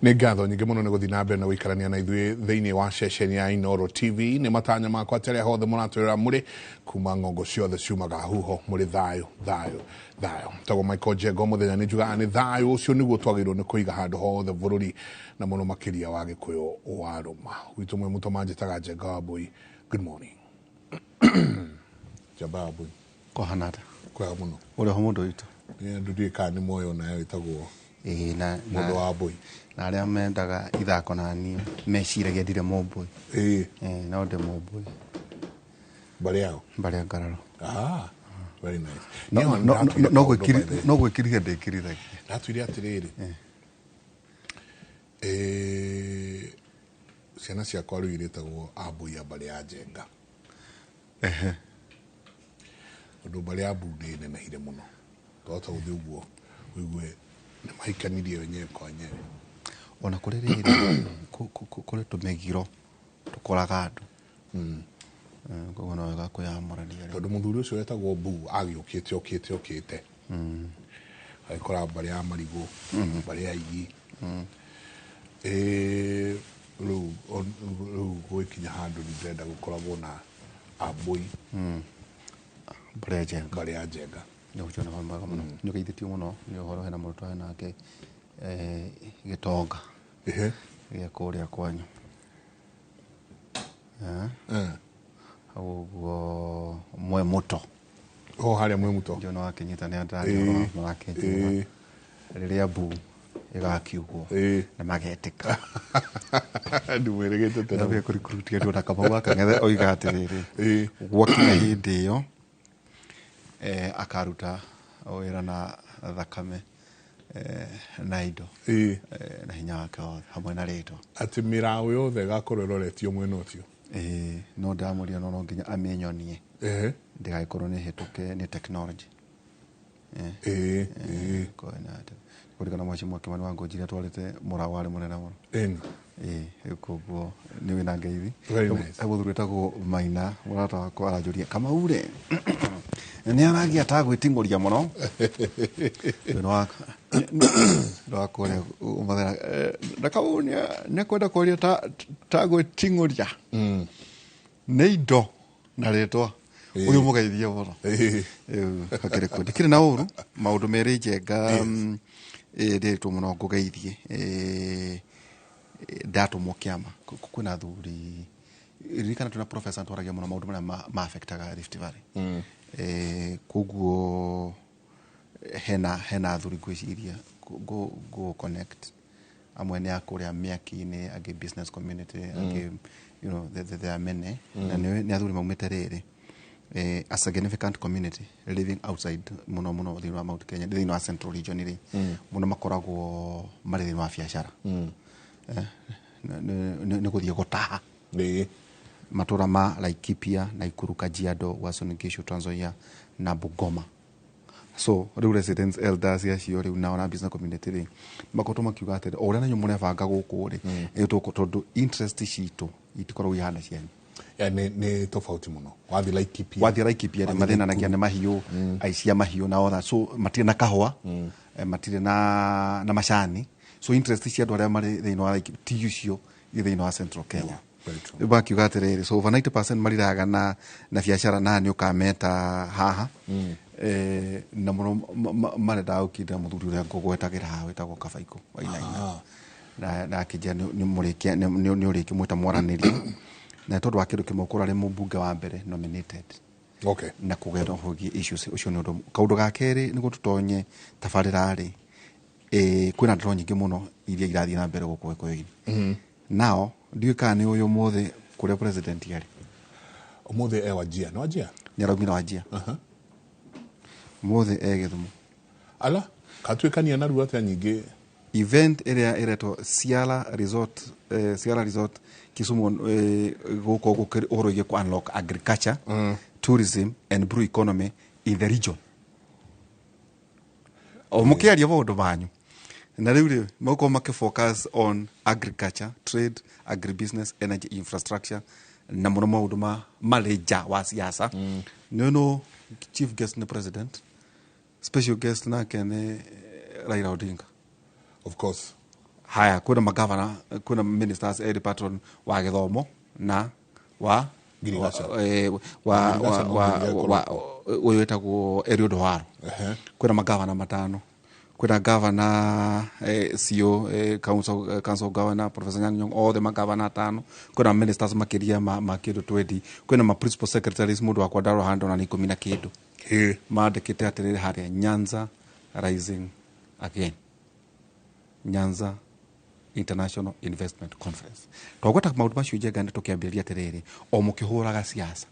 Nĩ ngatho nyingĩ mũno nĩ gũthiĩ na mbere na gũikarania na ithuĩ thĩinĩ wa ceceni ya Inooro TV. Nĩ matanya makwa atĩ arĩa hothe mũratwĩrora mũrĩ kuma ng'ongo ciothe ciumaga huho mũrĩ thayũ thayũ thayũ. Tagwo Michael Njenga mũthenya nĩ njugaga nĩ thayũ ũcio nĩguo twagĩrĩirwo nĩ kũiga handũ hothe bũrũri na mũno makĩria wa Gĩkũyũ wa Rũma. Gwitũ mwĩ mũtoma njĩtaga Njenga wa Mbũi. Good morning. Njamba wa Mbũi. Kũhana atĩa? Kwega mũno. Ũrĩ ho mũndũ witũ? Nĩ andũ ndiũĩ kana nĩ moĩ onayo ĩtagwo Ĩĩ na mũndũ na wa mbũi. Na arĩa mendaga ithako na niĩ meciragia ndirĩ mũmbũi. Ĩĩ. Ĩĩ no ndĩ mũmbũi. Mbarĩ yao? Mbarĩ ya Ngararo. Ah, very nice. No Niĩ ona no nĩndatuire no kaũndũ by the way. no gwĩkirithia ndĩkirithagia. Ndatuire atĩrĩrĩ. Eh, ciana ciakwa rĩu irĩtagwo ambũi a mbarĩ ya Njenga. Ehe. Tondũ mbarĩ ya Mbu nĩ ĩnenehire mũno. Twahota gũthiĩ ũguo ũigue nĩ mahikanirie wenyewe kwa wenyewe. Ona kũrĩ rĩrĩ, kũrĩ tũmĩgiro tũkoraga andũ. Koguo no wega kwĩyamũrania rĩ. Tondũ mũthuri ũcio wetagwo Mbu agĩũkĩte okĩte okĩte. Agĩkora mbarĩ ya Marigũ, mbarĩ ya Igi. Rĩu rĩu gũgĩkinya handũ nĩ ndĩrenda gũkoragwo na ambũi. Mbarĩ ya Njenga. Mbarĩ ya Njenga. Nĩ ũcio nĩ ũhoro mwega mũno. Nĩ ũgeithĩtio mũno nĩ ũhoro hena mũrutwo wĩ nake gĩtonga gĩa kũrĩa kwanyu. Hau ũguo mwe mũto. O harĩa mwe mũto. Ndiũĩ nĩ wakĩnyita nĩ andũ arĩa marakĩnjĩra. Rĩrĩa mbu ĩgakiugwo na magetĩka. Ndimwĩrĩgĩte tene. Ndambia kũrikurutia andũ na Kamau wa Kang'ethe oiga atĩrĩrĩ, gwakinya hĩndĩ ĩyo akaruta wĩra na thakame na indo na hinya wake wothe hamwe na rĩtwa. Atĩ mĩraũ yothe ĩgakorwo ĩroretio mwena ũcio. Ĩĩ, no ndĩramũria no nginya amĩnyonie. Ndĩgagĩkorwo nĩ hĩtũke nĩ technology. Ĩĩ, ĩĩ. Kũririkana Mheshimiwa Kimani wa Ngũnjiri atwarĩte mũraũ warĩ mũnene mũno. Ĩni. Ĩĩ, rĩu koguo nĩ wĩna ngeithi. Very nice. He mũthuri wĩtagwo Maina, mũrata wakwa aranjũria, Kamau rĩ, nĩ aragia ta gwĩting'ũria mũno. Nĩ wa kũrĩa ũmathera. Na Kamau nĩ ekwenda kwaria ta gwĩting'ũria. Nĩ indo na rĩtwa. Ũyũ mũgeithie mũno. Rĩu hakĩrĩ kuo. Ndikĩrĩ na ũru, maũndũ merĩ Njenga, ndĩrĩtwo mũno ngũgeithie. Ndatũmwo kĩama. Kwĩna athuri, ririkana twĩna professor twaragia mũno maũndũ marĩa ma affectaga Rift Valley. Koguo hena athuri ngwĩciria ngũ connect. Amwe nĩ a kũrĩa mĩaki-inĩ, angĩ business community, angĩ, you know, there are many. Na nĩ athuri maumĩte rĩrĩ. A significant community living outside mũno mũno thĩinĩ wa Mount Kenya, thĩinĩ wa Central Region rĩ, mũno makoragwo marĩ thĩinĩ wa biacara. Nĩ gũthiĩ gũtaha. Matũra ma Laikipia, Nakuru, Kajiado, Uasin Gishu, Trans Nzoia na Bungoma. So rĩu residents elders acio rĩu nao na business community rĩ, makoretwo makiuga atĩrĩ, o ũrĩa nanyu mũrebanga gũkũ rĩ, tondũ interest citũ itikoragwo ihana cianyu. Ya, nĩ tofauti mũno. Wathiĩ Laikipia. Wathiĩ Laikipia rĩ, mathĩnanagia nĩ mahiũ, aici a mahiũ na other. So matirĩ na kahũa, matirĩ na macani. So interest cia andũ arĩa marĩ thĩinĩ wa Laikipia ti icio i thĩinĩ wa Central Kenya. Yeah, very true. Rĩu bakiuga atĩrĩrĩ, so over 90% mariraga na biacara na nĩ ũkameta haha. Na mũno marendaga gũkindĩra mũthuri ũrĩa ngũgwetagĩra haha wĩtagwo Kabaikũ Wainaina. Na akĩnjĩra nĩ ũrĩkĩmwĩta mwaranĩrie. Na tondũ wa kĩndũ kĩmwe ũkorwo arĩ mũmbunge wa mbere nominated. Na kũgera ũhoro issues ũcio nĩ ũndũ. Kaũndũ ga kerĩ nĩguo tũtonye tabarĩra rĩ, kwĩna ndeto nyingĩ mũno iria irathiĩ na mbere gũkũ Gĩkũyũ-inĩ. Nao ndiũĩ kana nĩ ũyũ ũmũthĩ kũrĩa president arĩ. Ũmũthĩ e Wajir, nĩ Wajir? Nĩ araumire Wajir. Ũmũthĩ e Gĩthumo. Ala, katuĩkania narua atĩa nyingĩ? Event ĩrĩa ĩretwo Ciala Resort, Ciala Resort Kisumu, gũkũ gũkĩrĩ ũhoro wĩgiĩ kũ unlock agriculture, tourism and blue economy in the region. O mũkĩaria maũndũ manyu. Na rĩu rĩ, megũkorwo makĩ focus on agriculture, trade, agribusiness, energy infrastructure na mũno maũndũ ma marĩ nja wa siasa. Nĩ no chief guest nĩ president, special guest nake nĩ Raila Odinga. Of course. Haya, kwĩna magavana, kwĩna ministers eri patron wa gĩthomo na wa Ngirigaca. wa Ngirigaca no wa nginya wa ũyũ wĩtagwo Eliud Owalo. Kwĩna magavana matano, kwĩna gavana, CO, council governor Professor Nyang' Nyong'o, othe magavana atano. Kwĩna ministers makĩria ma kĩndũ 20, kwĩna ma principal secretaries. Mũndũ wakwa ndarora handũ na nĩ 10 na kĩndũ mandĩkĩte atĩrĩrĩ harĩa, "Nyanza Rising Again, Nyanza International Investment Conference." Twagweta maũndũ macio, Njenga, nĩ tũkĩambĩrĩria atĩrĩrĩ, o mũkĩhũraga siasa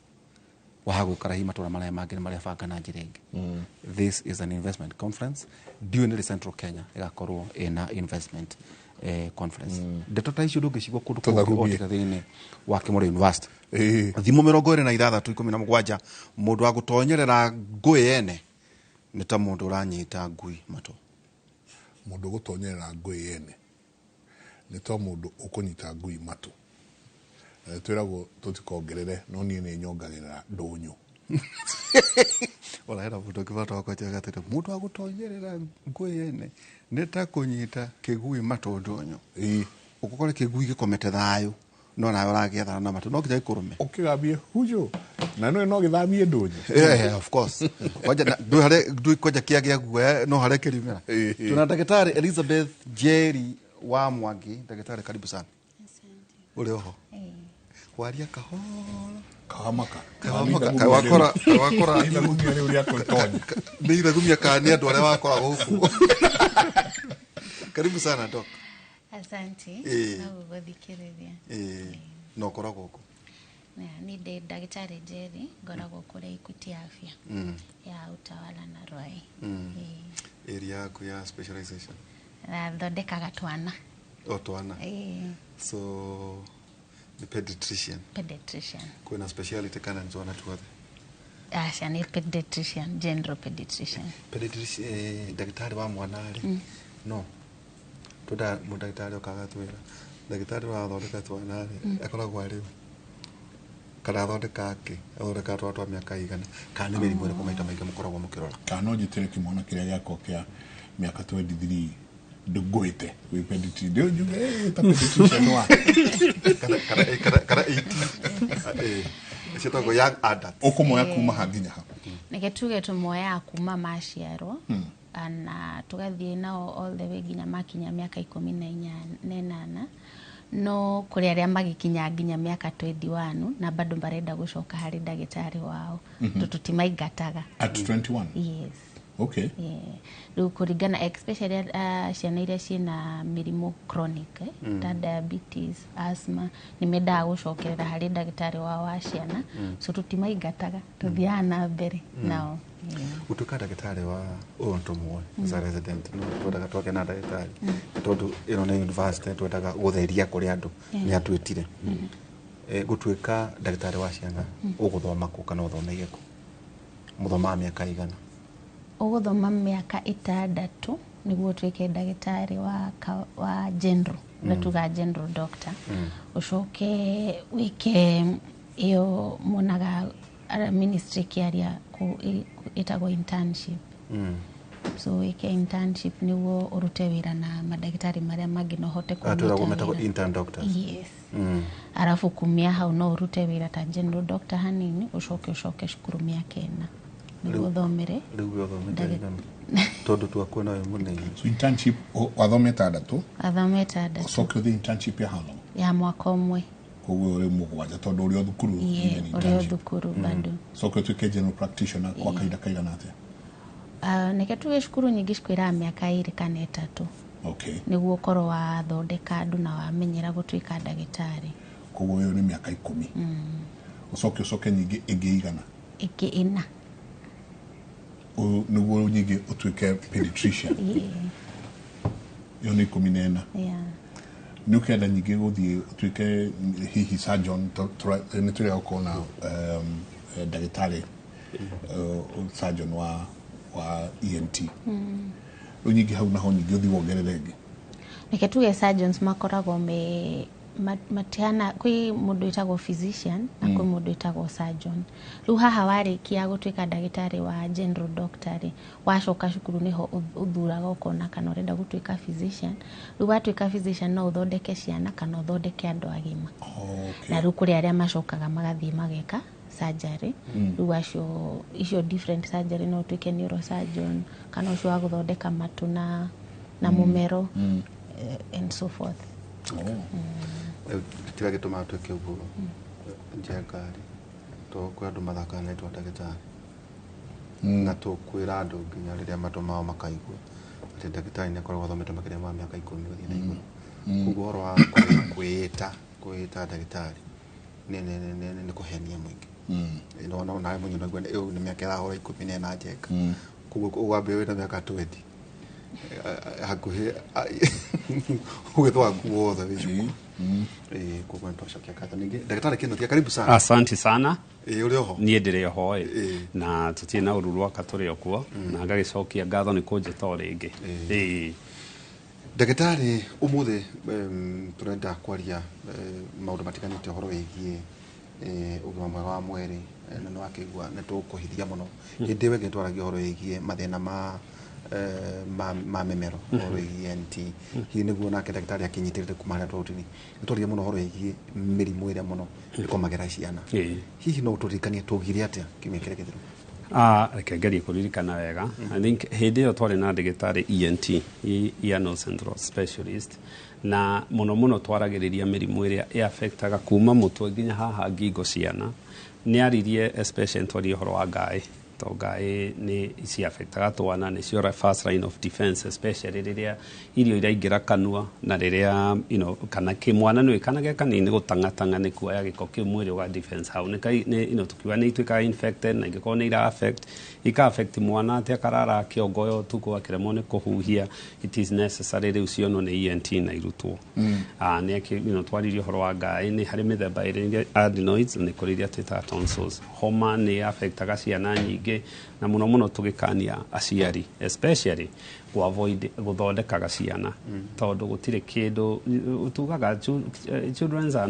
waha gwĩkora hihi matũra marĩa mangĩ nĩ marebanga na njĩra ĩngĩ. This is an investment conference. Ndiũĩ nĩ rĩ Central Kenya ĩgakorwo ĩna investment conference. Ndeto ta icio ndũngĩcigua kũndũ kũngĩ Tũthagumie. o tiga thĩinĩ wa Kĩmoro University. Thimũ 26 17. Mũndũ wa gũtonyerera ngũĩ ene nĩ ta mũndũ ũranyita ngui matũ. Mũndũ ũgũtonyerera ngũĩ ene nĩ ta mũndũ ũkũnyita ngui matũ. Twĩragwo tũtikongerere, no niĩ nĩ nyongagĩrĩra ndũnyũ. Ona hena mũndũ ũngĩ bata wakwa njaga atĩrĩ, mũndũ wa gũtonyerera ngũĩ ene nĩ ta kũnyita kĩgui matũ ndũnyũ. Ũgũkore kĩgui gĩkomete thayũ, no nawe ũragĩethana na matũ no nginya gĩkũrũme. Ũkĩgambie hujo na no gĩthamie ndũnyũ. Yeah, of course. Kwanja ndũĩ harĩa, ndũĩ kwanja kĩagĩa guoya no harĩa kĩriumĩra. Tuna ndagĩtarĩ Elizabeth Jerry wa Mwangi. Ndagĩtarĩ, karibu sana. Asante. Ũrĩ oho? Eh. Waria kahora. Kahamaka. Wakora wakora. Ithagumia rĩu rĩa kwĩtonya. Nĩ ithagumia kana nĩ andũ arĩa wakora gũkũ? Karibu sana, doc. Asante. Eh. No gũgũthikĩrĩria. No ũkoragwo kũ? Na, ni ndĩ ndagĩtarĩ Njeri, ngoragwo kũrĩa Equity Afya ya Utawala na Ruai. Area yaku ya specialization? Na thondekaga twana. O twana? So the pediatrician? Pediatrician. Kwĩna speciality kana nĩ twana tuothe? Aca, nĩ pediatrician, general pediatrician. Pediatrician, ndagĩtarĩ wa mwana rĩ, no twenda mũndagĩtarĩ okaga twĩra ndagĩtarĩ ũrathondeka twana rĩ, akoragwo arĩ ũ, kana athondeka kĩ, athondeka twana twa mĩaka igana, kana nĩ mĩrimũ ĩrĩkũ maita maingĩ mũkoragwo mũkĩrora? Kana no njĩtĩre kĩmwana kĩrĩa gĩakwa kĩa mĩaka 23 ndũngũĩte wĩ pediatrician, ndĩ njuge, ta pediatrician wa Kana 18, ciĩtagwo young adult. Ũkũmoya kuma ha nginya ha? Reke tuge tũmoyaga kuma maciarwo na tũgathiĩ nao all the way nginya makinya mĩaka 18, no kũrĩ arĩa magĩkinya nginya mĩaka 21 na bado marenda gũcoka harĩ ndagĩtarĩ wao, tũtimaingataga. At 21? Yes. Okay. Yeah. Rĩu kũringana especially ciana iria ciĩna mĩrimũ chronic, ta diabetes, asthma, nĩ mendaga gũcokerera harĩ ndagĩtarĩ wao wa ciana, so tũtimaingataga, tũthiaga na mbere nao. Yeah. Gũtuĩka ndagĩtarĩ wa ũyũ tũmuoe as a resident, no twendaga twake na ndagĩtarĩ tondũ ĩno nĩ university, twendaga gũtheria kũrĩ andũ nĩ atuĩtire. Gũtuĩka ndagĩtarĩ wa ciana, ũgũthoma kũ kana ũthomeire kũ? Mũthomaga mĩaka igana? Ũgũthoma mĩaka 6 nĩguo ũtuĩke ndagĩtarĩ wa general, ũrĩa tugaga general doctor. Ũcoke wĩke ĩyo monaga ministry ĩkĩaria ĩtagwo internship. So wĩke internship nĩguo ũrute wĩra na mandagĩtarĩ marĩa mangĩ na ũhote twĩragwo kũnyita metagwo wĩra. Intern doctors. Yes. Arabu kumia hau no ũrute wĩra ta general doctor hanini, ũcoke ũcoke cukuru mĩaka 4 nĩguo ũthomere. Rĩu we ũthomete igana tondũ twakuona wĩ mũnini. So internship wathoma 6? Athoma 6. Ũcoke ũthiĩ internship ya how long? Ya mwaka 1. Koguo ũrĩ 7 tondũ ũrĩ o thukuru. Yeah, even ũrĩ o internship. Thukuru bado. Coke ũtuĩke general practitioner kwa kahinda kaigana atĩa? Neke tuge cukuru nyingĩ cikwĩraga mĩaka 2 kana 3 nĩguo ũkorwo wathondeka andũ na wamenyera gũtuĩka ndagĩtarĩ. Koguo ĩyo nĩ mĩaka 10, ũcoke nyingĩ ĩngĩ 100? Ĩngĩ 4. Ũyũ nĩguo nyingĩ ũtuĩke pediatrician. Ĩyo nĩ 14. Nĩ ũkenda nyingĩ gũthiĩ ũtuĩke hihi surgeon, nĩ tũrĩa gũkorwo na ndagĩtarĩ surgeon wa ENT. Rĩu nyingĩ hau naho nyingĩ ũthiĩ wongerere ĩngĩ? Reke tuge surgeons makoragwo me Matihana kwĩ mũndũ wĩtagwo physician na kwĩ mũndũ wĩtagwo surgeon. Rĩu haha warĩkia gũtuĩka ndagĩtarĩ wa general doctor rĩ, wacoka cukuru nĩho ũthuraga ũkona kana ũrenda gũtuĩka physician. Rĩu watuĩka physician no ũthondeke ciana kana ũthondeke andũ agima. Na rĩu kũrĩ arĩa macokaga magathiĩ mageka surgery. Rĩu acio icio different surgery, no ũtuĩke neurosurgeon kana ũcio wa gũthondeka matũ na mũmero, and so forth. Kĩrĩa gĩtũmaga twĩke ũguo, njenga-rĩ, to kwĩ andũ mathakaga na rĩtwa ndagĩtarĩ, na tũkwĩra andũ nginya rĩrĩa matũ mao makaigua atĩ ndagĩtarĩ nĩ akoragwo athomete makĩria ma mĩaka 10 gũthiĩ na igũrũ. Koguo ũhoro wa kwĩĩta ndagĩtarĩ nĩ kũhenia mũingĩ. No nawe mwenyewe unaigua ĩyo nĩ mĩaka ĩrahũra 14 njenga. Koguo ũgwambia wĩna mĩaka 20 hakuhĩ ũgĩthwa waku wothe wĩ cukuru. Koguo nĩ twacokia ngatho ningĩ ndagĩtarĩ Kĩnuthia, karibu sana. Asante sana. Ĩ, ũrĩ oho? Niĩ ndĩrĩ oho ĩ. Na tũtirĩ na ũru rwaka, tũrĩ o kuo, na ngagĩcokia ngatho nĩ kũnjĩta o rĩngĩ. Ndagĩtarĩ, ũmũthĩ tũrenda kwaria maũndũ matiganĩte ũhoro wĩgiĩ ũgima mwega wa mwĩrĩ, na nĩ wakĩigua nĩ tũkũhithia mũno. Hĩndĩ ĩyo ĩngĩ twaragia ũhoro wĩgiĩ mathĩna ma mĩmero, ũhoro wĩgiĩ ENT. Hihi nĩguo nake ndagĩtarĩ akĩnyitĩrĩre kuma harĩa twarutire, nĩ twaririe mũno ũhoro wĩgiĩ mĩrimũ ĩrĩa mũno ĩkomagĩra ciana. Hihi no ũtũririkanie tũgire atĩa kiumia kĩrĩa gĩthiru? Ah, reke ngerie kũririkana wega. I think hĩndĩ ĩyo twarĩ na ndagĩtarĩ ENT, ear nose and throat specialist, na mũno mũno twaragĩrĩria mĩrimũ ĩrĩa ĩafectaga kuma mũtwe nginya haha ngingo ciana. Nĩ aririe especially twarie ũhoro wa ngaĩ, to ngaĩ nĩ ciafectaga twana, nĩcio first line of defense, especially rĩrĩa irio iraingĩra kanua na rĩrĩa kana kĩmwana nĩ kana ge kanini gũtang'atang'a nĩ kuoya gĩko kĩu mwĩrĩ ũga defense hau nĩ tukiuga nĩ ituĩkaga infected, na ingĩkorwo nĩ ira affect ika affect mwana atĩ akarara akĩongoya ũtukũ akĩremwo nĩ kũhuhia, it is necessary rĩu cionwo nĩ ENT na irutwo. Nĩ twaririe ũhoro wa ngaĩ, nĩ harĩ mĩthemba ĩrĩ, adenoids nĩ kũrĩ iria twĩtaga tonsils. Homa nĩ affectaga ciana nyingĩ, na mũno mũno tũgĩkania aciari especially ku avoid gũthondekaga ciana, tondũ gũtirĩ kĩndũ tugaga children are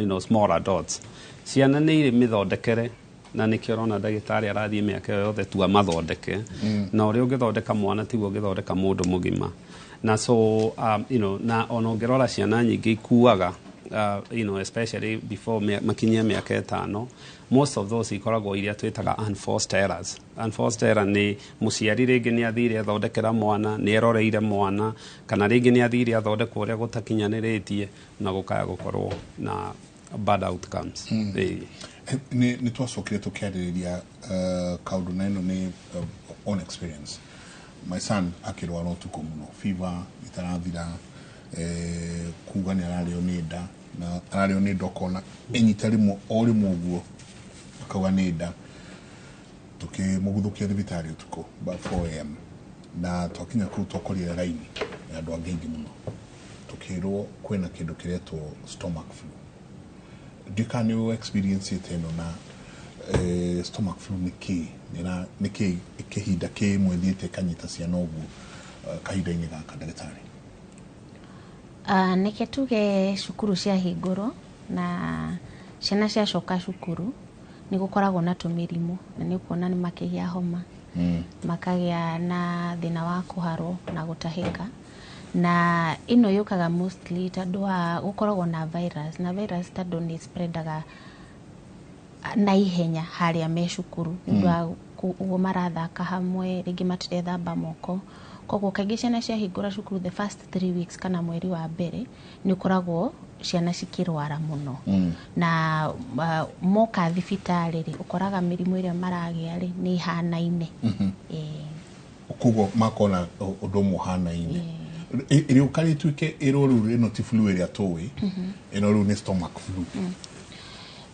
not small adults. Ciana nĩ irĩ mĩthondekere, na nĩkĩo ũrona ndagĩtarĩ arathiĩ mĩaka ĩyo yothe tu amathondeke, na ũrĩa ũngĩthondeka mwana tiguo ũngĩthondeka mũndũ mũgima. Na so na ona ũngĩrora ciana nyingĩ ikuaga especially before makinyie mĩaka 5, most of those ikoragwo iria twĩtaga unforced errors. Unforced error nĩ mũciari rĩngĩ nĩ athire athondekera mwana, nĩ eroreire mwana, kana rĩngĩ nĩ athire athondekwo ũrĩa gũtakinyanĩrĩtie, na gũkaya gũkorwo na bad outcomes. Nĩ twacokire tũkĩarĩrĩria kaũndũ, na ĩno nĩ own experience. My son akĩrwara ũtukũ mũno, fever itarathira, kuga nĩ ararĩo nĩ nda, na ararĩo nĩ nda, ũkona ĩnyita rĩmwe o rĩmwe ũguo akauga nĩ nda. Tũkĩmũguthũkia thibitarĩ ũtukũ about 4 a.m., na twakinya kũu twakorire raini ya andũ angĩ aingĩ mũno, tũkĩrwo kwĩna kĩndũ kĩretwo stomach flu. Ndiũĩ kana nĩ experience ĩno na stomach flu nĩ kĩ, nĩ kĩ kĩhinda kĩmwe thiĩte ĩkanyita ciana ũguo kahinda-inĩ gaka, ndagĩtarĩ? Nĩke tuge cukuru ciahingũrwo na ciana ciacoka cukuru, nĩ gũkoragwo na tũmĩrimũ, na nĩ ũkuona nĩ makĩgĩa homa, makagĩa na thĩna wa kũharwo na gũtahĩka, na ĩno yũkaga mostly tondũ wa gũkoragwo na virus, na virus tondũ nĩ spreadaga na ihenya harĩa me cukuru nĩ ũndũ wa ũguo marathaka hamwe, rĩngĩ matirethamba moko. Koguo kaingĩ ciana ciahingũra cukuru, the first 3 weeks kana mweri wa mbere, nĩ ũkoragwo ciana cikĩrwara mũno, na moka thibitarĩ rĩ, ũkoraga mĩrimũ ĩrĩa maragĩa rĩ nĩ ihanaine. Koguo makona ũndũ ũmwe ũhanaine, ĩrĩũka rĩtuĩke ĩrwo rĩu ĩno ti flu ĩrĩa tũĩ, ĩno rĩu nĩ stomach flu.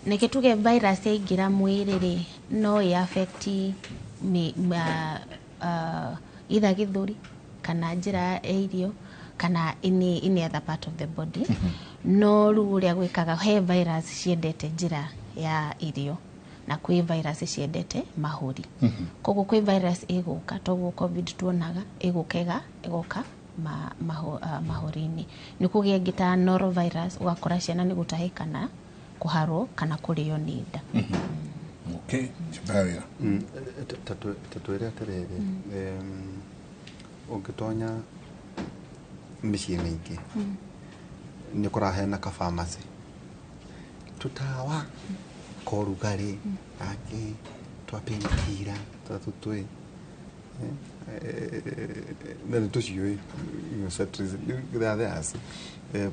Nĩkĩ tuge virus yaingĩra mwĩrĩ rĩ, no ĩ affect either gĩthũri kana njĩra ya irio kana any other part of the body. No rĩu ũrĩa gwĩkaga, he virus ciendete njĩra ya irio na kwĩ virus ciendete mahũri. Koguo kwĩ virus ĩgũka, toguo COVID tuonaga ĩgũka ĩgoka mahũri-inĩ. Nĩ kũgĩa ĩngĩ ta norovirus, ũgakora ciana nĩ gũtahĩka na kũharwo kana kũrĩo nĩ nda. Okay, chimbaga wĩra. Ta twĩre atĩrĩrĩ, ũngĩtonya mĩciĩ mĩingĩ nĩ ũkoraga hena ka pharmacy, tũtawa ka ũrugarĩ, angĩ twa painkiller, twa tũtwĩ na nĩ tũciũĩ, cetirizine, they are theirs,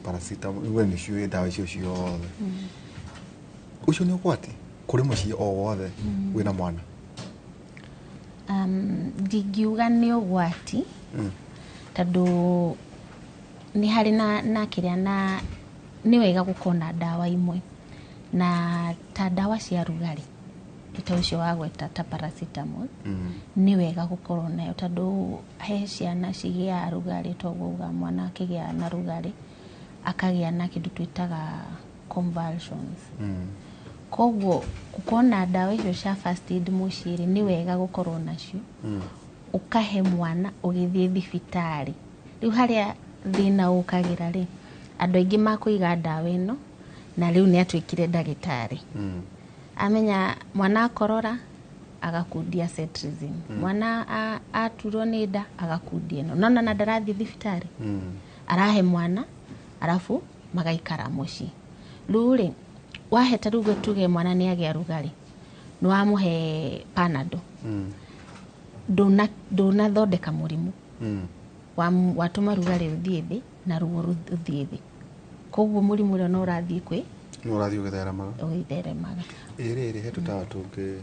paracetamol, we nĩ ciũĩ ndawa icio ciothe. Ũcio nĩ ũgwati kũrĩ mũciĩ o wothe wĩna mwana? Ndingiuga nĩ ũgwati, tondũ nĩ harĩ na kĩrĩa, na nĩ wega gũkorwo na ndawa imwe, na ta ndawa cia rugarĩ ta ũcio wagweta ta paracetamol, nĩ wega gũkorwo nayo, tondũ he ciana cigĩaga rugarĩ, toguo uga mwana akĩgĩa na rugarĩ akagĩa na kĩndũ twĩtaga convulsions. Koguo gũkorwo na ndawa icio cia first aid mũciĩ rĩ, nĩ wega gũkorwo nacio, ũkahe mwana ũgĩthiĩ thibitarĩ. Rĩu harĩa thĩna ũkagĩra rĩ, andũ aingĩ makũiga ndawa ĩno, na rĩu nĩ atuĩkire ndagĩtarĩ, amenya mwana akorora agakundia cetirizine, mwana aturwo nĩ nda agakundia ĩno, nona na ndarathiĩ thibitarĩ, arahe mwana, arabu magaikara mũciĩ. Rĩu rĩ, wahe, ta rĩu tuge mwana nĩ agĩa rugarĩ, nĩ wamũhe Panado, ndũnathondeka mũrimũ. Watũma rugarĩ ũthiĩ thĩ na ruo rũthiĩ thĩ, koguo mũrimũ ũrĩa no ũrathiĩ kwĩ nĩ ũrathiĩ ũgĩtheremaga. Ũgĩtheremaga. Ĩ rĩrĩ, he tũtawa tũngĩ,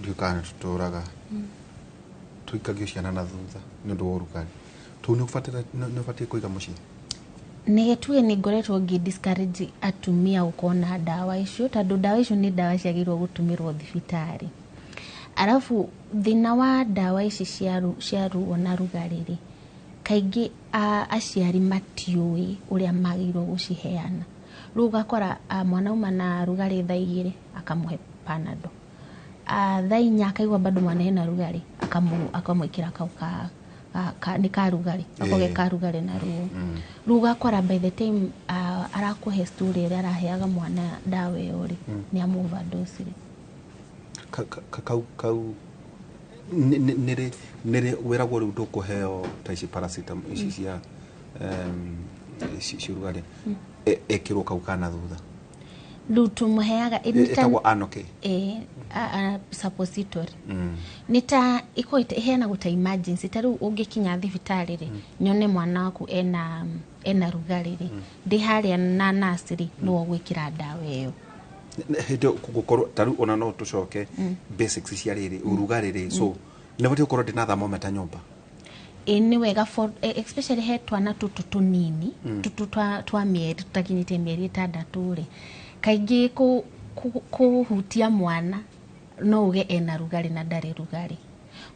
ndiũĩ kana nĩ tũtũraga tũikagio ciana na thutha nĩ ũndũ wa ũrugarĩ. Tũu nĩ ũbatiĩ kũiga mũciĩ? Nĩ tuge nĩ ngoretwo ngĩ discourage atumia gũkorwo na ndawa icio, tondũ ndawa icio nĩ ndawa ciagĩrĩirwo gũtũmĩrwo thibitarĩ. Arabu thĩna wa ndawa ici cia ruo na rugarĩ rĩ, kaingĩ aciari matiũĩ ũrĩa magĩrĩirwo gũciheana. Rĩu ũgakora mwana auma na rugarĩ thaa 2, akamũhe Panado, thaa 4 akaigua bado mwana ena rugarĩ, akamwĩkĩra kau ka nĩ ka rugarĩ, gakorwo ge ka rugarĩ na ruo. Rĩu ũgakora by the time arakũhe story ĩrĩa araheaga mwana ndawa ĩyo rĩ, nĩ amũ overdose rĩ. Kau nĩrĩ wĩragwo rĩu ndũkũheo ta ici paracetamol ici cia cia ũrugarĩ, ĩkĩrwo kau kana thutha? Rĩu tũmũheaga Ĩtagwo anoke? Ĩ, suppository. Nĩ ta ĩkoragwo ĩheanagwo ta emergency. Ta rĩu ũngĩkinya thibitarĩ rĩ, nyone mwana waku ena rugarĩ rĩ, ndĩ harĩa na nurse rĩ, nĩwe ũgwĩkĩra ndawa ĩyo. Hĩndĩ ĩyo gũkorwo ta rĩu ona no tũcoke basics cia rĩrĩ ũrugarĩ rĩ, so nĩ batiĩ gũkorwo ndĩna thermometer nyũmba? Ĩ, nĩ wega for especially he twana tũtũ tũnini, tũtũ twa mĩeri tũtakinyĩtie mĩeri 6 rĩ, kaingĩ kũhutia mwana no uge ena rugarĩ na ndarĩ rugarĩ.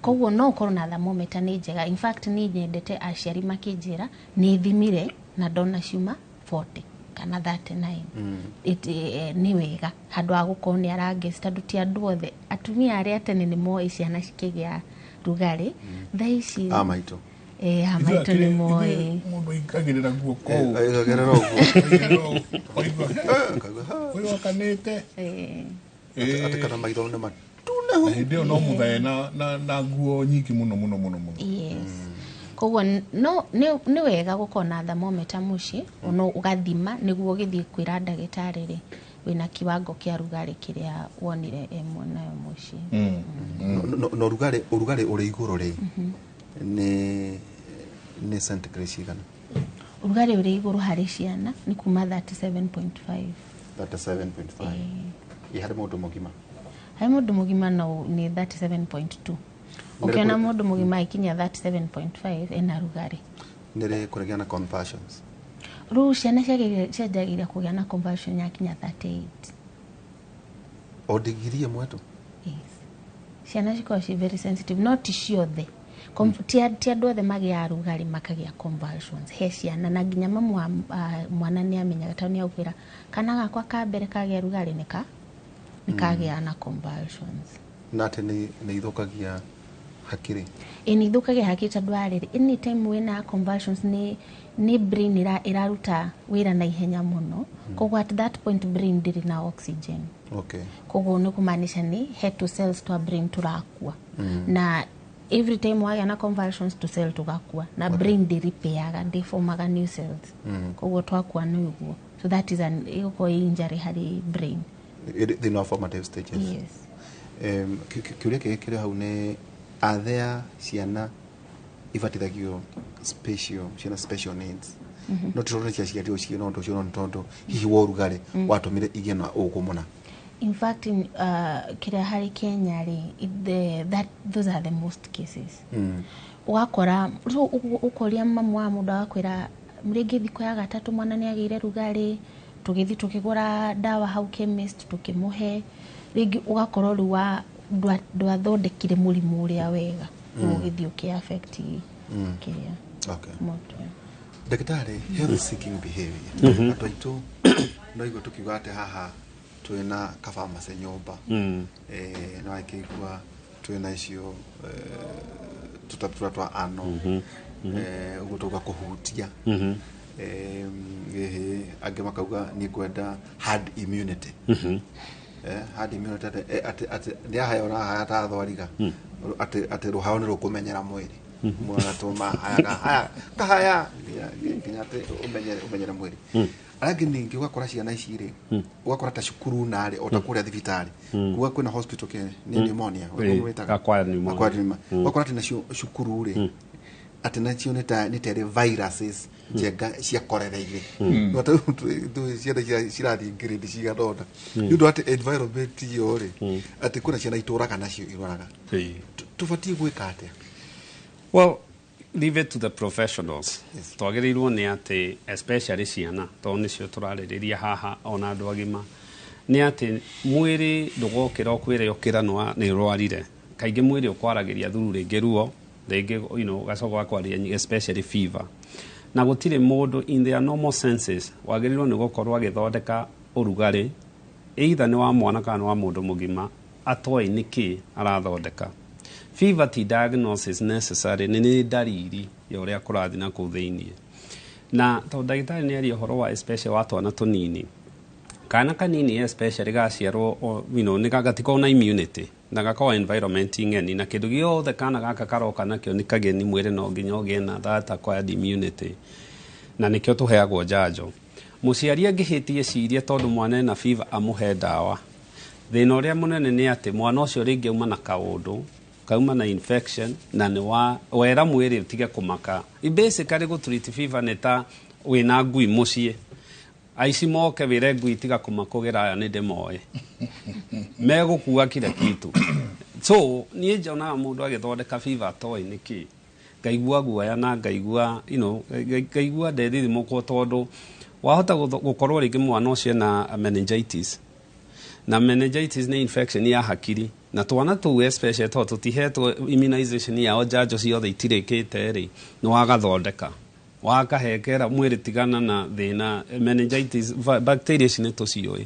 Koguo no ũkorwo na thermometer nĩ njega. In fact, niĩ nyendete aciari makĩnjĩra nĩ thimire na ndona ciuma 40 kana 39. Nĩ wega handũ ha gũkorwo nĩ arangeci, tondũ ti andũ othe, atumia arĩa tene nĩ moĩ ciana cikĩgĩa rugarĩ. Thaa ici A maitũ. A maitũ nĩ moĩ. Mũndũ aikagĩrĩra guoko. Aigagĩrĩra ũguo. Ũguo. Kaigua, ha. Ũyũ akanĩte. Atĩ kana maitho nĩ Na hĩndĩ ĩyo no mũthae na nguo nyingĩ mũno mũno mũno mũno. Yes, koguo no nĩ wega gũkorwo na thermometer mũciĩ, no ũgathima nĩguo ũgĩthiĩ kwĩra ndagĩtarĩ rĩ, wĩna kiwango kĩa rugarĩ kĩrĩa wonire e mwanayo mũciĩ. Na ũrugarĩ ũrĩ igũrũ rĩ, nĩ centigrade cigana? Ũrugarĩ ũrĩ igũrũ harĩ ciana nĩ kuma 37.5. 37.5. Ĩ harĩ mũndũ mũgima? Harĩ mũndũ mũgima no nĩ 37.2. Ũkĩona mũndũ mũgima agĩkinyia 37.5, ena rugarĩ. Nĩ rĩ kũrĩgĩa na convulsions? Rĩu ciana cianjagĩrĩria kũgĩa na convulsion yakinya 38. O digiri 1 tu? Yes. Ciana cikoragwo ci very sensitive, no ti ciothe. Ti andũ othe magĩaga rugarĩ makagĩa convulsions. He ciana, na nginya mamu wa mwana nĩ amenyaga, tondũ nĩ agũkwĩra kana gakwa ka mbere kagĩa rugarĩ nĩ kagĩa na convulsions. Na atĩ nĩ ithũkagia Hakiri. Ĩ nĩ ithũkagia hakiri tondũ wa rĩrĩ, anytime wĩna convulsions nĩ brain ĩraruta wĩra na ihenya mũno, koguo at that point brain ndĩrĩ na oxygen. Koguo nĩ kũmaanisha nĩ he tũ cells twa brain tũrakua, na every time wagĩa na convulsions tũ cell tũgakua, na brain ndĩripeaga, ndĩformaga new cells, koguo twakua nĩ ũguo. So that is an ĩgũkorwo ĩ injury harĩ brain. Thĩinĩ wa formative stages. Yes. Kĩũria kĩngĩ kĩrĩ hau nĩ athea ciana ibatithagio special, ciana special needs, no ti tondũ nĩ ciaciarirwo ciĩ na ũndũ ũcio, no nĩ tondũ hihi wa ũrugarĩ watũmire igĩe na ũgũ mũna. In fact, kĩrĩa harĩ Kenya rĩ, those are the most cases. Ũgakora so ũkoria mamu wa mũndũ, agakwĩra rĩngĩ thikũ ya gatatũ mwana nĩ agĩire rugarĩ, tũgĩthiĩ tũkĩgũra ndawa hau chemist tũkĩmũhe. Rĩngĩ ũgakorwo rĩu ndwathondekire mũrimũ ũrĩa wega, rĩu ũgĩthiĩ ũkĩ affect kĩrĩa mũtwe. Ndagĩtarĩ, health seeking behavior, andũ aitũ no igua tũkiuga atĩ haha twĩna kabamacĩ nyũmba, no akĩigua twĩna icio tũtabura twa ano, ũguo tũga kũhutia. Ĩhĩ, angĩ makauga nĩ ngwenda herd immunity. Herd immunity atĩ nĩ ahaya ũrahaya ta thwariga, atĩ rũhao nĩ rũkũmenyera mwĩrĩ, mũgatũma haya haya kahaya nginya atĩ ũmenyere mwĩrĩ. Arĩa angĩ ningĩ ũgakora ciana ici rĩ, ũgakora ta cukuru narĩ o ta kũrĩa thibitarĩ kuga kwĩna hospital ke nĩ pneumonia ũguo wĩtaga? Acquired pneumonia. Acquired pneumonia. Ũgakora atĩ nacio cukuru rĩ, atĩ nacio nĩ ta ĩrĩ viruses njenga ciakorereire. No ta rĩu ciana cirathiĩ grade cigana ũna nĩ ũndũ atĩ environment ĩyo rĩ, atĩ kwĩna ciana itũraga nacio irwaraga. Tũbatiĩ gwĩka atĩa? Well, leave it to the professionals. Yes. Twagĩrĩirwo nĩ atĩ especially ciana, tondũ nĩcio tũrarĩrĩria haha, ona andũ agima, nĩ atĩ mwĩrĩ ndũgokĩra ũkwĩre ũkĩra nĩ ũrwarire. Kaingĩ mwĩrĩ ũkwaragĩria thuru, rĩngĩ ruo, rĩngĩ ũgacoka ũgakwaria, especially fever, na gũtirĩ mũndũ in their normal senses wagĩrĩirwo nĩ gũkorwo agĩthondeka ũrugarĩ, either nĩ wa mwana kana nĩ wa mũndũ mũgima, atoĩ nĩkĩ arathondeka. Fever ti diagnosis necessary, nĩ ndariri ya ũrĩa kũrathiĩ na kũu thĩiniĩ. Na tondũ ndagĩtarĩ nĩ aria ũhoro wa especially wa twana tũnini, kana kanini especially gaciarwo nĩ gatikoragwo na immunity na gakorwo environment ng'eni, na kĩndũ gĩothe kana gaka karoka nakĩo nĩ kageni mwĩrĩ, no nginya ũgĩe na that acquired immunity, na nĩkĩo tũheagwo njanjo. Mũciari angĩhĩtie cirie tondũ mwana ena fever amũhe ndawa, thĩna ũrĩa mũnene nĩ atĩ mwana ũcio rĩngĩ auma na kaũndũ kauma na infection, na nĩ wa wera mwĩrĩ ũtige kũmaka. Basically gũtreat fever nĩ ta wĩna ngui mũciĩ, aici moke wĩre ngui tiga kũmakũgĩra, aya nĩ ndĩmoĩ megũkua kila kitu. So niĩ njonaga mũndũ agĩthondeka fever atoĩ nĩkĩ, ngaigua guoya na ngaigua ngaigua ndethithimũkwo, tondũ wahota gũkorwo rĩngĩ mwana ũcio ena meningitis, na meningitis nĩ infection ya hakiri, na twana tũu especially tondũ tũtihetwo immunization yao, njanjo ciothe itirĩkĩte rĩ, nĩ wagathondeka wakahekera mwĩrĩ tigana na thĩna. Meningitis bacteria ici nĩ tũciũĩ.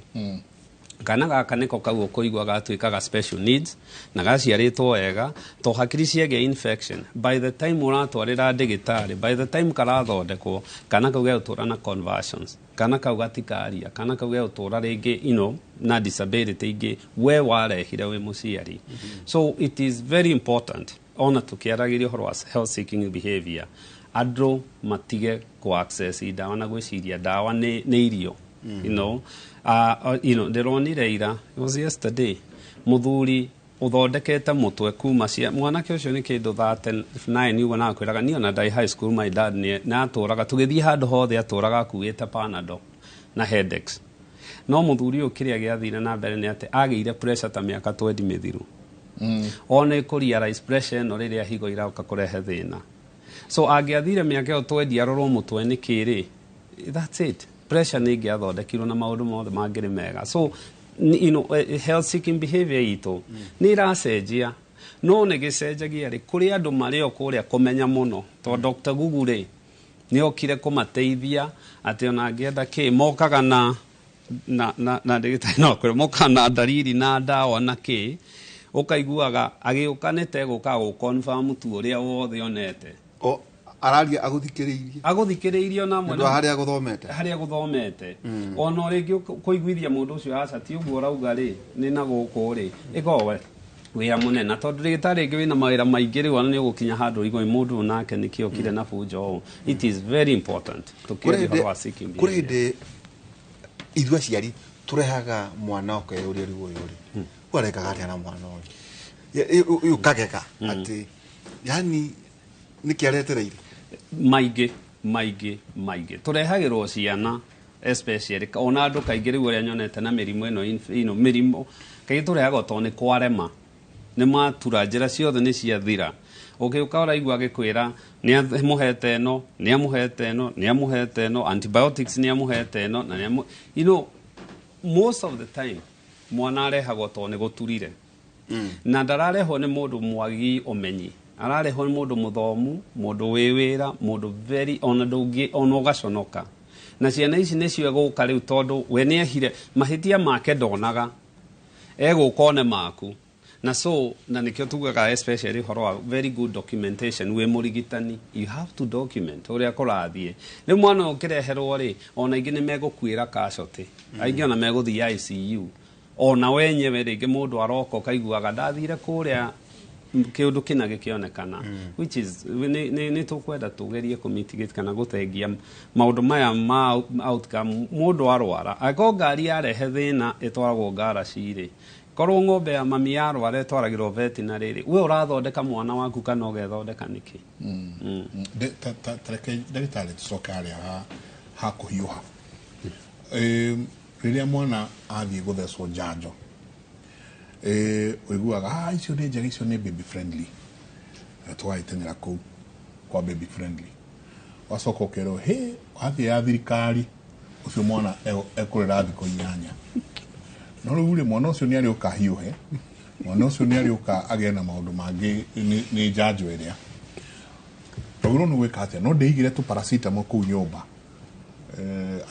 Kana gaka nĩko kau ũkũigua gatuĩkaga special needs na gaciarĩtwo wega, to hakiri ciagĩa infection, by the time ũratwarĩra ndĩgĩtarĩ, by the time karathondekwo, kana kau gegũtũra na conversions, kana kau gatikaria, kana kau gegũtũra rĩngĩ na disability ingĩ we warehire wĩ mũciari. So it is very important, ona tũkĩaragĩria ũhoro wa health seeking behavior, andũ matige kũ access ndawa na gwĩciria ndawa nĩ irio. Ndĩronire ira, it was yesterday, mũthuri ũthondekete mũtwe kuma cia mwanake ũcio nĩ kĩndũ 39 ũguo, na akwĩraga niĩ ona ndarĩ high school my dad nĩ atũraga tũgĩthiĩ handũ hothe atũraga akuĩte Panadol na Headaches. No mũthuri ũyũ kĩrĩa gĩathire na mbere nĩ atĩ agĩire pressure ta mĩaka 20 mĩthiru, ona ĩkũ realize pressure ĩno rĩrĩa higo iroka kũrehe thĩna. So angĩathire mĩaka ĩyo 20 arorwo mũtwe nĩ kĩrĩ, that's it, pressure nĩ ĩngĩathondekirwo na maũndũ mothe mangĩrĩ mega. So health seeking behavior itũ nĩ ĩracenjia, no nĩ gĩcenjagia rĩ kũrĩ andũ marĩ o kũrĩa kũmenya mũno, tondũ Dr. Google rĩ nĩ okire kũmateithia atĩ ona angĩenda kĩ mokaga na ndagĩtarĩ no akwĩre mokaga na ndariri na ndawa na kĩ. Ũkaiguaga agĩũka nĩ ta egũka gũ-confirm tu ũrĩa wothe onete. O araria agũthikĩrĩirie. Agũthikĩrĩirie ona amwe Nĩ ũndũ wa harĩa agũthomete. Harĩa gũthomete, ona rĩngĩ kũiguithia mũndũ ũcio aca ti ũguo ũrauga rĩ, nĩ na gũkũ rĩ, ĩkoragwo wĩra mũnene, na tondũ ndagĩtarĩ rĩngĩ wĩna mawĩra maingĩ rĩu, ona nĩ ũgũkinya handũ ũrigwo nĩ mũndũ ũyũ nake nĩkĩ okire na bunjo ũũ. It is very important tũkĩaria ũhoro wa seeking Kũrĩ behavior. Hĩndĩ ithuĩ aciari tũrehaga mwana ũkeyũria rĩu ũyũ rĩ ũrekaga atĩa na mwana ũyũ ũyũ ũkagega atĩ yani nĩkĩ aretereire. Maingĩ maingĩ maingĩ tũrehagĩrwo ciana, especially ona andũ kaingĩ rĩu ũrĩa nyonete na mĩrimũ ĩno ĩno mĩrimũ kaingĩ tũrehagwo tondũ nĩ kwarema, nĩ matura njĩra ciothe nĩ ciathira. Ũgĩũka ũraigua agĩkwĩra nĩ amũhete ĩno, nĩ amũhete ĩno, nĩ amũhete ĩno antibiotics, nĩ amũhete ĩno na nĩ amũ most of the time mwana arehagwo tondũ nĩ gũturire, na ndararehwo nĩ mũndũ mwagi ũmenyi, ararehwo nĩ mũndũ mũthomu, mũndũ wĩ wĩra, mũndũ very ona ndũngĩ ona ũgaconoka. Na ciana ici nĩcio egũka rĩu tondũ we nĩehire mahĩtia make, ndonaga egũka one maku. Na so na nĩkĩo tugaga especially ũhoro wa very good documentation. Wĩ mũrigitani, you have to document ũrĩa kũrathiĩ. Rĩu mwana ũyũ ũkĩreherwo rĩ, ona aingĩ nĩ megũkuĩra casualty, aingĩ ona megũthiĩ ICU, ona wenyewe rĩngĩ mũndũ aroka ũkaiguaga ndathire kũrĩa kĩũndũ kĩna gĩkĩonekana, which is nĩ tũkwenda tũgerie kũ-mitigate kana gũthengia maũndũ maya ma outcome. Mũndũ arwara, angĩkorwo ngari yarehe thĩna ĩtwaragwo ngaraci rĩ, korwo ng'ombe ya mami yarwara ĩtwaragĩrwo veterinary rĩ, we ũrathondeka mwana waku kana ũgethondeka nĩkĩ? Tareke ndagĩtarĩ tũcoke harĩa ha kũhiũha. Rĩrĩa mwana athiĩ gũthecwo njanjo, ũiguaga, "Ah, icio nĩ njega, icio nĩ baby friendly." Na tũgagĩteng'era kũu kwa baby friendly, wacoka ũkerwo hĩ wathiĩ ya thirikari ũcio mwana ekũrera thikũ 8. No rĩu rĩ, mwana ũcio nĩ arĩũka hiũhe, mwana ũcio nĩ arĩũka agĩe na maũndũ mangĩ nĩ njanjo ĩrĩa twagĩrĩirwo nĩ gwĩka atĩa? No ndĩigire tũ paracetamol kũu nyũmba,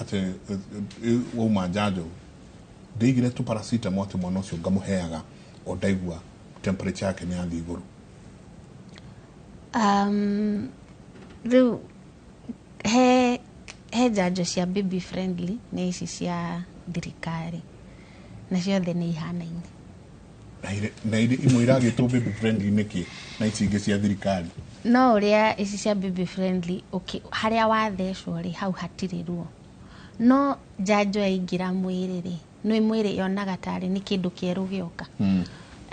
atĩ wauma njanjo ndĩigire tũ paracetamol atĩ mwana ũcio ngamũheaga o ndaigua temperature yake nĩ yathiĩ igũrũ. Rĩu he njanjo cia baby friendly nĩ ici cia thirikari, na ciothe nĩ ihanaine. Na imwe iragĩtwo baby friendly nĩkĩ na ici ingĩ cia thirikari? No ũrĩa ici cia baby friendly harĩa wathecwo rĩ, hau hatirĩ ruo, no njanjo yaingĩra mwĩrĩ rĩ, nĩ mwĩrĩ yonaga tarĩ nĩ kĩndũ kĩerũ gĩoka,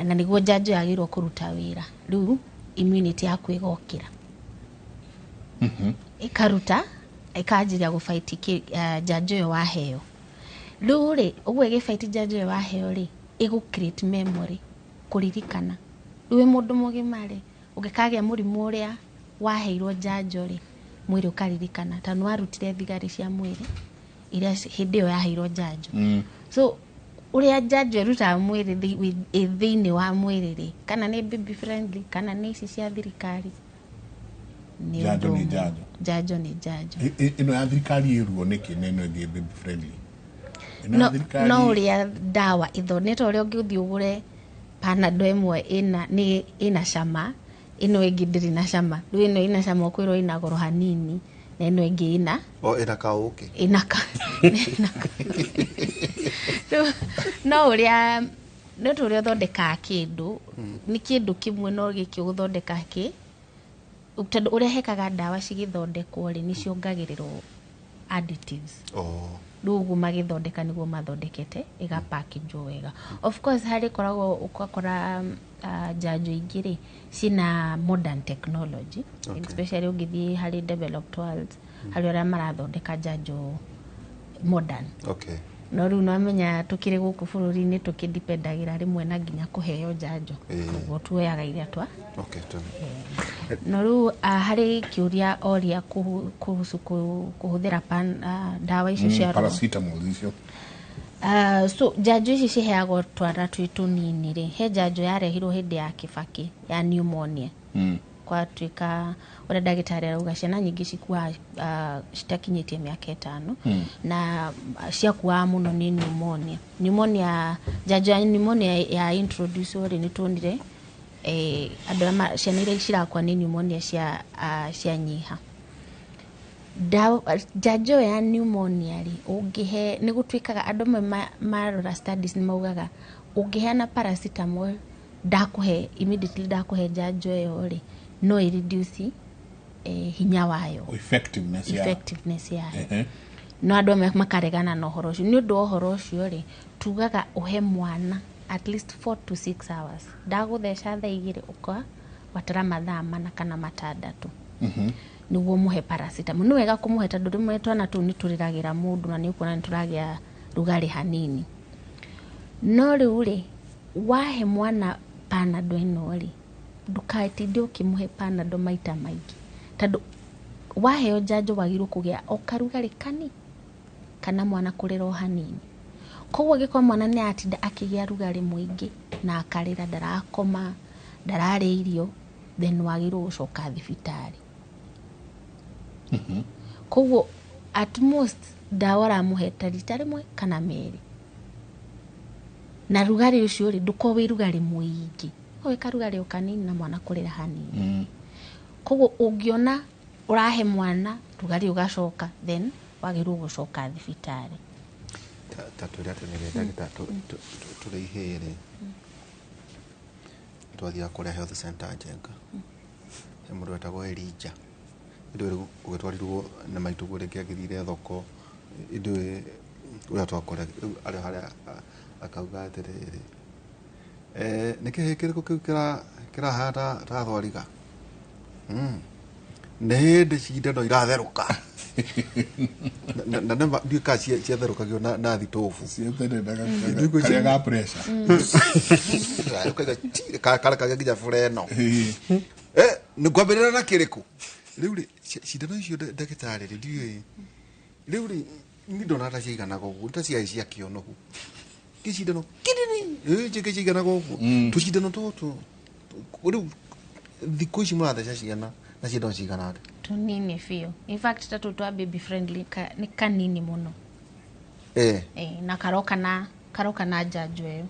na nĩguo njanjo yagĩrĩirwo kũruta wĩra. Rĩu immunity yaku ĩgokĩra, ĩkaruta, ĩkanjĩria gũbaiti njanjo ĩyo waheo. Rĩu rĩ, ũguo ĩgĩbaiti njanjo ĩyo waheo rĩ, ĩgũ create memory, kũririkana. Rĩu wĩ mũndũ mũgima rĩ, ũngĩkagĩa mũrimũ ũrĩa waheirwo njanjo rĩ, mwĩrĩ ũkaririkana ta nĩ warutire thigari cia mwĩrĩ iria hĩndĩ ĩyo yaheirwo njanjo. So ũrĩa njanjo ĩrutaga mwĩrĩ ĩ thĩinĩ wa mwĩrĩ rĩ, kana nĩ baby friendly kana nĩ ici cia thirikari, nĩ Njanjo ũndũ nĩ ũmwe. Njanjo. Njanjo nĩ njanjo. Ĩno ya thirikari ĩ ruo nĩkĩ na ĩno ĩngĩ baby friendly? Ĩno ya No, thirikari no ũrĩa ndawa ĩtho nĩ ta ũrĩa ũngĩthiĩ ũgũre Panado ĩmwe ĩna nĩ ĩna cama, ĩno ĩngĩ ndĩrĩ na cama. Rĩu ĩno ĩna cama ũkwĩrwo ĩna goro hanini, na ĩno ĩngĩ ĩna O ĩna kaũkĩ. Ĩna ka ĩna ka. Rĩu, no ũrĩa no ta ũrĩa ũthondekaga kĩndũ, nĩ kĩndũ kĩmwe, no gĩkĩ ũgũthondeka kĩ tondũ ũrĩa hekaga ndawa cigĩthondekwo rĩ, nĩ ciongagĩrĩrwo additives. Oh. Rĩu ũguo magĩthondeka nĩguo mathondekete ĩgapackagwo wega. Of course harĩ koragwo ũgakora njanjo ingĩ rĩ ciĩna modern technology. Especially ũngĩthiĩ harĩ developed world, harĩ arĩa marathondeka njanjo modern. No rĩu nwamenya tũkĩrĩ gũkũ bũrũri-inĩ tũkĩdependagĩra rĩmwe na nginya kũheo njanjo. Koguo tuoyaga iria twa Okay, no rĩu harĩ kĩũria oria kuhusu kũhũthĩra ndawa icio cia ruo. Paracetamol icio. So njanjo ici ciheagwo twana twĩ tũnini rĩ, he njanjo yarehirwo hĩndĩ ya Kibaki ya pneumonia. Kwatuĩka ũrĩa ndagĩtarĩ arauga, ciana nyingĩ cikuaga citakinyĩtie mĩaka 5, na ciakuaga mũno nĩ pneumonia. Pneumonia, njanjo ya pneumonia ya introduce rĩ, nĩ tuonire andũ arĩa ciana iria cirakua nĩ pneumonia cia cianyiha. Njanjo ya pneumonia rĩ, ũngĩhe, nĩ gũtuĩkaga andũ amwe marora studies nĩ maugaga ũngĩheana paracetamol ndakũhe immediately, ndakũhe njanjo ĩyo rĩ, no ĩ reduce hinya wayo. Effectiveness ya Effectiveness yayo. No andũ amwe makaregana na ũhoro ũcio. Nĩ ũndũ wa ũhoro ũcio rĩ, tugaga ũhe mwana at least 4 to 6 hours. Ndagũtheca thaa 2, ũka watara mathaa 4 kana 6 nĩguo mũhe paracetamol. Nĩ wega kũmũhe, tondũ rĩmwe twana tũu nĩ tũrĩragĩra mũndũ na nĩ ũkuona nĩ tũragĩa rugarĩ hanini. No rĩu rĩ, wahe mwana Panado ĩno rĩ, ndũgatinde ũkĩmũhe Panado maita maingĩ, tondũ waheo njanjo wagĩrĩirwo kũgĩa o karugarĩ kani kana mwana kũrĩra o hanini. Koguo angĩkorwo mwana nĩ atinda akĩgĩa rugarĩ mũingĩ na akarĩra, ndarakoma, ndararĩa irio, then wagĩrĩirwo gũcoka thibitarĩ. Koguo at most ndawa ũramũhe ta rita rĩmwe kana merĩ, na rugarĩ ũcio rĩ, ndũkorwo wĩ rugarĩ mũingĩ, wĩ karugarĩ o kanini na mwana kũrĩra hanini. Koguo ũngĩona ũrahe mwana rugarĩ ũgacoka, then wagĩrĩirwo gũcoka thibitarĩ. Ta twĩre atĩrĩrĩ ndagĩta, tũrĩ ihĩĩ rĩ, twathiaga kũrĩa health center Njenga, he mũndũ wetagwo Elijah. Ĩndĩ ũgĩtwarirwo na maitũguo rĩngĩ agĩthire thoko, ĩndĩ ũrĩa twakora rĩu arĩ harĩa akauga atĩrĩrĩ, nĩ kĩhĩ kĩrĩkũ kĩu kĩrahana ta thwariga? Nĩ hĩndĩ cindano iratherũka. Na ndiũĩ kana ciatherũkagio na thitobu. Cietereraga karĩa ga pressure. Ũkaiga karekagia nginya bura ĩno. Nĩ ngwambĩrĩra na kĩrĩkũ rĩu rĩ, cindano icio ndagĩtarĩ rĩ, ndiũĩ rĩu rĩ, ni ndona ta ciaiganaga ũguo, ta ciarĩ cia kĩonohu gĩcindano kĩnini, njĩke ciaiganaga ũguo tũcindano tũtũ. Rĩu thikũ ici mũratheca ciana na cindano cigana atĩa? Tunini biũ. In fact, tatu twa baby friendly nĩ kanini mũno. Na karoka na njanjo ĩyo,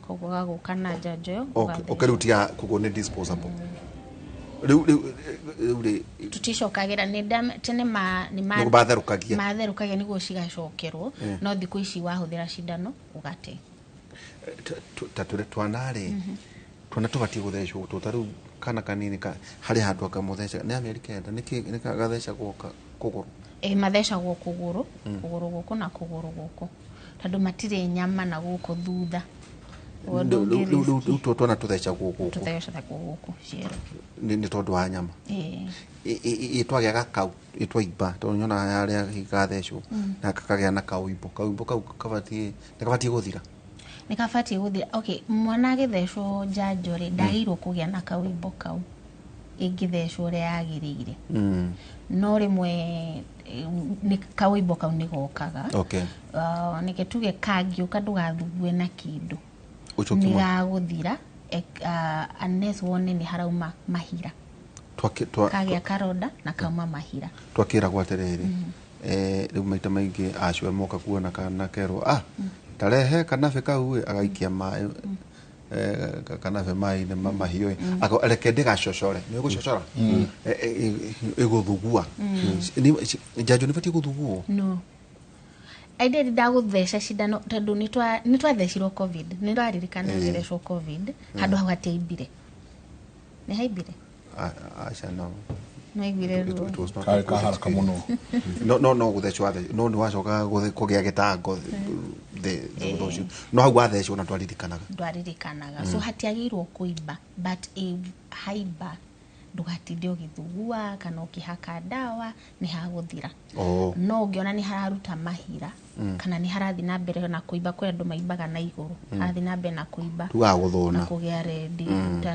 koguo gagũka na njanjo ĩyo, ũgatheca. Okay, rĩu tiga koguo nĩ disposable rĩu rĩ? Tuticokagĩra nĩ tene ma nĩ Nĩguo matherũkagia. Matherũkagia nĩguo cigacokerwo, no thikũ ici wahũthĩra cindano ũgate. Ta tũrĩ twana rĩ, twana tũbatiĩ gũthecwo tũ ta rĩu kana kanini ka harĩ handũ akamũtheca nĩ ya mĩeri 9, nĩkĩ nĩ gathecagwo kũgũrũ? E, mathecagwo kũgũrũ, kũgũrũ gũkũ na kũgũrũ gũkũ, tondũ matirĩ nyama na gũkũ thutha. Ũguo Rĩu ndũngĩ rĩu twana tũthecagwo gũkũ? Tũthecagwo gũkũ cierũ. Nĩ tondũ wa nyama? Ĩĩ. Ĩ twagĩa gakau ĩtwaimba, tondũ nyonaga harĩa gathecwo na kakagĩa na kauimbo, kauimbo kau kabatiĩ nĩ kabatiĩ gũthira? Nĩ kabatiĩ gũthira. Okay, mwana agĩthecwo njanjo rĩ, ndagĩrĩirwo kũgĩa na kauimbo kau ĩngĩthecwo ũrĩa yagĩrĩire. No rĩmwe nĩ kauimbo kau nĩ gokaga. Nĩke tuge kangĩũka, ndũgathugue na kĩndũ. Ũcokie nĩ gagũthira unless wone nĩ harauma mahira. Kagĩa karonda na kauma mahira. Twakĩragwo atĩrĩrĩ, rĩu maita maingĩ acue moka kuona kana kerwo tarehe kanabe kau ĩ, agaikia maĩ kanabe maĩ-inĩ mahiũ ĩ. Reke ndĩgacocore, nĩ ũgũcocora. Ĩgũthugua. Njanjo nĩ batiĩ gũthuguo? No, ideally ndagũtheca cindano, tondũ nĩ twathecirwo COVID, nĩ ndwaririkana? Gĩthecwo COVID handũ hau hatiaimbire, nĩ haimbire? Aca, no. Naiguire ruo. It was not Karĩ a good kaharaka experience. mũno. No gũthecwo no nĩ wacokaga kũgĩa gĩtango thutha ũcio, no hau wathecwo na ndwaririkanaga. Ndwaririkanaga, so hatiagĩrĩirwo kũimba, but if haimba, ndũgatinde ũgĩthugua kana ũkĩhaka ndawa, nĩ hagũthira. No ũngĩona nĩ hararuta mahira kana nĩ harathiĩ na mbere na kũimba, kwĩ andũ maimbaga na igũrũ, harathiĩ na mbere na kũimba Tugaga na gũthũna. Kũgĩa rendi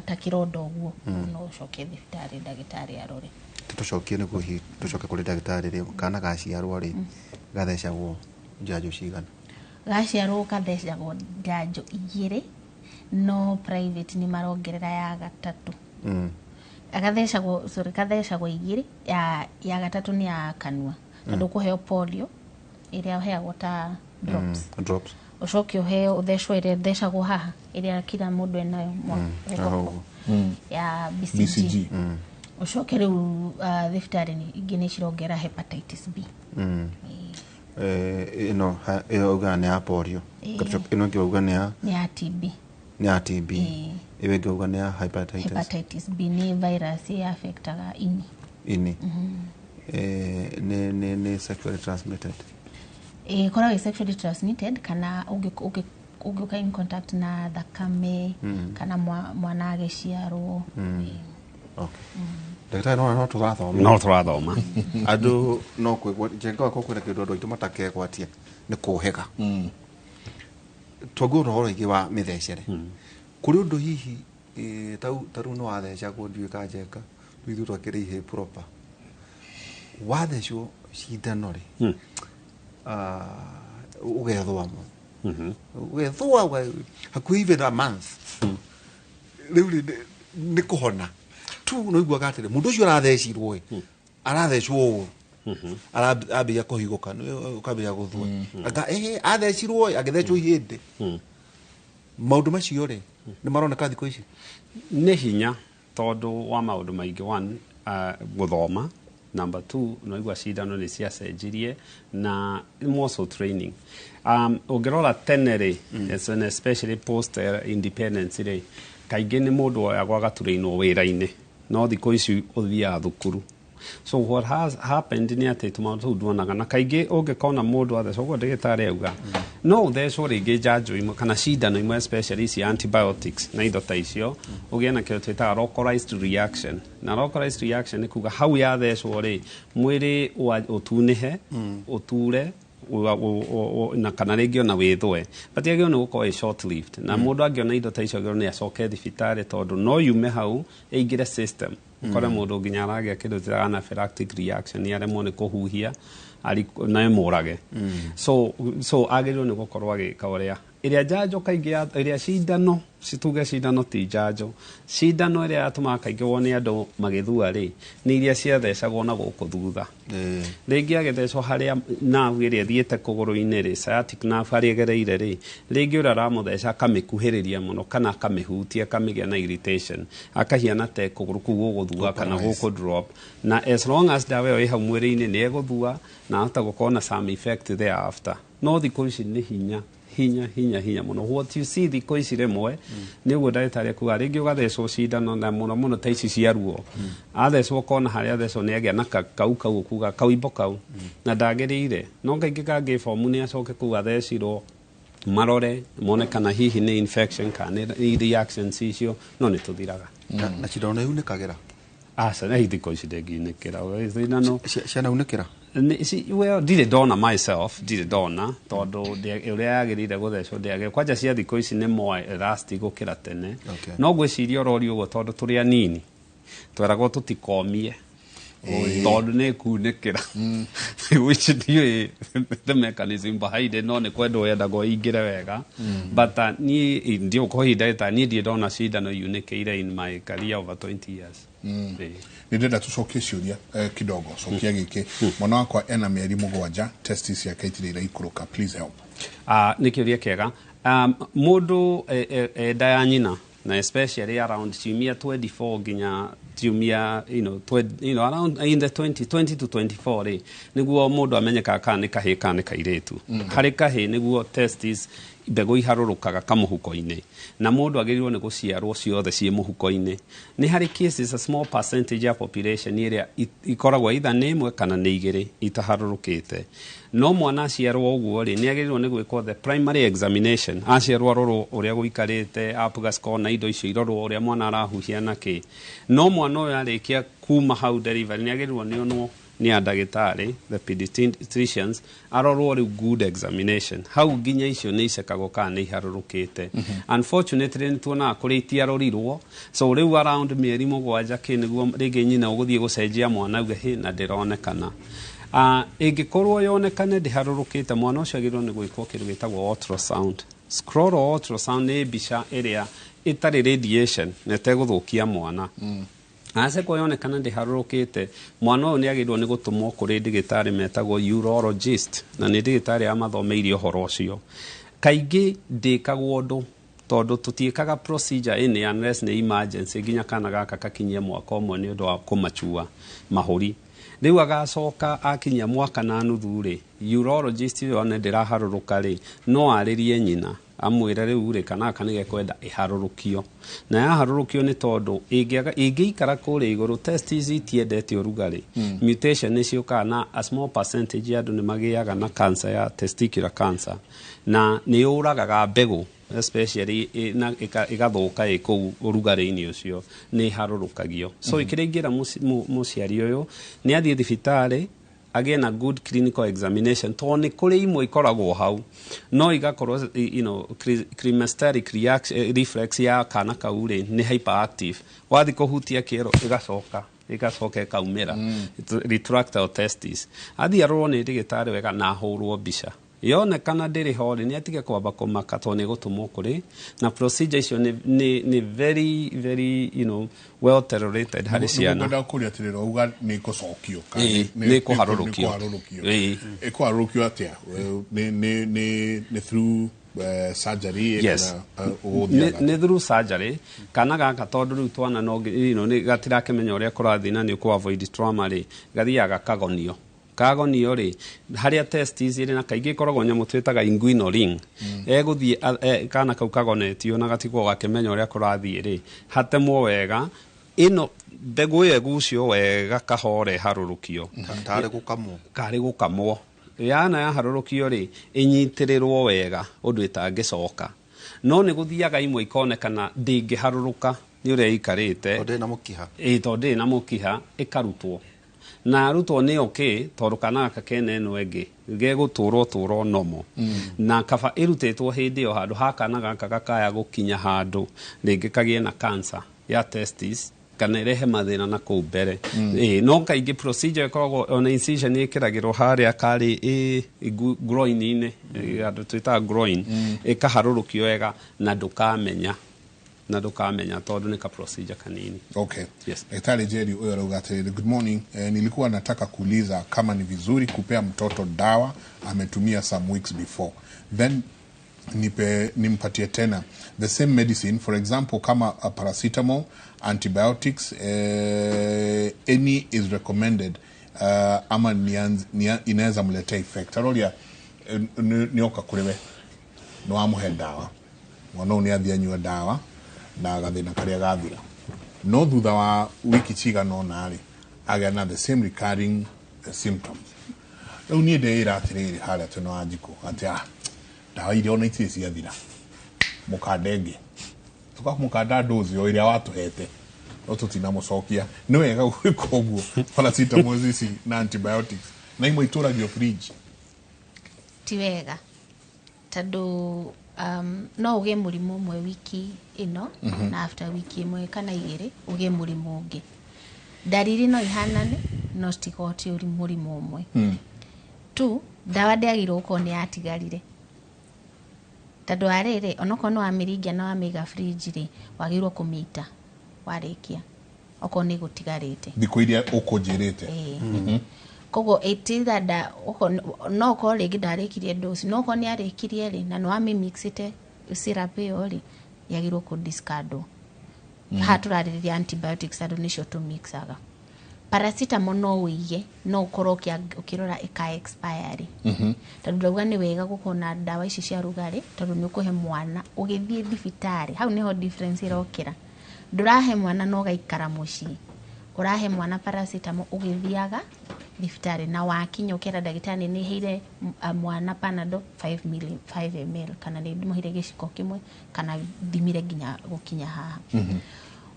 ta kĩronda ũguo, no ũcoke thibitarĩ ndagĩtarĩ arore. Tũcokie nĩguo hihi tũcoke kũrĩ ndagĩtarĩ rĩ, kana gaciarwo rĩ, gathecagwo njanjo cigana? Gaciarwo gathecagwo njanjo igĩrĩ, no private nĩ marongerera ya gatatũ. Agathecagwo, sorry, kathecagwo igĩrĩ, ya gatatũ nĩ ya kanua, tondũ kũheo polio ĩrĩa ũheagwo ta drops. Drops. Ũcoke ũheo, ũthecwo ĩrĩa ĩthecagwo haha, ĩrĩa kila mũndũ enayo Haha ũguo. Ya BCG. BCG. Ũcoke rĩu thibitarĩ ingĩ nĩ cirongera hepatitis B. Ĩno ĩyo ugaga nĩ ya polio? Ĩĩ. Ĩno ĩngĩ uga nĩ ya? Nĩ ya TB. Nĩ ya TB. Ĩĩ. Ĩyo ĩngĩ uga nĩ ya hepatitis? Hepatitis B nĩ virus ĩ affectaga ini. Ini. Nĩ sexually transmitted? Ĩkoragwo ĩ sexually transmitted kana ũngĩũka in contact na thakame kana mwana agĩciarwo. Ĩĩ. Okay, ndagĩtarĩ, no tũrathoma. No tũrathoma. Andũ no kwĩgwatia njenga wakwa kwĩna kĩndũ andũ aitũ matakegwatia nĩ kũhĩga. Twaguo ũhoro ingĩ wa mĩthecere kũrĩ ũndũ hihi ta rĩu nĩ wathecagwo, ndiũĩ ka njenga, rĩu ithuĩ twakĩrĩ ihĩ proper, wathecwo cindano rĩ, ũgethũa mũno, ũgethũa hakuhĩ even a month. Rĩu rĩ, nĩ kũhona tu no iguaga atĩrĩ mũndũ ũcio arathecirwo ĩ, arathecwo ũũ, arambĩrĩria kũhigũka, ũkambĩrĩria gũthua, anga athecirwo ĩ, agĩthecwo ihĩndĩ. Maũndũ macio rĩ, nĩ maroneka thikũ ici? Nĩ hinya tondũ wa maũndũ maingĩ. One, gũthoma. Number two, noigua cindano nĩ ciacenjirie na more so training. Ũngĩrora tene rĩ, and especially post independence rĩ, kaingĩ nĩ mũndũ oyagwo agaturĩinwo wĩra-inĩ, no thikũ ici ũthiaga thukuru. So what has happened nĩ atĩ tũmaũndũ tũu nduonaga, na kaingĩ ũngĩkona mũndũ athecwo ũguo ndagĩtarĩ auga, no ũthecwo rĩngĩ njanjo imwe kana cindano imwe, especially ici antibiotics na indo ta icio, ũgĩe na kĩndũ twĩtaga localized reaction. Na localized reaction nĩ kuga hau yathecwo rĩ, mwĩrĩ ũtunĩhe, ũture na kana rĩngĩ ona wĩthũe, but yagĩrĩirwo nĩ gũkorwo ĩ short lived. Na mũndũ angĩona indo ta icio, agĩrĩirwo nĩ acoke thibitarĩ, tondũ no yume hau ĩingĩre system, ũkore mũndũ nginya aragĩa kĩndũ twĩtaga anaphylactic reaction, nĩ aremwo nĩ kũhuhia na ĩmũrage. So agĩrĩirwo nĩ gũkorwo agĩka ũrĩa ĩrĩa njanjo kaingĩ ĩrĩa cindano, cituge cindano ti njanjo, cindano ĩrĩa yatũmaga kaingĩ wone andũ magĩthua rĩ, nĩ iria ciathecagwo na gũkũ thutha. Rĩngĩ agĩthecwo harĩa nerve ĩrĩa ĩthiĩte kũgũrũ-inĩ rĩ, sciatic nerve, harĩa ĩgereire rĩ, rĩngĩ ũrĩa aramũtheca akamĩkuhĩrĩria mũno kana akamĩhutia, akamĩgĩa na irritation, akahiana te kũgũrũ kũu gũgũthua kana Gũparalyze. gũkũ drop. Na as long as ndawa ĩyo ĩ hau mwĩrĩ-inĩ, nĩ ĩgũthua na ahota gũkorwo na some effect thereafter. No thikũ ici nĩ hinya hinya hinya hinya mũno. What you see thikũ ici rĩmwe nĩ ũguo ndagĩtarĩ akuga, rĩngĩ ũgathecwo cindano na mũno mũno ta ici cia ruo, athecwo ũkona harĩa athecwo nĩ agĩa na kau kau ũkuga kauimbo kau na ndagĩrĩire, no kaingĩ kangĩ bomu nĩ acoke kũu athecirwo, marore mone kana hihi nĩ infection kana nĩ reactions icio, no nĩ tũthiraga. Na cindano nĩ yunĩkagĩra? Aca, na thikũ ici ndĩngiunĩkĩra cindano. Ciana unĩkĩra? Well, ndirĩ ndona myself, ndirĩ ndona, tondũ ũrĩa yagĩrĩire gũthecwo ndĩagĩrĩire. Kwanja cia thikũ ici nĩ more elastic gũkĩra tene. No ngwĩciria ũroria ũguo tondũ tũrĩ anini tweragwo tũtikomie tondũ nĩ kunĩkĩra, which ndiũĩ the mechanism behind it, no nĩ kwendwo yendagwo ĩingĩre wega. But niĩ ndiũĩ kwa ihinda rĩta, niĩ ndirĩ ndona cindano yunĩkĩire in my career over 20 years. Ĩĩ. Nĩ ndĩrenda tũcokie ciũria kidogo. Cokia gĩkĩ: mwana wakwa ena mĩeri 7, testis ciake itirĩ iraikũrũka, please help. Nĩ kĩũria kĩega. Mũndũ nda ya nyina, na especially around ciumia 24 nginya ciumia around in the 20, 20 to 24 rĩ, nĩguo mũndũ amenyekaga kana nĩ kahĩĩ kana nĩ kairĩtu. Harĩ kahĩĩ nĩguo testis mbegũ iharũrũkaga kamũhuko-inĩ, na mũndũ agĩrĩirwo nĩ gũciarwo ciothe ciĩ mũhuko-inĩ. Nĩ harĩ cases, a small percentage ya population ĩrĩa ikoragwo either nĩ ĩmwe kana nĩ igĩrĩ itaharũrũkĩte. No mwana aciarwo ũguo rĩ, nĩ agĩrĩirwo nĩ gwĩkwo the primary examination. Aciarwo arorwo ũrĩa gũikarĩte, Apgar score na indo icio irorwo, ũrĩa mwana arahuhia na kĩ. No mwana ũyũ arĩkia kuma hau delivery, nĩ agĩrĩirwo nĩ onwo nĩ a ndagĩtarĩ, the pediatricians, arorwo rĩu good examination. Hau nginya icio nĩ icekagwo kana nĩ iharũrũkĩte. Unfortunately, nĩ tuonaga kũrĩa itiarorirwo, so rĩu around mĩeri 7 kĩ, nĩguo rĩngĩ nyina ũgũthiĩ gũcenjia mwana auge hĩ na ndĩronekana. Ĩngĩkorwo yonekane ndĩharũrũkĩte, mwana ũcio agĩrĩirwo nĩ gwĩkwo kĩndũ gĩtagwo ultrasound. Scrotal ultrasound nĩ mbica ĩrĩa ĩtarĩ radiation na ĩtegũthũkia mwana. Acekwo yonekana ndĩharũrũkĩte, mwana ũyũ nĩ agĩrĩirwo nĩ gũtũmwo kũrĩ ndĩgĩtarĩ metagwo urologist, na nĩ ndĩgĩtarĩ amathomeire ũhoro ũcio. Kaingĩ ndĩkagwo ũndũ tondũ tũtiĩkaga procedure ĩnĩ unless nĩ emergency, nginya kana gaka kakinyie mwaka ũmwe nĩ ũndũ wa kũmachua mahũri. Rĩu agacoka akinyia mwaka na nuthu rĩ, urologist ũyũ one ndĩraharũrũka rĩ, no arĩrie nyina amwĩre rĩu rĩ, kana gaka nĩgekwenda ĩharũrũkio. Na yaharũrũkio nĩ tondũ ĩngĩikara kũrĩa igũrũ, testes itiendete ũrugarĩ, mutation nĩ ciũkaga na a small percentage ya andũ nĩ magĩaga na cancer ya testicular cancer, na nĩ yũragaga mbegũ especially na ĩgathũka ĩ kũu ũrugarĩ-inĩ ũcio, nĩ ĩharũrũkagio. So kĩrĩa ingĩra mũciari ũyũ nĩ athiĩ thibitarĩ agĩe na good clinical examination, tondũ nĩ kũrĩ imwe ikoragwo hau no igakorwo cremasteric reaction, reflex ya kana kau rĩ nĩ hyperactive, wathiĩ kũhutia kĩero ĩgacoka ĩkaumĩra, retractile testis. Athiĩ arorwo nĩ ndĩgĩtarĩ wega na ahũrwo mbica, yonekana ndĩrĩ ho rĩ, nĩ atige kwamba kũmaka tondũ nĩ gũtũmwo kũrĩ na procedure icio nĩ very very well tolerated harĩ ciana. Ngwenda kũria atĩrĩrĩ, wauga nĩ ĩkũcokio kana Ĩĩ, nĩ ĩkũharũrũkio. Nĩ ĩkũharũrũkio. Ĩĩ. Ĩkũharũrũkio atĩa? Nĩ through surgery? Yes. Kana, ũgũthiaga Nĩ through surgery kana gaka, tondũ rĩu twana no nĩ gatirakĩmenya ũrĩa kũrathiĩ na nĩ ũkũ avoid trauma rĩ, gathiaga kagonio kagonio rĩ harĩa testis ĩrĩ, na kaingĩ ĩkoragwo nyamũ twĩtaga inguinal ring. Egũthiĩ kana kau kagonetio na gatigwo gakĩmenya ũrĩa kũrathiĩ rĩ, hatemwo wega ĩno mbegũ ĩyo ĩgucio wega kahora ĩharũrũkio. Tarĩ gũkamwo? Karĩ gũkamwo. Yana yaharũrũkio rĩ, ĩnyitĩrĩrwo wega ũndũ ĩtangĩcoka, no nĩ gũthiaga imwe ikonekana ndĩngĩharũrũka nĩ ũrĩa ĩikarĩte. Tondũ ĩna mũkiha. Ĩ, tondũ ndĩrĩ na mũkiha, ĩkarutwo na arutwo nĩ okay, tondũ kana gaka kena ĩno ĩngĩ gegũtũra ũtũro nomo, na kaba ĩrutĩtwo hĩndĩ ĩyo handũ ha kana gaka gakaya gũkinya handũ rĩngĩ kagĩe na cancer ya testis kana ĩrehe mathĩna na kũu mbere. Ĩ, no kaingĩ procedure ĩkoragwo ona incision ĩkĩragĩrwo harĩa karĩ groin-inĩ, handũ twĩtaga groin, ĩkaharũrũkio wega na ndũkamenya tondũ nĩ ka procedure kanini. Okay. Yes. Daktari Jerry huyo arauga atĩrĩrĩ, good morning. Nilikuwa nataka kuuliza kama ni vizuri kupea mtoto dawa ametumia some weeks before, then nimpatie tena the same medicine, for example kama paracetamol, antibiotics, any is recommended, ama inaweza mletea effect. Aroria nioka kũrĩ we nĩ wamũhe ndawa, mwana ũyũ nĩ athiĩ anyua ndawa na gathĩna karĩa gathira, no thutha wa wiki cigana ũna rĩ, agĩa na the same recurring symptoms. Rĩu niĩ ndĩĩra atĩrĩrĩ harĩa twĩna wa njikũ atĩ ndawa iria ona itirĩ ciathira, mũkanda ĩngĩ tũkamũkanda ndozi o ĩrĩa watũhete no tũtinamũcokia. Nĩ wega gwĩka ũguo paracetamol ici na antibiotics na imwe itũragio fridge? Ti wega tondũ no ũgĩe mũrimũ ũmwe wiki ĩno, na after wiki ĩmwe kana igĩrĩ ũgĩe mũrimũ ũngĩ. Ndariri no ihanane no citikorwo ti mũrimũ ũmwe. Tu ndawa ndĩagĩrĩirwo gũkorwo nĩ yatigarire, tondũ wa rĩrĩ, onokorwo nĩ wamĩringia na wamĩiga fridge rĩ, wagĩrĩirwo kũmĩita warĩkia okorwo nĩ gũtigarĩte. Thikũ iria ũkũnjĩrĩte. Ĩĩ. Koguo ĩtitha nda no ũkorwo rĩngĩ ndarĩkirie dose, no okorwo nĩ arĩkirie rĩ, na nĩ wamĩmixĩte syrup ĩyo rĩ, yagĩrĩirwo kũ discardwo. Haha tũrarĩrĩria antibiotics tondũ nĩcio tũmixaga. Paracetamol no ũige, no ũkorwo ũkĩrora ĩka expire rĩ, tondũ ndauga nĩ wega gũkorwo na ndawa ici cia rugarĩ, tondũ nĩ ũkũhe mwana ũgĩthiĩ thibitarĩ. Hau nĩho difference ĩrokĩra. Ndũrahe mwana na ũgaikara mũciĩ, ũrahe mwana paracetamol ũgĩthiaga thibitarĩ, na wakinya ũkera ndagĩtarĩ nĩ heire mwana Panadol 5 ml, 5 ml, kana nĩ ndĩmũheire gĩciko kĩmwe, kana thimire nginya gũkinya haha.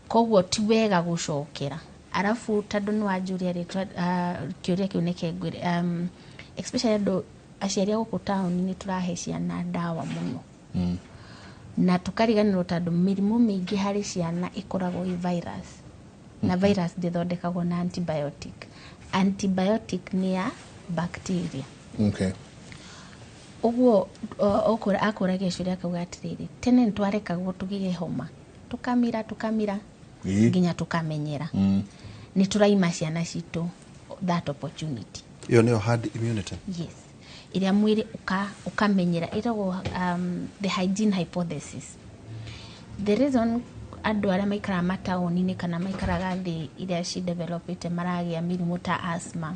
Koguo ti wega gũcokera. Arabu tondũ nĩ wanjũria rĩtwa, kĩũria kĩu nĩke ngwĩre, especially andũ aciari a gũkũ taũni nĩ tũrahe ciana ndawa mũno na tũkariganĩrwo, tondũ mĩrimũ mĩingĩ harĩ ciana ĩkoragwo ĩ virus, na virus ndĩthondekagwo na antibiotic. Antibiotic nĩ ya bacteria. Ũguo akũragia ciũria akauga atĩrĩrĩ, tene nĩ twarekagwo tũgĩe homa tũkamira tũkamira. Nginya tũkamenyera nĩ tũraima ciana citũ that opportunity. Ĩyo nĩyo herd immunity. Yes, ĩrĩa mwĩrĩ ũkamenyera ĩtagwo the hygiene hypothesis. The reason andũ arĩa maikaraga mataũni-inĩ kana maikaraga thĩ iria cidevelopĩte maragĩa mĩrimũ ta asthma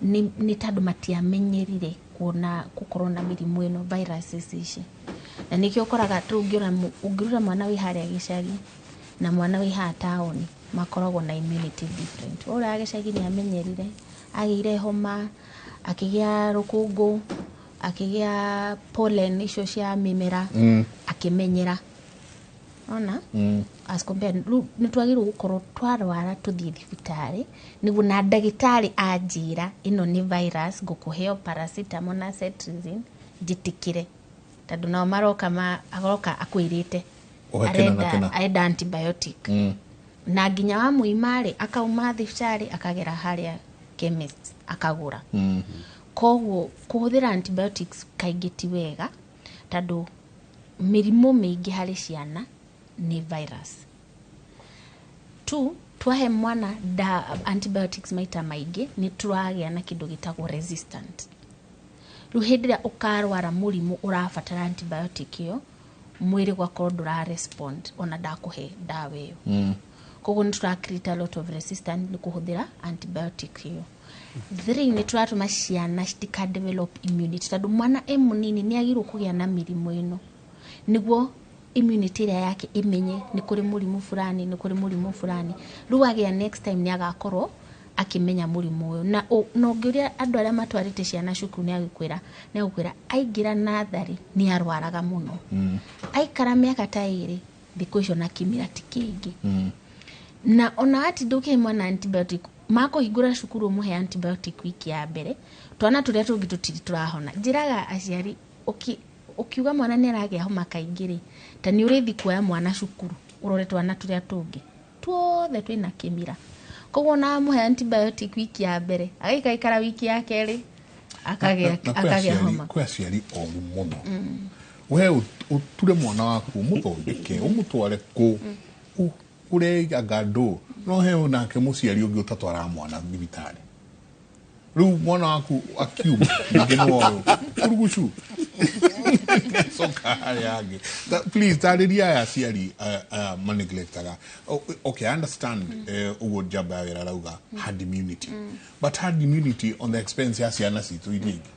nĩ tondũ matiamenyerire kuona gũkorwo na mĩrimũ ĩno, viruses ici. Na nĩkĩo ũkoraga rĩu ũngĩrora mwana wĩ harĩa gĩcagi na mwana wĩ haha taũni makoragwo na immunity different. Ũrĩa gĩcagi nĩ amenyerire, agĩire homa, akĩgĩa rũkũngũ, akĩgĩa pollen icio cia mĩmera, akĩmenyera ona as compared. Rĩu nĩ twagĩrĩirwo gũkorwo twarwara tũthiĩ thibitarĩ nĩguo na ndagĩtarĩ anjĩra ĩno nĩ virus, ngũkũheo paracetamol na cetirizine, njĩtĩkĩre, tondũ nao maroka aroka akwĩrĩte Ũhe kĩna na kĩna. Arenda antibiotic na nginya wa mũima-rĩ, akauma thibitarĩ akagera harĩa chemist akagũra. Koguo kũhũthĩra antibiotics kaingĩ ti wega, tondũ mĩrimũ mĩingĩ harĩ ciana nĩ virus. Two, twahe mwana antibiotics maita maingĩ nĩ tũragĩa na kĩndũ gĩtagwo resistant. Rĩu hĩndĩ ĩrĩa ũkarwara mũrimũ ũrabatara antibiotic ĩyo, mwĩrĩ gwakorwo ndũra respond ona ndakũhe ndawa ĩyo. Koguo nĩ tũra create a lot of resistance nĩ kũhũthĩra antibiotic ĩyo. Three, nĩ tũratũma ciana citika develop immunity, tondũ mwana e mũnini nĩ agĩrĩirwo kũgĩa na mĩrimũ ĩno nĩguo immunity ĩrĩa yake ĩmenye nĩ kũrĩ mũrimũ fulani, nĩ kũrĩ mũrimũ fulani. Rĩu agĩa next time nĩ agakorwo akĩmenya mũrimũ ũyũ. Na na ũngĩũria andũ arĩa matwarĩte ciana cukuru nĩ agũkwĩra aingĩra natharĩ nĩ arwaraga mũno, aikara mĩaka ta 2 thikũ icio na kĩmira ti kĩingĩ. Na ona watinda ũkĩhe mwana antibiotic, makũhingũra cukuru ũmũhe antibiotic wiki ya mbere, twana tũrĩa tũngĩ tũtirĩ tũrahona. Njĩraga aciari, ũkiuga mwana nĩ aragĩa homa kaingĩ rĩ, ta nĩ ũrĩthi kuoya mwana cukuru ũrore twana tũrĩa tũngĩ tuothe twĩna kĩmira. Koguo ona wamũhe antibiotic wiki ya mbere, agaikaikara wiki ya kerĩ akagĩa Na kwĩ akagĩa homa. Kwĩ aciari oru mũno. We ũture mwana waku, ũmũthondeke, ũmũtware kũ ũre anga ndũ, no he nake mũciari ũngĩ ũtatwaraga mwana thibitarĩ. Rĩu mwana waku akiuma ningĩ nĩ woyũ urugucu coka harĩa hangĩ. Please tarĩria aya aciari aya maneglectaga. Okay, I understand ũguo njamba ya wĩra arauga herd immunity, but herd immunity on the expense ya ciana citũ iria ingĩ.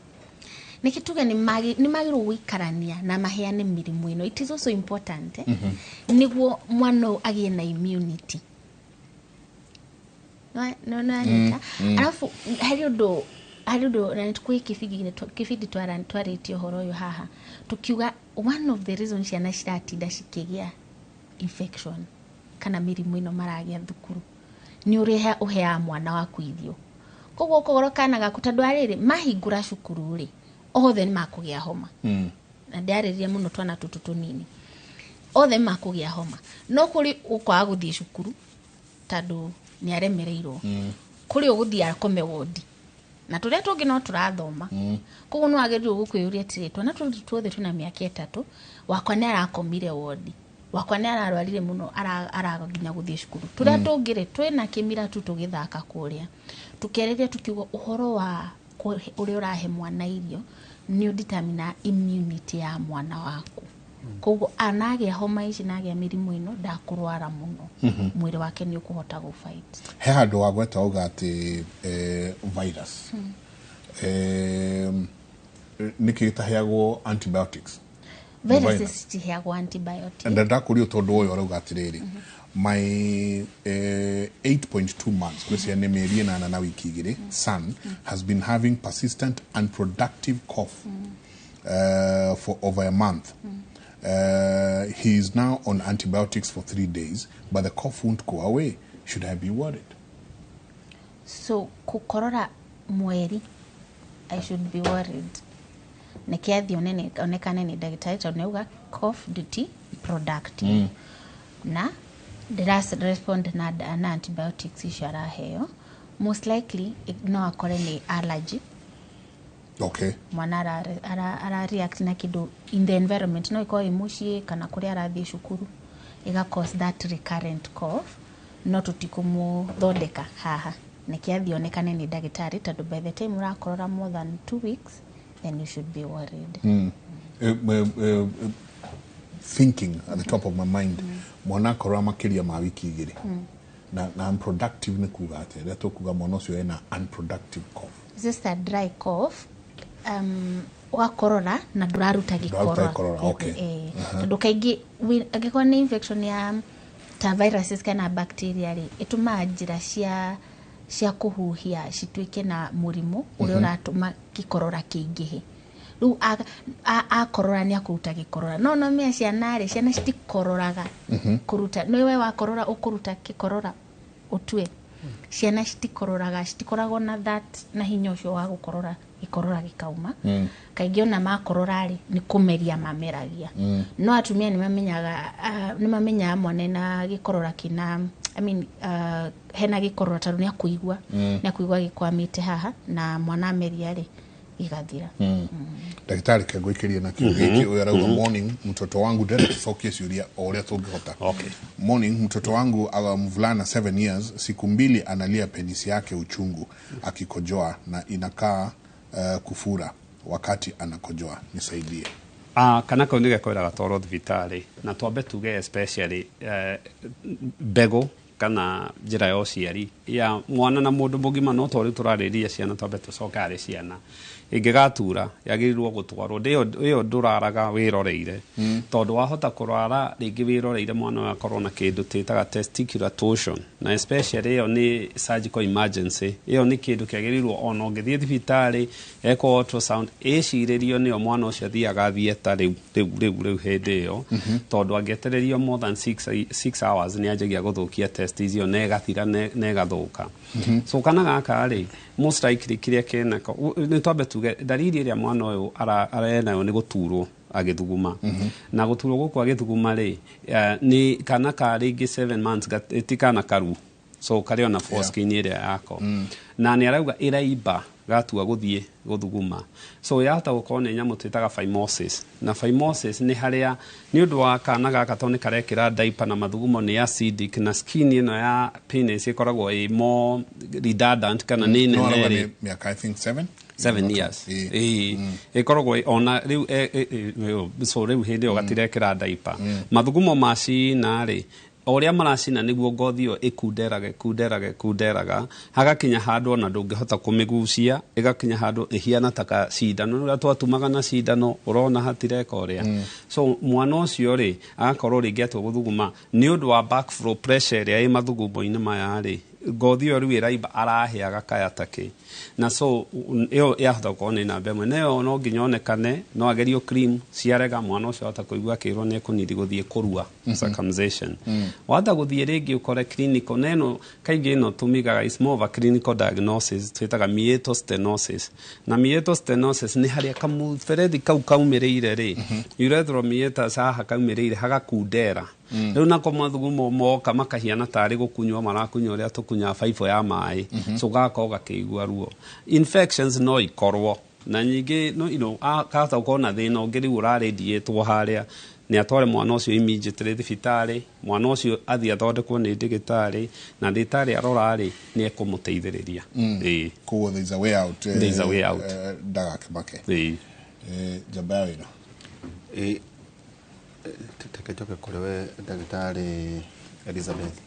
Nĩkĩ tuge nĩ magĩrĩirwo gũikarania na maheane mĩrimũ ĩno. It is also important, eh? Nĩguo mwana ũyũ agĩe na immunity. Nĩwanyita? Arabu harĩ ũndũ na kwĩ kĩbindi twarĩtie ũhoro ũyũ haha, tukiuga one of the reasons ciana ciratinda cikĩgĩa infection kana mĩrimũ ĩno maragĩa thukuru nĩ ũrĩa ũheaga mwana waku irio. Koguo ũkogoro kana gaku, tondũ arĩrĩ mahingũra cukuru rĩ, othe nĩ makũgĩa homa. Na ndĩarĩrĩria mũno twana tũtũ tũnini, othe nĩ makũgĩa homa, no kũrĩ ũkwaga gũthiĩ cukuru tondũ nĩ aremereirwo, kũrĩ ũgũthiĩ akome wodi, na tũrĩa tũngĩ no tũrathoma. Koguo nĩ wagĩrĩirwo gũkwĩyũria atĩrĩ, twana tũtũ tuothe twĩna mĩaka 3, wakwa nĩ arakomire wodi, wakwa nĩ ararwarire mũno, araga nginya gũthiĩ cukuru, tũrĩa tũngĩ rĩ twĩna kĩmira tu tũgĩthaka kũrĩa. Tũkĩarĩria tukiuga ũhoro wa ũrĩa ũrahe mwana irio nĩ ũdetermina immunity ya mwana waku. Koguo anagĩa homa ici nagĩa mĩrimũ ĩno ndakũrwara mũno, mwĩrĩ wake nĩ ũkũhota gũfight. He handũ wagweta auga atĩ virus nĩkĩ gĩtaheagwo antibiotics? Viruses Virus. citiheagwo antibiotic. Na ndakũrio tondũ ũyũ arauga atĩrĩrĩ, my 8.2 months, gwĩciria nĩ mĩeri 8 na wiki 2, son has been having persistent unproductive cough for over a month. He is now on antibiotics for 3 days, but the cough won't go away. Should I be worried? So kukorora mweri, I should be worried. Nĩkĩ athiĩ onekane nĩ ndagĩtarĩ, tondũ nĩauga cough ndĩti productive na ndĩra respond na antibiotics icio araheo. Most likely no akore nĩ allergy. Mwana ara react na kĩndũ in the environment, no ĩkorwo ĩ mũciĩ kana kũrĩa arathiĩ cukuru. Ĩga cause that recurrent cough, no tũtikũmũthondeka haha, nĩkĩ athiĩ onekane nĩ ndagĩtarĩ, tondũ by the time ũrakorora more than 2 weeks, then you should be worried. Thinking at the top of my mind, mwana akorora makĩria ma wiki 2 na unproductive nĩ kuga atĩa? Rĩrĩa tũkuga mwana ũcio ena unproductive cough. It's just a dry cough, ũgakorora na ndũraruta Ndũraruta gĩkorora. gĩkorora, okay. Eh, tondũ kaingĩ angĩkorwo nĩ infection ya ta viruses kana bacteria rĩ, ĩtũmaga njĩra cia kũhuhia cituĩke na mũrimũ ũrĩa ũratũma gĩkorora kĩingĩhe. Rĩu akorora nĩ akũruta gĩkorora, no nomĩa ciana rĩ, ciana citikororaga kũruta. Nĩ we wakorora ũkũruta gĩkorora ũtue. Ciana citikororaga, citikoragwo na that na hinya ũcio wa gũkorora gĩkorora gĩkauma. Kaingĩ ona makorora rĩ, nĩ kũmeria mameragia. No atumia nĩ mamenyaga, nĩ mamenyaga mwana ena gĩkorora kĩna, I mean, hena gĩkorora, tondũ nĩ akũigua gĩkwamĩte haha, na mwana ameria rĩ, gĩgathira. Ndagĩtarĩ, kengũikĩrie na kĩo gĩkĩ. Ũyũ arauga, "Morning, mtoto wangu," ndĩrenda tũcokie ciũria o ũrĩa tũngĩhota. Okay. "Morning, mtoto wangu, mvulana 7 years, siku 2 analia penisi yake uchungu akikojoa na inakaa kufura wakati anakojoa. Nisaidie." Ah, kana kau nĩ gekwĩra gatwarwo thibitarĩ, na twambe tuge especially mbegũ kana njĩra ya ũciari ya mwana na mũndũ mũgima, no to rĩu tũrarĩria ciana, twambe tũcoke harĩ ciana. Ĩngĩgatura yagĩrĩirwo gũtwarwo. Ĩyo ndũraraga wĩroreire, tondũ wahota kũrara rĩngĩ wĩroreire mwana ũyũ akorwo na kĩndũ twĩtaga testicular torsion, na especially ĩyo nĩ surgical emergency. Ĩyo nĩ kĩndũ kĩagĩrĩirwo ona ũngĩthiĩ thibitarĩ ekwo ultrasound, ĩcirĩrio nĩyo mwana ũcio athiaga theatre rĩu rĩu rĩu rĩu hĩndĩ ĩyo, tondũ angĩetererio more than 6 hours nĩ anjagia gũthũkia testes ĩyo na ĩgathira na ĩgathũka. So kana gaka rĩ, most likely kĩrĩa kĩnako, nĩ twambe tuge ndariri ĩrĩa mwana ũyũ arenayo nĩ gũturwo agĩthuguma. Na gũturwo gũkũ agĩthuguma rĩ, nĩ kana ka rĩngĩ 7 months, ti kana karu, so karĩ ona foreskin ĩrĩa yako, na nĩ arauga ĩraimba gatua gũthiĩ gũthuguma. So yahota gũkorwo nĩ nyamũ twĩtaga phimosis, na phimosis nĩ harĩa nĩ ũndũ wa kana gaka, tondũ nĩ karekĩra diaper na mathugumo nĩ acidic, na skin ĩno ya penis ĩkoragwo ĩ more redundant kana nĩ No nene arauga rĩ. nĩ mĩaka, I think, 7. 7 years. Ĩĩ. Ĩĩ, ĩkoragwo ona rĩu so rĩu hĩndĩ ĩyo gatirekĩra diaper, mathugumo macina rĩ, o ũrĩa maracina nĩguo ngothi ĩyo ĩkunderaga, ĩkunderaga, ĩkunderaga, hagakinya handũ ona ndũngĩhota kũmĩgucia, ĩgakinya handũ ĩhiana ta kacindano ũrĩa twatumaga na cindano, ũrona hatireka ũrĩa. So mwana ũcio rĩ, agakorwo rĩngĩ atua gũthuguma nĩ ũndũ wa backflow pressure ĩrĩa ĩ mathugumo-inĩ maya rĩ, ngothi ĩyo rĩu ĩraimba, arahĩa gakaya takĩ. Na so ĩyo yahota gũkorwo nĩ namba ĩmwe, na ĩyo no nginya onekane, no agerio cream ciarega. Mwana ũcio ahota kũigua akĩrwo nĩ ekũnidi gũthiĩ kũrua, circumcision. Wahota gũthiĩ rĩngĩ ũkore clinical, na ĩno kaingĩ ĩno tũmigaga is more of a clinical diagnosis, twĩtaga meatal stenosis. Na meatal stenosis nĩ harĩa kamũberethi kau kaumĩrĩire rĩ, urethral meatus haha kaumĩrĩire hagakundera. Rĩu nako mathugumo moka makahiana tarĩ gũkunywo marakunywo, ũrĩa tũkunyaga baibũ ya maĩ. So gagakorwo gakĩigua ruo. Infections no ikorwo na nyingĩ, no, kahota gũkorwo na thĩna ũngĩ rĩu ũrarĩdiĩtwo harĩa. Nĩ atware mwana ũcio immediately thibitarĩ, mwana ũcio athiĩ athondekwo nĩ ndĩgĩtarĩ, na ndĩgĩtarĩ arora rĩ, nĩ ekũmũteithĩrĩria. Ĩĩ. Koguo there is a way out. There is a way out. Ndagakĩmake. Ĩĩ. Njamba ya wĩra. Ĩ, reke njoke kũrĩ we ndagĩtarĩ Elizabeth.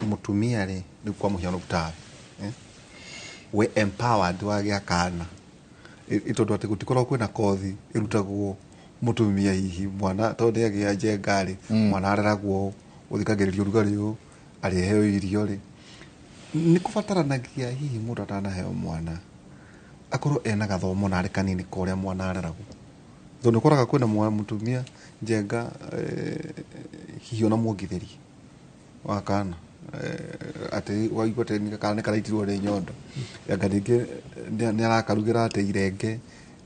Mũtumia rĩ, rĩu kwa mũhiano tawe, eh? We empowered wagĩa kana. Ĩ tondũ atĩ gũtikoragwo kwĩna kothi ĩrutagwo mũtumia, hihi mwana tondũ nĩ agĩa njenga rĩ, mwana areragwo ũũ, ũthikagĩrĩria ũrugarĩ ũũ, arĩheo irio rĩ, nĩ kũbataranagia hihi mũndũ atanaheo mwana akorwo ena gathomo narĩ kanini ka ũrĩa mwana areragwo, tondũ ũkoraga kwĩna mũtumia njenga, hihi ona mwongithĩri wa kana, atĩ waigua atĩ kana nĩ karaitirwo nĩ nyondo, anga rĩngĩ nĩ arakarugĩra atĩ irenge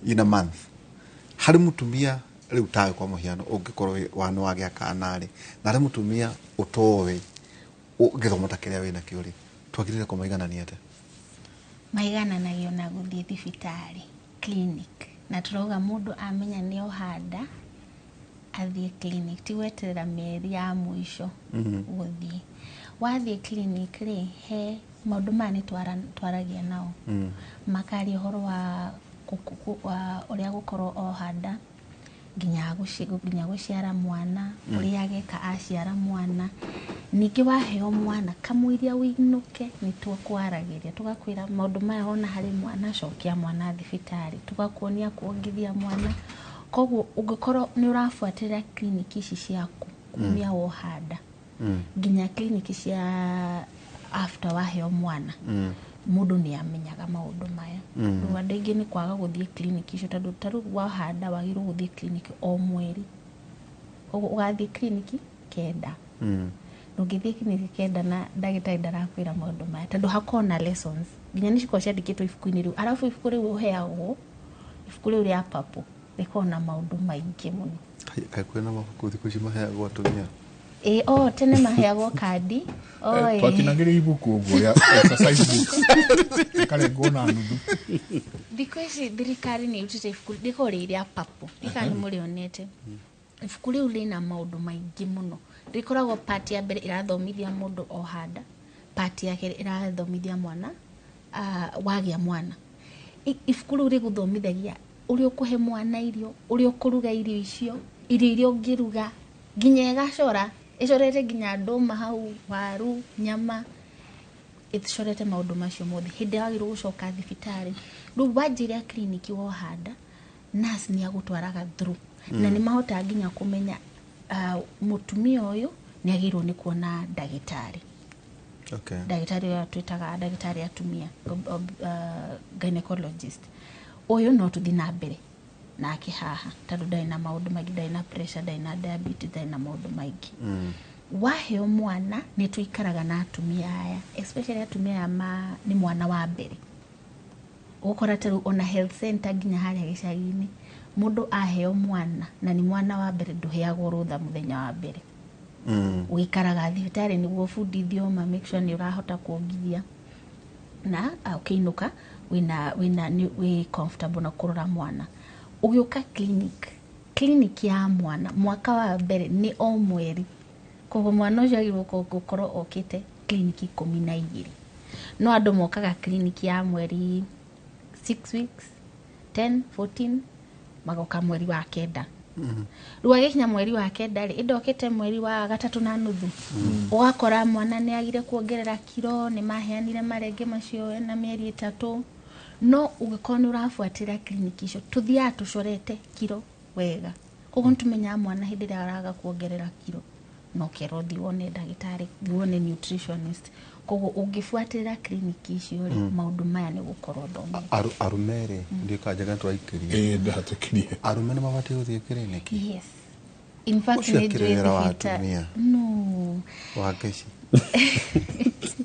in a month. Harĩ mũtumia rĩu tawe kwa mũhiano ũngĩkorwo wa nĩ wagĩa kana rĩ, na harĩ mũtumia ũtoĩ gĩthomo ta kĩrĩa wĩnakĩo rĩ, twagĩrĩire kũmaiganania atĩa? Maigananagio na gũthiĩ thibitarĩ clinic, na tũrauga mũndũ amenya nĩ oha nda. Athiĩ clinic, ti gweterera mĩeri ya mũico gũthiĩ. Wathiĩ clinic rĩ, he maũndũ maya nĩ twaragia nao, makaria ũhoro wa ũrĩa gũkorwo oha nda nginya gũciara mwana, ũrĩa ageka aciara mwana. Ningĩ waheo mwana kamũiria ũinũke nĩ tũkwaragĩria, tũgakwĩra maũndũ maya wona harĩ mwana, cokia mwana thibitarĩ, tũgakuonia kuongithia mwana. Koguo ũngĩkorwo nĩ ũrabuatĩrĩra clinic ici ciaku kumia woha nda nginya clinic cia after waheo mwana, mũndũ nĩ amenyaga maũndũ maya. Rĩu andũ aingĩ nĩ kwaga gũthiĩ clinic icio, tondũ ta rĩu woha nda wagĩrĩirwo gũthiĩ clinic o mweri. Koguo ũgathiĩ clinic 9. Ndũngĩthiĩ clinic 9 na ndagĩtarĩ ndarakwĩra maũndũ maya, tondũ hakoragwo na lessons nginya nĩ cikoragwo ciandĩkĩtwo ibuku-inĩ rĩu. Arabu ibuku rĩu ũheagwo, ibuku rĩu rĩa purple rĩkoragwo na maũndũ maingĩ mũno. Kaĩ kwĩna mabuku thikũ ici maheagwo atumia? Ĩĩ, o tene maheagwo kandi. Twatinagĩrio ibuku ũguo rĩa exercise book, rĩkarengwo na nuthu. Thikũ ici thirikari nĩ ĩrutĩte ibuku rĩkoragwo rĩ rĩa purple, ndiũĩ kana nĩ mũrĩonete. Ibuku rĩu rĩna maũndũ maingĩ mũno. Rĩkoragwo part ya mbere ĩrathomithia mũndũ oha nda, part ya kerĩ ĩrathomithia mwana wagĩa mwana. Ibuku rĩu rĩgũthomithagia ũrĩa ũkũhe mwana irio, ũrĩa ũkũruga irio icio, irio iria ũngĩruga, nginya ĩgacora, ĩcorete nginya ndũma hau, waru, nyama, ĩcorete maũndũ macio mothe. Hĩndĩ ĩrĩa wagĩrĩirwo gũcoka thibitarĩ, rĩu wanjĩra clinic woha nda, nurse nĩ agũtwaraga through, na nĩ mahotaga nginya kũmenya mũtumia ũyũ nĩ agĩrĩirwo nĩ kuona ndagĩtarĩ. Ndagĩtarĩ ũyũ twĩtaga ndagĩtarĩ atumia, gynecologist. Ũyũ no tũthiĩ na mbere nake haha, tondũ ndarĩ na maũndũ maingĩ, ndarĩ na pressure, ndarĩ na diabetes, ndarĩ na maũndũ maingĩ. Waheo mwana nĩ tũikaraga na atumia aya, especially atumia aya nĩ mwana wa mbere. Ũgũkora ta rĩu ona health center nginya harĩa gĩcagi-inĩ, mũndũ aheo mwana na nĩ mwana wa mbere ndũheagwo rũtha mũthenya wa mbere. Ũikaraga thibitarĩ nĩguo ũbundithio, ma make sure nĩ ũrahota kuongithia na ũkĩinũka wĩna wĩ comfortable na kũrora mwana. Ũgĩũka clinic ya mwana mwaka wa mbere nĩ o mweri, koguo mwana ũcio agĩrĩirwo gũkorwo okĩte clinic 12. No andũ mokaga clinic ya mweri 6 weeks, 10, 14, magoka mweri wa 9. Rĩu agĩkinya mweri wa 9 rĩ, ĩndokĩte mweri wa 3.5. Ũgakora mwana nĩ agire kuongerera kiro, nĩ maheanire marenge macio na mĩeri 3. No ũngĩkorwo nĩ ũrabuatĩrĩra clinic icio, tũthiaga tũcorete kiro wega. Koguo nĩ tũmenyaga mwana hĩndĩ ĩrĩa araga kuongerera kiro, no kerwo thiĩ wone ndagĩtarĩ, thiĩ wone nutritionist. Koguo ũngĩbuatĩrĩra clinic icio rĩ, maũndũ maya nĩ gũkorwo thomete. Arũme rĩ, ndiũĩ kana Njenga nĩtũraikĩria. Ĩĩ, ndahatũkirie. Arũme nĩ mabatiĩ gũthiĩ clinic? Yes. In fact, Ũcio nĩ akĩrĩ njũĩ wĩra wa thibitarĩ. atumia. No. Wa ngeci.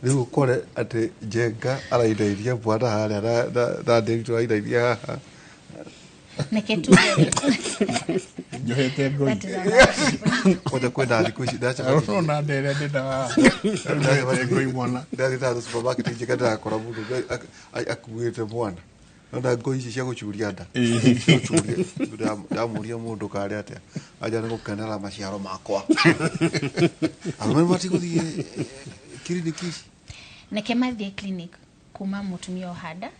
Rĩu ũkore atĩ Njenga arainairia mwana harĩa na Nderitu arainairia haha. Reke tuge. Njohete ngoi. Kwanja kwenda thikũ ici ndacemania. Ũrona ndere ndĩna haha. Njohete ngoi mwana. Ndathiĩ ta supermarket Njenga ndĩrakora mũndũ akuĩte mwana. Nona ngoi ici cia gũcuria nda. Gũcuria. Ndamũria mũndũ karĩ atĩa. Anja nĩ gũkenera maciaro makwa. Arũme nĩ mabatiĩ gũthiĩ clinic ici? Reke mathiĩ clinic kuma mũtumia oha nda,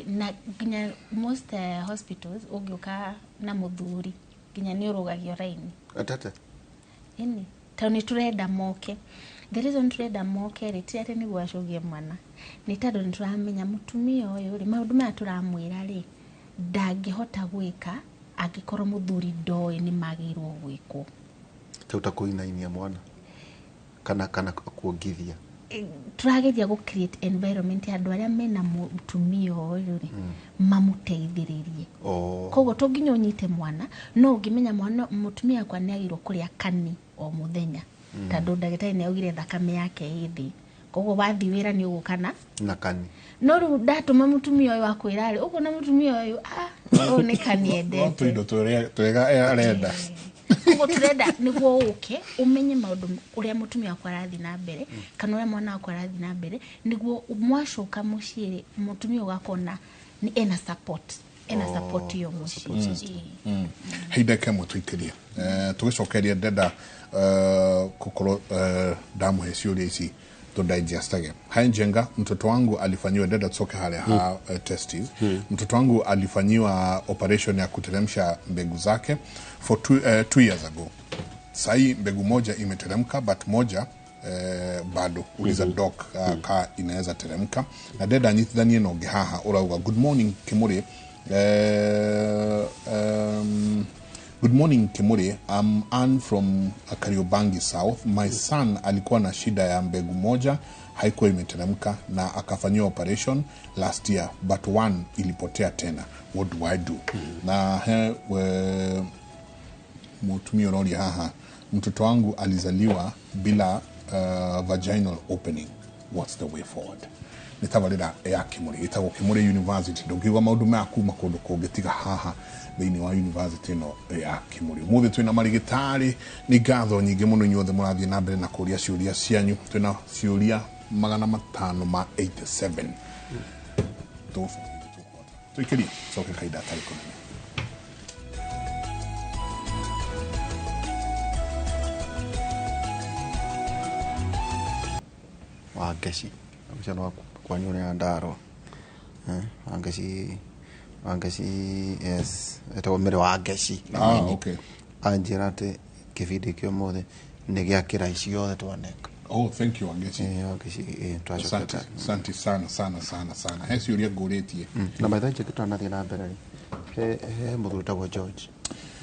na nginya most hospitals ũngĩũka na mũthuri nginya nĩ ũrũgagio raini. Atete? Ĩni, tondũ nĩ tũrenda moke. The reason tũrenda moke rĩ, ti atĩ nĩguo acũgie mwana, nĩ tondũ nĩ tũramenya mũtumia ũyũ rĩ, maũndũ maya tũramwĩra rĩ, ndangĩhota gwĩka angĩkorwo mũthuri ndoĩ nĩ magĩrĩirwo gwĩkwo. Ta ta kũinainia mwana kana kuongithia. Tũrageria gũ create environment ya andũ arĩa mena mũtumia ũyũ rĩ, mamũteithĩrĩrie. Koguo to nginya ũnyite mwana, no ũngĩmenya mwana mũtumia wakwa nĩ agĩrĩirwo kũrĩa kani o mũthenya, tondũ ndagĩtarĩ nĩ augire thakame yake ĩ thĩ. Koguo wathiĩ wĩra nĩ ũgũka na kani. No rĩu ndatũma mũtumia ũyũ akwĩra rĩ, ũguo na mũtumia ũyũ, ũyũ nĩ kani endete. No tũindo twega arenda. Koguo tũrenda nĩguo ũke ũmenye maũndũ ũrĩa mũtumia wakwa arathiĩ na mbere, kana ũrĩa mwana wakwa arathiĩ na mbere, nĩguo mwacoka mũciĩ rĩ, mũtumia ũgakorwo na nĩ ena support. Ena support yo mũciĩ. Ĩĩ. Hei ndagĩka ĩmwe tũikĩrie tũgĩcokeria ndenda gũkorwo ndamũhe ciũria ici tudigestage. Hai Njenga, mtoto wangu alifanyiwa, dada tusoke harĩa ha testes. Mtoto wangu alifanyiwa operation ya kuteremsha mbegu zake for 2 years ago. Sahii mbegu moja imeteremka but moja bado. Uliza doc ka inaweza teremka. Na ndenda nyitithanie na ũngĩ haha ũrauga, "Good morning Kimuri. Good morning Kimuri, I'm Ann from Kariobangi South. My son alikuwa na shida ya mbegu moja haikuwa imeteremka na akafanyiwa operation last year, but one ilipotea tena. What do I do?" Na he we, mutumia ũroria haha, "Mtoto wangu alizaliwa bila vaginal opening. What's the way forward?" Nĩ tabarĩra ya Kimuri ĩtagwo Kimuri University. Ndũngiuga maũndũ maya kuma kũndũ kũngĩ tiga haha thĩinĩ wa university ĩno ya Kimuri. Ũmũthĩ twĩna marigĩtarĩ. Nĩ ngatho nyingĩ mũno inyuothe mũrathiĩ na mbere na kũria ciũria cianyu. Twĩna ciũria 587. Tũgũcoka tũkũhota tũikĩrie coke kahinda atarĩ kũnene. Wangeci ũcio nĩ wa kwanyu ũrĩa ndarwa. Wangeci, Wangeci, yes, etagwo Mary Wangeci. Ah, okay. Anjĩra atĩ kĩbindi kĩa ũmũthĩ nĩ gĩa kĩra ciothe twaneka. Oh, thank you, Wangeci. Wangeci, Asante, twacokete. Asante sana sana sana sana. He ciũria ngũrĩtie. Na by the way, njĩkĩ twanathiĩ na mbere rĩ, he mũthuri ũtagwo George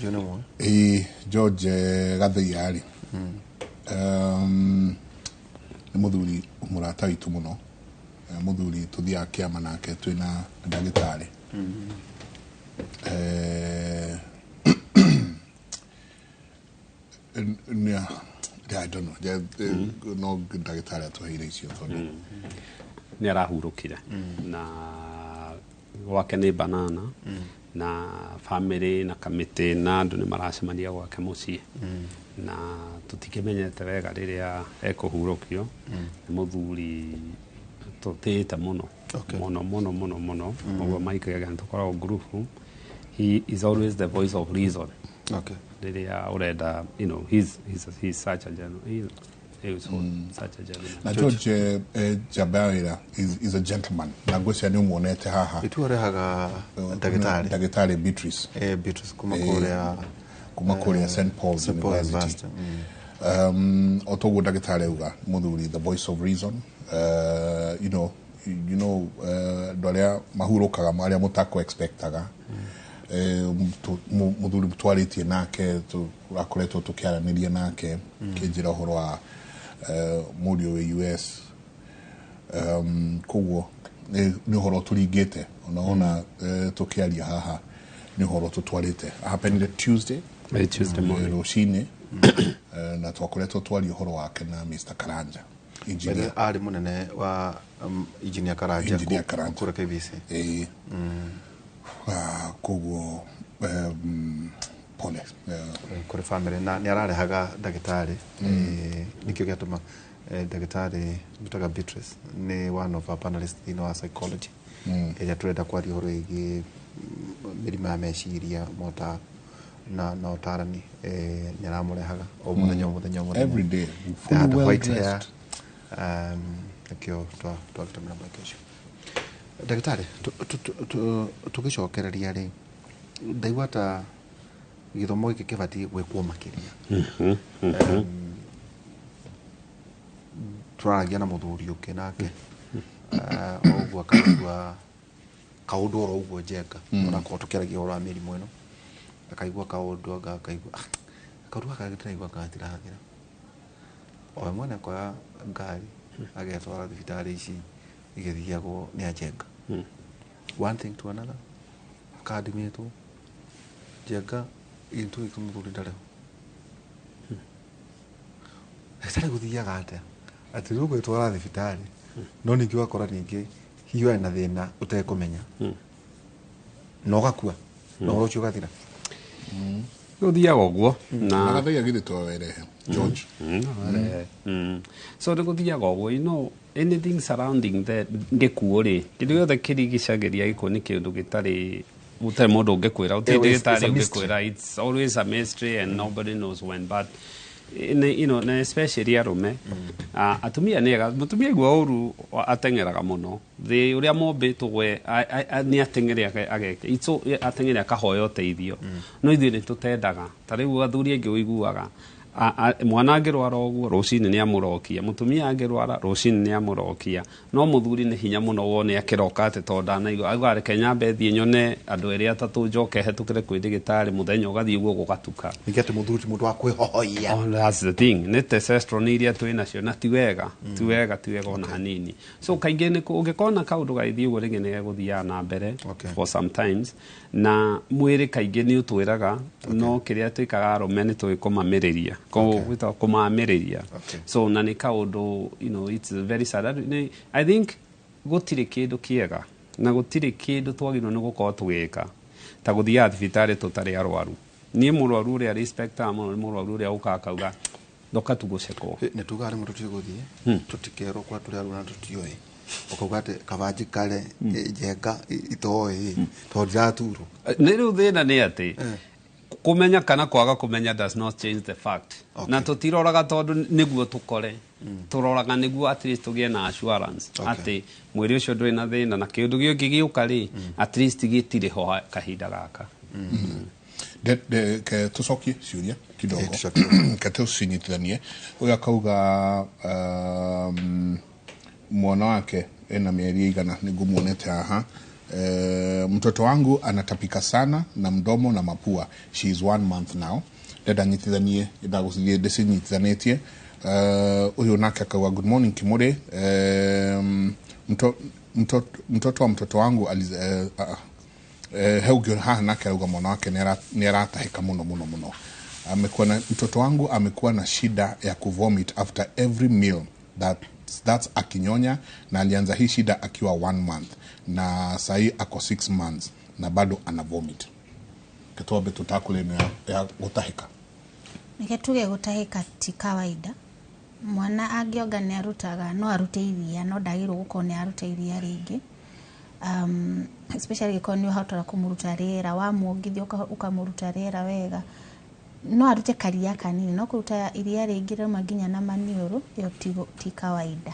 John ũmwe. Ĩĩ, George Gathaiya rĩ, nĩ mũthuri mũrata witũ mũno. Mũthuri tũthiaga kĩama nake twĩna ndagĩtarĩ. I don't know. No ndagĩtarĩ atũheire icio tondũ Nĩ arahurũkire na gwake nĩ banana na family na kamĩtĩ na andũ nĩ maracemania gwake mũciĩ na tũtikĩmenyete wega rĩrĩa ekũhurũkio. Nĩ mũthuri tũtĩĩte mũno mũno mũno mũno mũno ũguo. Mike again tũkoragwo ngurubu. He is always the voice of reason rĩrĩa ũrenda. He's such a gentleman. He is such a gentleman. Na George njamba ya wĩra is a gentleman na ngwĩciria nĩ ũmuonete haha. Itu ũrehaga ndagĩtarĩ. Ndagĩtarĩ Beatrice. Beatrice kuma kũrĩa kuma kũrĩa St Paul's St. Paul's University. University. O toguo ndagĩtarĩ auga, mũthuri the voice of reason, andũ arĩa mahurũkaga arĩa mũtakũ expectaga. Mũthuri twarĩtie nake, tũrakoretwo tũkĩaranĩria nake kĩnjĩra ũhoro wa mũriũ wĩ US. Koguo nĩ ũhoro tũringĩte onaona tũkĩaria haha nĩ ũhoro tũtwarĩte happened Tuesday. Tuesday morning. Rũcinĩ. Na twakoretwo twaria ũhoro wake na Mr. Karanja engineer. Arĩ mũnene wa engineer Karanja. Engineer Karanja. Kũrĩa KBC. Ĩĩ. Ah, koguo pole. Kũrĩ family na nĩ ararehaga ndagĩtarĩ. Nĩkĩo gĩatũma ndagĩtarĩ wĩtaga Beatrice nĩ one of our panelists thĩinĩ wa psychology ĩrĩa tũrenda kwaria ũhoro wĩgiĩ mĩrimũ ya meciria mota na ũtarani. Nĩ aramũrehaga o mũthenya o mũthenya o mũthenya. Every day. They Fully had well white hair. dressed. Nĩkĩo twagĩtũmĩra mweke ũcio ndagĩtarĩ tũgĩcokereria rĩ, ndaigua ta gĩthomo gĩkĩ kĩbatiĩ gwĩkwo makĩria. Tũraragia na mũthuri ũngĩ nake o ũguo akaigua kaũndũ oro ũguo njenga onakorwo tũkĩaragia ũhoro wa mĩrimũ ĩno, akaigua kaũndũ anga akaigua, "Ah, kaũndũ gaka ndĩraigua gatirathira." O we mwene akoya ngari agetwara thibitarĩ ici igĩthiagwo nĩ anjenga. One thing to another, akandimĩtwo njenga in 2 weeks mũthuri ndarĩ ho. Ndagĩtarĩ, gũthiaga atĩa atĩ rĩu ũgwĩtwara thibitarĩ no ningĩ ũgakora ningĩ hihi we na thĩna ũtekũmenya na ũgakua na ũhoro ũcio ũgathira? Gũthiaga ũguo na na Gathaia githĩ to werehe George. So nĩ gũthiaga ũguo, anything surrounding the gĩkuũ rĩ, kĩndũ gĩothe kĩrigicagĩria gĩkuũ nĩ kĩndũ gĩtarĩ Gũtarĩ mũndũ ũngĩkwĩra, gũtirĩ It's a ndagĩtarĩ mystery. ũngĩkwĩra. It's always a mystery and nobody knows when, but na especially arũme. Atumia nĩ ega, mũtumia aigua ũru ateng'eraga mũno thĩ ũrĩa mombĩtwo we nĩ ateng'ere ageke ateng'ere akahoya ũteithio. No ithuĩ nĩ tũtendaga. Ta rĩu athuri aingĩ ũiguaga mwana angĩrwara ũguo rũcinĩ nĩ amũrokia, mũtumia angĩrwara rũcinĩ nĩ amũrokia, no mũthuri nĩ hinya mũno wone akĩroka atĩ tondũ ndanaigua, auga reke nyambe thiĩ nyone andũ erĩ atatũ njoke hetũkĩre kwĩ ndagĩtarĩ. Mũthenya ũgathiĩ ũguo gũgatuka. Ningĩ atĩ mũthuri ti mũndũ wa kwĩhohoia. Oh, that's the thing. Nĩ testosterone iria twĩ nacio na ti wega, ti wega, ti wega ona hanini. So kaingĩ nĩ ũngĩkona kaũndũ gagĩthiĩ ũguo rĩngĩ nĩ gegũthiaga na mbere for sometimes, na mwĩrĩ kaingĩ nĩ ũtwĩraga, no kĩrĩa twĩkaga arũme nĩ tũĩ kũmamĩrĩria. Gwĩtagwo kũmamĩrĩria. So na nĩ kaũndũ, it's very sad. I think gũtirĩ kĩndũ kĩega na gũtirĩ kĩndũ twagĩrĩirwo nĩ gũkorwo tũgĩka ta gũthiaga thibitarĩ tũtarĩ arwaru. Niĩ mũrwaru ũrĩa respectaga mũno nĩ mũrwaru ũrĩa ũkaga akauga ndoka tu gũcekwo. Nĩ tugaga rĩmwe tũtigũthiĩ tũtikerwo kũrĩa tũrĩ arwaru na tũtiũĩ, ũkauga atĩ kaba njikare njenga itoĩ tondũ ndiraturwo. Nĩ rĩu thĩna nĩ atĩ kũmenya kana kwaga kũmenya does not change the fact. Na tũtiroraga tondũ nĩguo tũkore, tũroraga nĩguo at least tũgĩe na assurance atĩ mwĩrĩ ũcio ndũrĩ na thĩna, na kĩũndũ gĩũngĩ gĩũka rĩ, at least gĩtirĩ ho kahinda gaka. Ke tũcokie ciũria kidogo. Eh, tũcokie. Ke tũcinyitithanie. Ũyũ akauga mwana wake ena mĩeri igana nĩngũmuonete haha. Mtoto wangu anatapika sana na mdomo na mapua. She is 1 month now. Ndenda nyitithanie, ndagũcithie ndĩcinyitithanĩtie. Ũyũ nake akauga, "Good morning Kimuri. Mtoto wa mtoto wangu hau ũngĩ haha nake arauga mwana wake nĩ aratahĩka mũno mũno mũno. Amekuwa na, mtoto wangu amekuwa na shida ya kuvomit after every meal, that's akinyonya, na alianza hii shida akiwa 1 month na sahii ako 6 months na bado ana vomit." Ketwambe tũtakũre ĩno ya gũtahĩka. Reke tuge gũtahĩka ti kawaida. Mwana angĩonga nĩ arutaga, no arute iria, no ndagĩrĩirwo gũkorwo nĩ aruta iria rĩingĩ, especially angĩkorwo nĩ ũhotaga kũmũruta rĩera, wamuongithia ũkamũruta rĩera wega, no arute karia kanini, no kũruta iria rĩingĩ rĩrauma nginya na maniũrũ, ĩyo ti kawaida.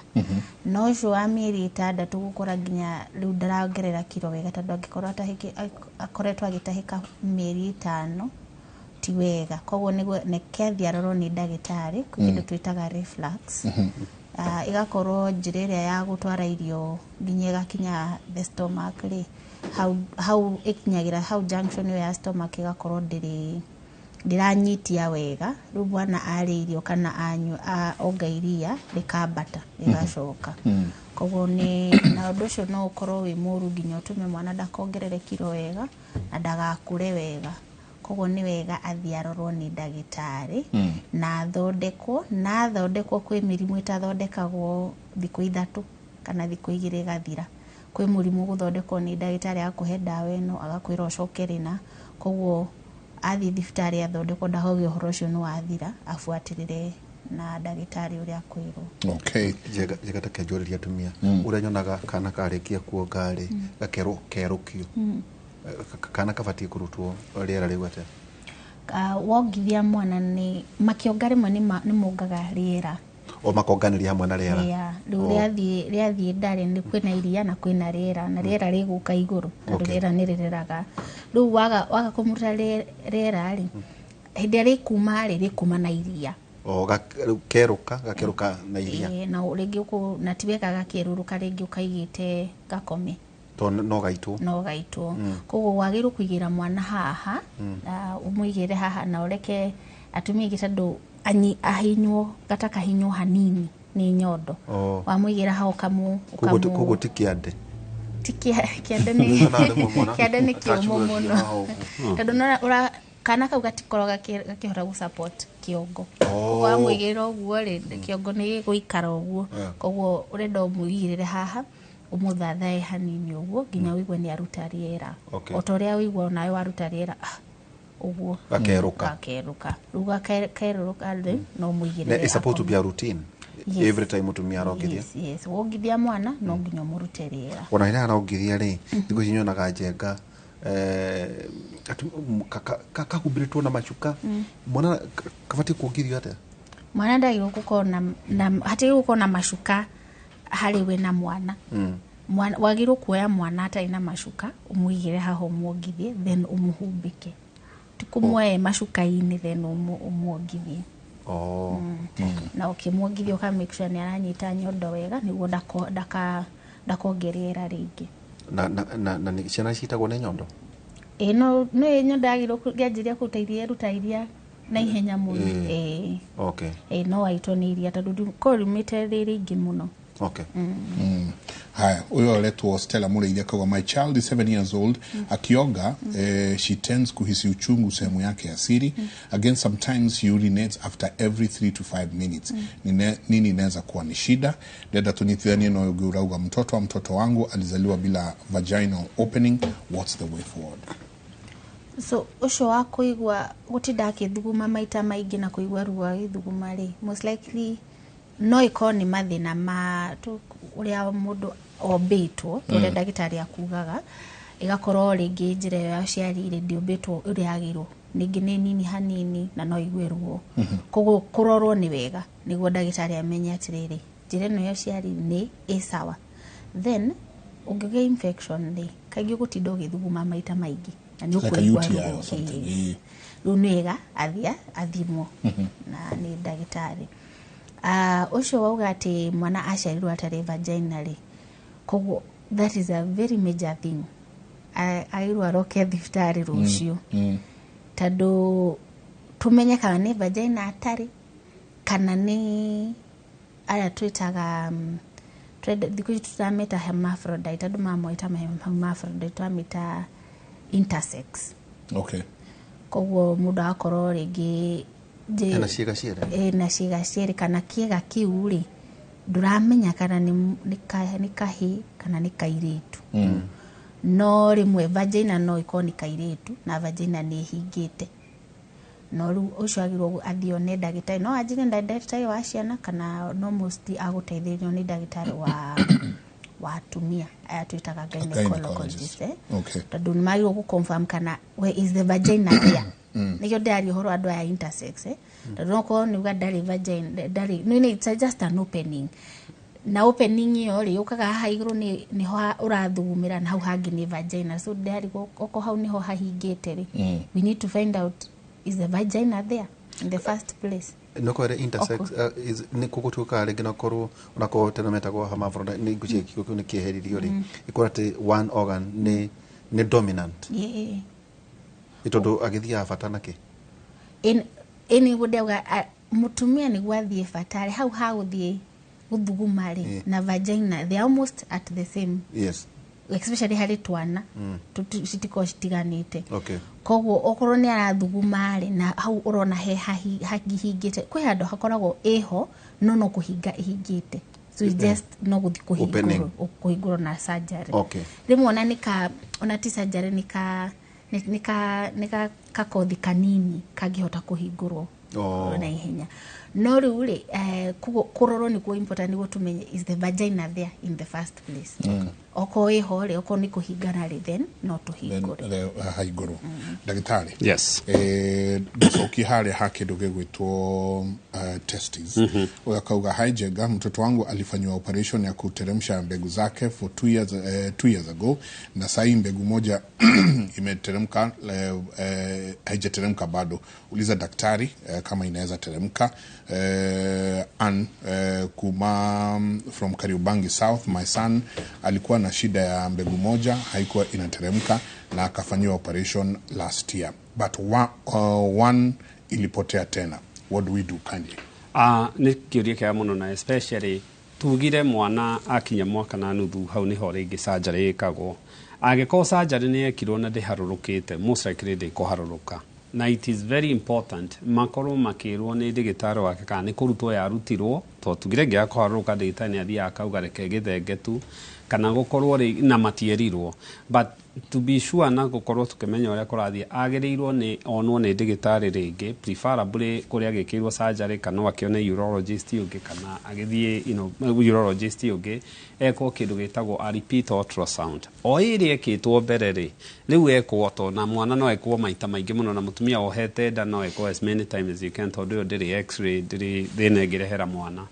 No ũcio wa mĩeri 6 gũkora nginya rĩu ndarongerera kiro wega, tondũ angĩkorwo akoretwo agĩtahĩka mĩeri 5 ti wega. Koguo nĩguo neke athiĩ arorwo nĩ ndagĩtarĩ. Kwĩ kĩndũ twĩtaga reflux. Ĩgakorwo njĩra ĩrĩa ya gũtwara irio nginya ĩgakinya the stomach rĩ, hau ĩkinyagĩra hau junction ĩyo ya stomach, ĩgakorwo ndĩrĩ ndĩranyitia wega. Rĩu mwana arĩa irio kana anyua onga iria rĩkambata rĩgacoka. Koguo nĩ na ũndũ ũcio no ũkorwo wĩ mũru nginya ũtũme mwana ndakongerere kiro wega na ndagakũre wega. Koguo nĩ wega athiĩ arorwo nĩ ndagĩtarĩ na athondekwo. Na athondekwo, kwĩ mĩrimũ ĩtathondekagwo thikũ 3 kana thikũ 2 ĩgathira. Kwĩ mũrimũ gũthondekwo nĩ ndagĩtarĩ agakũhe ndawa ĩno, agakwĩra ũcoke rĩna. Koguo athiĩ thibitarĩ athondekwo, ndakauge ũhoro ũcio nĩ wathira, abuatĩrĩre na ndagĩtarĩ ũrĩa akwĩrwo. Njega njega. Take njũrĩrie atumia ũrĩa nyonaga kana karĩkia kuonga rĩ, gakerwo kerũkio. Kana kabatiĩ kũrutwo rĩera rĩu atĩa? Wongithia mwana nĩ makĩonga rĩmwe nĩ mongaga rĩera. O makonganĩria hamwe na rĩera? Yeah, rĩu rĩathiĩ ndarĩ nĩ kwĩna iria na kwĩna rĩera, na rĩera rĩgũka igũrũ tondũ rĩera nĩ rĩreraga. Rĩu waga kũmuta rĩera rĩ, hĩndĩ ĩrĩa rĩkuma rĩ, rĩkuma na iria. O rĩu kerũka gakerũka na iria. Ĩĩ, na rĩngĩ na ti wega gakĩerũrũka rĩngĩ ũkaigĩte gakome. Tondũ no gaitwo. No gaitwo. Koguo wagĩrĩirwo kũigĩra mwana haha, na ũmũigĩre haha na ũreke atumia aingĩ, tondũ ahinywo gatakahinywo hanini nĩ nyondo. Wamũigĩra hau ũkamũ Koguo ti kĩande? Ti kĩande nĩ Kana rĩmwe mwana kĩande nĩ kĩũmũ atachugũragia mũno. haha ũguo. Tondũ nĩwona kana kau gatikorwo gakĩhota gũ support kĩongo. Koguo wamũigĩrĩra ũguo rĩ, kĩongo nĩ gĩgũikara ũguo. Koguo ũrenda ũmũigĩrĩre haha, ũmũthathae hanini ũguo nginya ũigue nĩ aruta rĩera. O ta ũrĩa ũigua onawe waruta rĩera, ah, ũguo. Gakerũka. Gakerũka. Rĩu gakerũrũka rĩ, no ũmũigĩrĩre Na it's supposed to be akome. a routine? Yes. Every time mũtumia arongithia? Yes. Wongithia mwana no nginya ũmũrute rĩera. Ona rĩrĩa arongithia rĩ, thikũ ici nyonaga njenga Kahumbĩrĩtwo na macuka, mwana kabatiĩ kuongithio atĩa? Mwana ndagĩrĩirwo gũkorwo na hatigĩrĩirwo gũkorwo na macuka harĩ we na mwana. Mwana wagĩrĩirwo kuoya mwana atarĩ na macuka, ũmũigĩre haha ũmuongithie, then ũmũhumbĩke, ti kũmuoya macuka-inĩ then ũmuongithie. Oh. Na ũkĩmuongithia ũka make sure nĩ aranyita nyondo wega nĩguo ndakonge rĩera rĩingĩ. Na ciana ciitagwo nĩ nyondo? Ĩĩ, no ĩ nyondo yagĩrĩirwo kĩanjĩrĩria kũruta iria, ĩruta iria na ihenya mũno. Ĩĩ. Ĩĩ, no aitwo nĩ iria tondũ korwo riumĩte rĩ rĩingĩ mũno. Haya, huyo aletwa Stella Mureithi akauga, "My child is 7 years old. Akioga, she tends kuhisi uchungu sehemu yake ya siri. Again, sometimes she urinates after every 3 to 5 minutes. Nini inaweza kuwa ni shida? Ndenda tunyitithanie na ũyũ ũngĩ urauga, mtoto wa mtoto wangu alizaliwa bila vaginal opening. What's the way forward?" So ũcio wa kũigua gũtinda akĩthuguma maita maingĩ na kũigua ruo agĩthuguma rĩ, most likely no ĩkorwo nĩ mathĩna ma ũrĩa mũndũ ombĩtwo, ta ũrĩa ndagĩtarĩ akugaga, ĩgakorwo rĩngĩ njĩra ĩyo ya ũciari rĩ ndĩũmbĩtwo ũrĩa yagĩrĩirwo, rĩngĩ nĩ nini hanini na no igue ruo. Koguo kũrorwo nĩ wega nĩguo ndagĩtarĩ amenye atĩrĩrĩ, njĩra ĩno ya ũciari nĩ ĩ sawa. Then ũngĩgĩa infection rĩ, kaingĩ ũgũtinda ũgĩthuguma maita maingĩ na nĩ Like a ũkũigua UTI ruo. or something. Yes. Rĩu nĩ wega athiĩ athimwo na nĩ ndagĩtarĩ. Ũcio wauga atĩ mwana aciarirwo atarĩ vagina rĩ, koguo that is a very major thing. Agĩrĩirwo aroke thibitarĩ rũciũ tondũ tũmenye kana nĩ vagina atarĩ kana nĩ aya twĩtaga thikũ ici tũramĩta hermaphrodite, andũ mamwĩta hermaphrodite, tũramĩta intersex. Koguo mũndũ agakorwo rĩngĩ Ena ciĩga cierĩ. Ĩna ciĩga cierĩ kana kĩĩga kĩu rĩ, ndũramenya kana nĩ kahĩĩ kana nĩ kairĩtu. No rĩmwe vagina no ĩkorwo nĩ kairĩtu na vagina nĩ ĩhingĩte. No rĩu ũcio agĩrĩirwo athiĩ one ndagĩtarĩ, no anjĩre ndagĩtarĩ wa ciana kana no most agũteithĩrĩrio nĩ ndagĩtarĩ wa atumia aya twĩtaga gynecologist, eh? Tondũ nĩ magĩrĩirwo gũ confirm kana where is the vagina there. Nĩkĩo ndĩraria ũhoro wa andũ aya intersex, eh? Tondũ no korwo nĩ uga ndarĩ vagina, ndarĩ no, it's just an opening, na opening ĩyo rĩ yũkaga haha igũrũ nĩho ũrathugumĩra na hau hangĩ nĩ vagina. So ndĩrarigwo okorwo hau nĩho hahingĩte rĩ, we need to find out, is the vagina there in the first place? No kwere intersex nĩ kũgũtuĩka rĩngĩ no korwo onakorwo tene metagwo hermaphrodite, nĩ ngwĩciria kiugo kĩu nĩ kĩeheririo rĩ, ĩkorwo atĩ one organ nĩ dominant. Nĩ tondũ agĩthiaga bata nakĩ? Ĩ nĩguo ndauga mũtumia nĩguo athiĩ batarĩ hau hagũthiĩ gũthuguma rĩ na vagina, they are almost at the same, especially harĩ twana, citikoragwo citiganĩte. Koguo okorwo nĩ arathuguma rĩ, na hau ũrona he hahingĩte, kwĩ handũ hakoragwo ĩho no kũhinga ĩhingĩte, so it's just no gũthiĩ Opening. kũhingũrwo na surgery. Rĩmwe ona nĩ ka ona ti surgery, nĩ ka kakothi kanini kangĩhota kũhingũrwo na ihenya. No rĩu rĩ, koguo kũrorwo nĩkuo important nĩguo tũmenye, is the vagina there in the first place? Okorwo ĩho rĩ, okorwo nĩ kũhingana rĩ, then no tũhingũre. Haingũrwo ndagĩtarĩ. Yes. Ngacokia harĩa ha kĩndũ gĩgwĩtwo testis. Huyo akauga, "Hi Njenga, mtoto wangu alifanyiwa operation ya kuteremsha mbegu zake for 2 years ago, na sahii mbegu moja imeteremka, haijateremka bado. Uliza daktari kama inaweza teremka." An kuma from Kariobangi South, "My son alikuwa na shida ya mbegu moja, haikuwa inateremka na akafanyiwa operation last year, but one ilipotea tena. What do we do kindly?" Nä kä å ria kä mũno, na especially tugire mwana akinya mwaka na nuthu, hau nĩho rĩngĩ surgery ĩkagwo. Angĩkorwo surgery nĩ yekirwo na ndĩharũrũkĩte, most likely ndĩkũharũrũka, na it is very important makorwo makĩrwo nĩ ndĩgĩtarĩ wake kana nĩ kũrutwo yarutirwo, to tugire ngĩaga kũharũrũka, ndĩgĩtarĩ nĩ athiaga akauga reke gĩthenge tu kana gũkorwo na matierirwo, but To be sure na gũkorwo tũkĩmenya ũrĩa kũrathiĩ, agĩrĩirwo nĩ onwo nĩ ndagĩtarĩ rĩngĩ, preferably kũrĩa agĩkĩirwo surgery, kana no akĩone urologist ũngĩ, kana agĩthiĩ urologist ũngĩ ekwo kĩndũ gĩtagwo a repeat ultrasound o ĩrĩa ĩkĩtwo mbere rĩ. Rĩu ekwo to na mwana no ekwo maita maingĩ mũno, na mũtumia wohete nda no ekwo as many times as you can, tondũ ĩyo ndĩrĩ x-ray, ndĩrĩ thĩna ĩngĩrehera mwana.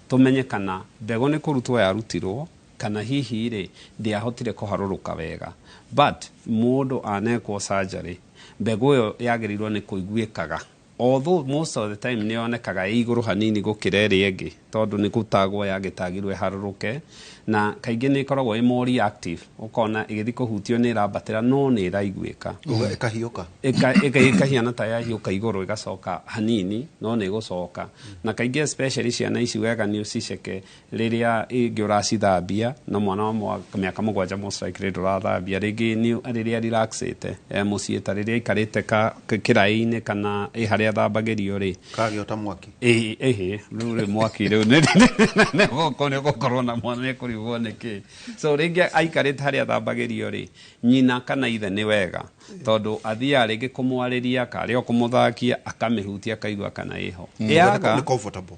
Tũmenye kana mbegũ nĩ kũrutwo yarutirwo, kana hihi rĩ ndĩahotire kũharũrũka wega. But mũndũ anekwo surgery, mbegũ ĩyo yagĩrĩirwo nĩ kũiguĩkaga, although most of the time nĩ yonekaga ĩ igũrũ hanini gũkĩra ĩrĩa ĩngĩ, tondũ nĩ gũtagwo yagĩtagirwo ĩharũrũke, na kaingĩ nĩ ĩkoragwo ĩ more reactive, ũkona ĩgĩthiĩ kũhutio nĩ ĩrambatĩra, no nĩ ĩraiguĩka. Uga ĩkahiũka. Ĩkahiana ta yahiũka igũrũ, ĩgacoka hanini, no nĩ ĩgũcoka. Na kaingĩ especially ciana ici, wega nĩ ũciceke rĩrĩa ĩngĩ ũracithambia, na mwana wa mĩaka 7 most likely ndũrathambia rĩngĩ, nĩ rĩrĩa relaxĩte e mũciĩ, ta rĩrĩa aikarĩte kĩraĩ-inĩ kana ĩ harĩa athambagĩrio rĩ. Kagĩota mwaki. Ĩhĩ ĩhĩ, rĩu rĩ mwaki rĩu nĩ gũkorwo na mwana nĩ kũrigwo nĩkĩ. So rĩngĩ aikarĩte harĩa athambagĩrio rĩ, nyina kana ithe, nĩ wega tondũ athiaga rĩngĩ kũmwarĩria karĩ o kũmũthakia, akamĩhutia, akaigua kana ĩho ĩyaga. Nĩ comfortable.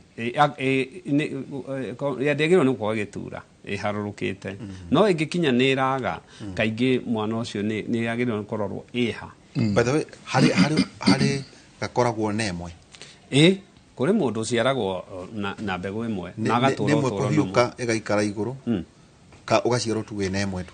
Ndĩagĩrĩirwo nĩ gũkorwo ĩgĩtura ĩharũrũkĩte, no ĩngĩkinya nĩ ĩraga, kaingĩ mwana ũcio nĩ yagĩrĩirwo nĩ kũrorwo ĩha. By the way, harĩ gakoragwo na ĩmwe. Ĩ, kũrĩ mũndũ ũciaragwo na mbegũ ĩmwe na agatũra nĩ ĩmwe ũtũũro kũhiũka ĩgaikara igũrũ, ka ũgaciarwo tu wĩna ĩmwe tu.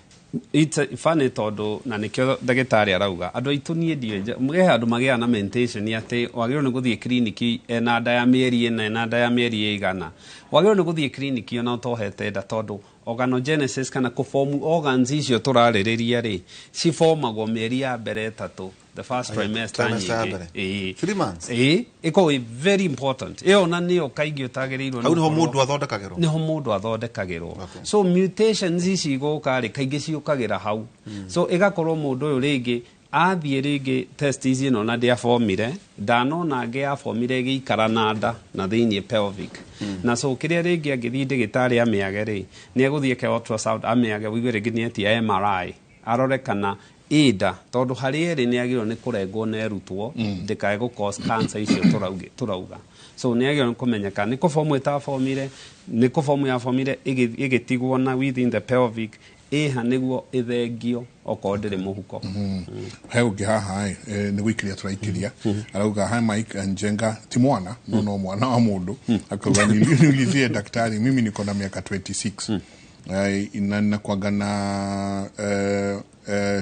It's a funny, tondũ na nĩkĩo ndagĩtarĩ arauga andũ aitũ, niĩ ndiũĩ he andũ magĩaga na mentation atĩ wagĩrĩirwo nĩ gũthiĩ kiriniki ena nda ya mĩeri 4, ena nda ya mĩeri ĩigana. Wagĩrĩirwo nĩ gũthiĩ kiriniki ona ũtohete nda, tondũ organogenesis kana kũform organs icio tũrarĩrĩria rĩ, cifomagwo mĩeri ya mbere 3, the first trimester. Trimester ya nyingĩ. mbere. Ĩĩ. 3 months. Ĩĩ, ĩkoragwo ĩ very important ĩyo, na nĩyo kaingĩ ũtagĩrĩirwo nĩ Hau nĩho gũkorwo- mũndũ athondekagĩrwo. Niho mũndũ athondekagĩrwo. Okay. So mutations ici igũka rĩ, kaingĩ ciũkagĩra hau. So ĩgakorwo mũndũ ũyũ rĩngĩ athiĩ rĩngĩ test ici ĩno na ndĩabomire, ndanona angĩ yabomire ĩgĩikara na nda na thĩiniĩ pelvic. Na so kĩrĩa rĩngĩ angĩthiĩ ndĩgĩtarĩ amĩage rĩ, nĩ egũthiĩ eke ultrasound amĩage, ũigue rĩngĩ nĩ etia MRI arore kana ĩnda, tondũ harĩ ĩrĩ nĩ agĩrĩirwo nĩ kũrengwo na ĩrutwo ndĩkae gũ cause cancer icio tũrauga. So nĩ agĩrĩirwo nĩ kũmenyeka nĩ kũbomu ĩtabomire, nĩ kũbomu yabomire ĩgĩtigwo na within the pelvic ĩha, nĩguo ĩthengio okorwo ndĩrĩ mũhuko. He ũngĩ haha ĩ, nĩ gũikĩria tũraikĩria, arauga, "Hi Mike and Njenga," ti mwana no mwana wa mũndũ, akauga, "Niulizie daktari, mimi niko na miaka 26. Inakuaga na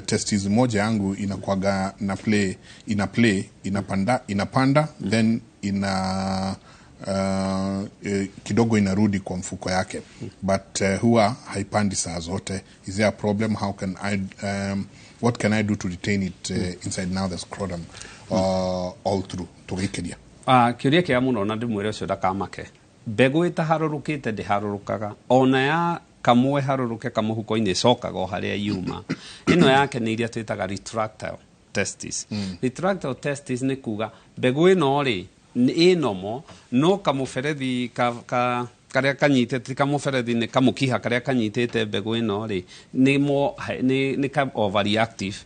testis moja yangu inakuaga na play, ina play, inapanda inapanda, then ina kidogo inarudi kwa mfuko yake, but huwa haipandi saa zote. Is there a problem? How can I what can I do to retain it inside now the scrotum all through?" Tũgĩikĩria. Ah, kĩũria kĩega mũno, na ndĩmwĩre ũcio ndakamake. Mbegũ ĩtaharũrũkĩte ndĩharũrũkaga, ona ya kamwe harũrũke kamũhuko-inĩ, ĩcokaga o harĩa yuma. Ĩno yake nĩ iria twĩtaga retractile testis. Retractile testis nĩ kuga mbegũ ĩno rĩ ĩ nomo, no kamũberethi ka karĩa kanyitĩte, ti kamũberethi, nĩ kamũkiha karĩa kanyitĩte mbegũ ĩno rĩ, nĩ ka overreactive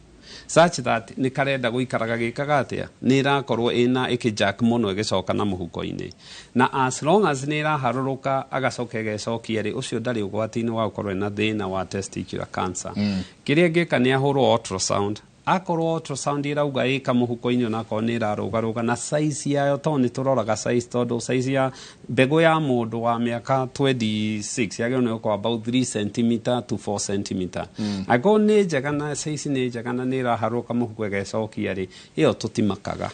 such that nĩ karenda gũikara gagĩkaga atĩa, nĩ ĩrakorwo ĩna ĩkĩjack mũno ĩgĩcoka na mũhuko-inĩ. Na as long as nĩ ĩraharũrũka agacoka ĩgecokia rĩ, ũcio ndarĩ ũgwati-inĩ wa gũkorwo ĩna thĩna wa testicular cancer. Kĩrĩa ĩngĩka nĩ ahũrwo ultrasound. Akorwo ultrasound ĩrauga ĩ kamũhuko-inĩ, onakorwo nĩ ĩrarũgarũga na size yayo, tondũ nĩ tũroraga size, tondũ size ya mbegũ ya mũndũ wa mĩaka 26 yagĩrĩirwo nĩ gũkorwo about 3 cm to 4 cm. Angĩkorwo nĩ njega na size nĩ njega na nĩ ĩraharũka mũhuko ĩgecokia rĩ, ĩyo tũtimakaga.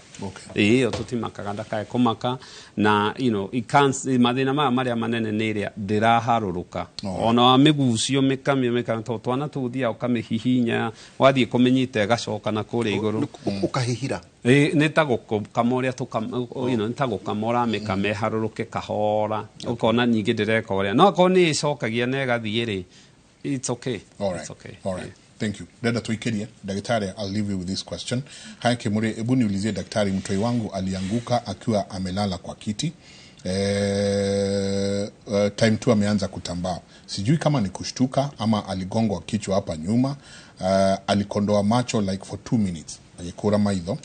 Ĩĩ, ĩyo tũtimakaga, ndakae kũmaka. Na it can't- mathĩna maya marĩa manene nĩ ĩrĩa ndĩraharũrũka. Ona wamĩgucio mĩkamĩ mĩkamĩ, tondũ twana tũu ũthiaga ũkamĩhihinya, wathiĩ kũmĩnyita ĩgacoka na kũrĩa igũrũ. Ũkahihira. Ĩ, nĩ ta gũkama ũrĩa nĩ ta gũkama ũramĩkama ĩharũrũke kahora, ũkona nyingĩ ndĩreka ũrĩa, no akorwo nĩ ĩcokagia na ĩgathiĩ rĩ, it's okay. All right. It's okay. All right. Thank you. Dada tuikirie. Daktari, I'll leave you with this question. Haya Kimuri, hebu niulizie daktari, mtoi wangu alianguka akiwa amelala kwa kiti. Time 2 ameanza kutambaa, sijui kama ni kushtuka ama aligongwa kichwa hapa nyuma. Alikondoa macho like for 2 minutes agikura maitho,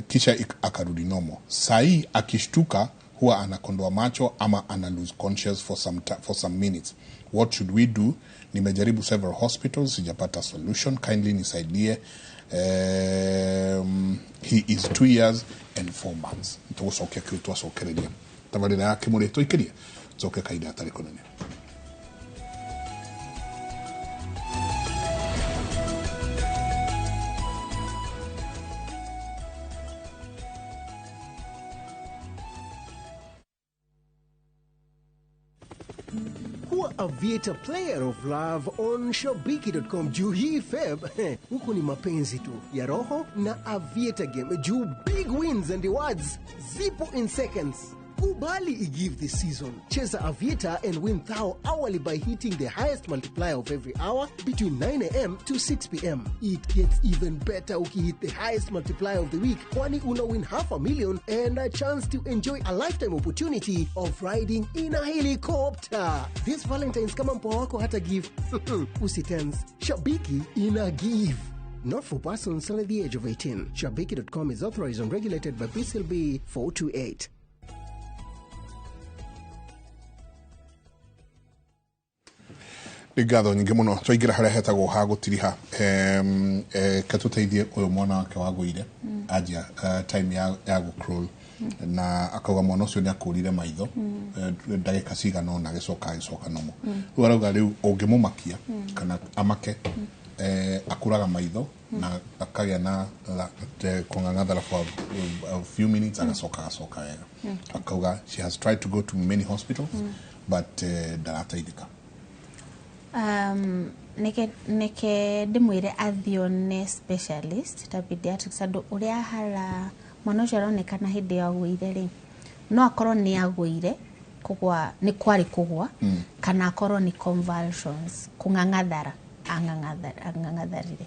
kisha akarudi nomo. Sahii akishtuka huwa anakondoa macho ama ana lose conscious for some minutes. What should we do? Nimejaribu several hospitals, sijapata solution. Kindly nisaidie. He is 2 years and 4 months. Nitũgũcokia kĩu twacokereria tabarĩra ya Kĩmũrĩ tũikĩrie njoke kahinda gatarĩ kũnene. Kuwa Aviator player of love on Shabiki.com juu hii Feb huku ni mapenzi tu ya roho na Aviator game juu big wins and rewards zipo in seconds. Kubali igive this season. Cheza Aviator and win thou hourly by hitting the highest multiplier of every hour between 9 a.m. to 6 p.m. It gets even better ukihit the highest multiplier of the week, kwani una win 500,000 and a chance to enjoy a lifetime opportunity of riding in a helicopter. This Valentine's kama mpoa wako hata give. Usitense. Shabiki ina give. Not for persons under the age of 18. Shabiki.com is authorized and regulated by PCLB 428. Nĩ ngatho nyingĩ mũno. Twaingĩra harĩa hetagwo ha gũtiriha, ketũteithie ũyũ mwana wake wagũire anjia time ya gũcrawl, na akauga mwana ũcio nĩ akũrire maitho ndagĩka cigana ũna, agĩcoka nomo. Rĩu arauga rĩu ũngĩmũmakia kana amake, akũraga maitho na akagĩa na kũng'ang'athara for a few minutes, agacoka wega. Akauga she has tried to go to many hospitals but ndarateithĩka. Neke ndĩmwĩre athiĩ specialist ta pediatrics, andũ ũrĩa ahara mwana ũcio aronekana hĩndĩ ĩyo agũire rĩ, no akorwo nĩ agũire kũgwa nĩ kwarĩ kũgwa, kana akorwo nĩ convulsions, kũng'ang'athara ang'ang'atharire.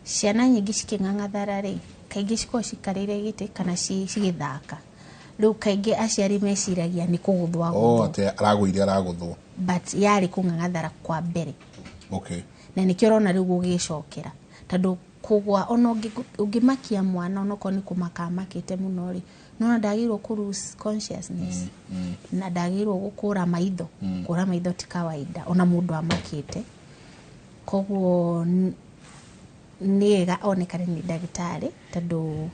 Ciana nyingĩ cikĩng'ang'athara rĩ, kaingĩ cikoragwo cikarĩire gĩtĩ kana cigĩthaka. Rĩu kaingĩ aciari meciragia nĩ kũgũthwo agũthwo. Oh, atĩ aragũire aragũthwo. But yarĩ kũng'ang'athara kwa mbere. Okay. Na nĩkĩo ũrona rĩu gũgĩcokera, tondũ kũgwa ona ũngĩmakia mwana onokorwo nĩ kũmaka amakĩte mũno rĩ, nona ndagĩrĩirwo kũ lose consciousness, na ndagĩrĩirwo gũkũra maitho. Kũra maitho ti kawaida ona mũndũ amakĩte. Koguo nĩ wega onekane nĩ ndagĩtarĩ, tondũ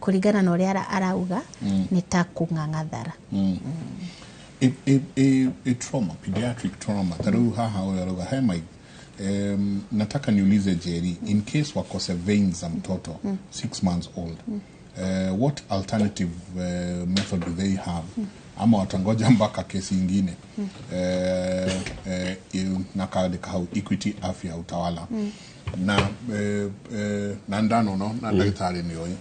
kũringana na ũrĩa arauga nĩ ta kũng'ang'athara. A trauma, pediatric trauma. Taru haha ũyũ arauga, hey Mike, nataka niulize Jerry, in case wakose veins za mtoto 6 months old, what alternative method do they have? Ama watangoja mpaka kesi ingine? Na kaandika hau Equity Afya Utawala. Na na ndano no na ndagĩtarĩ nĩ oĩ.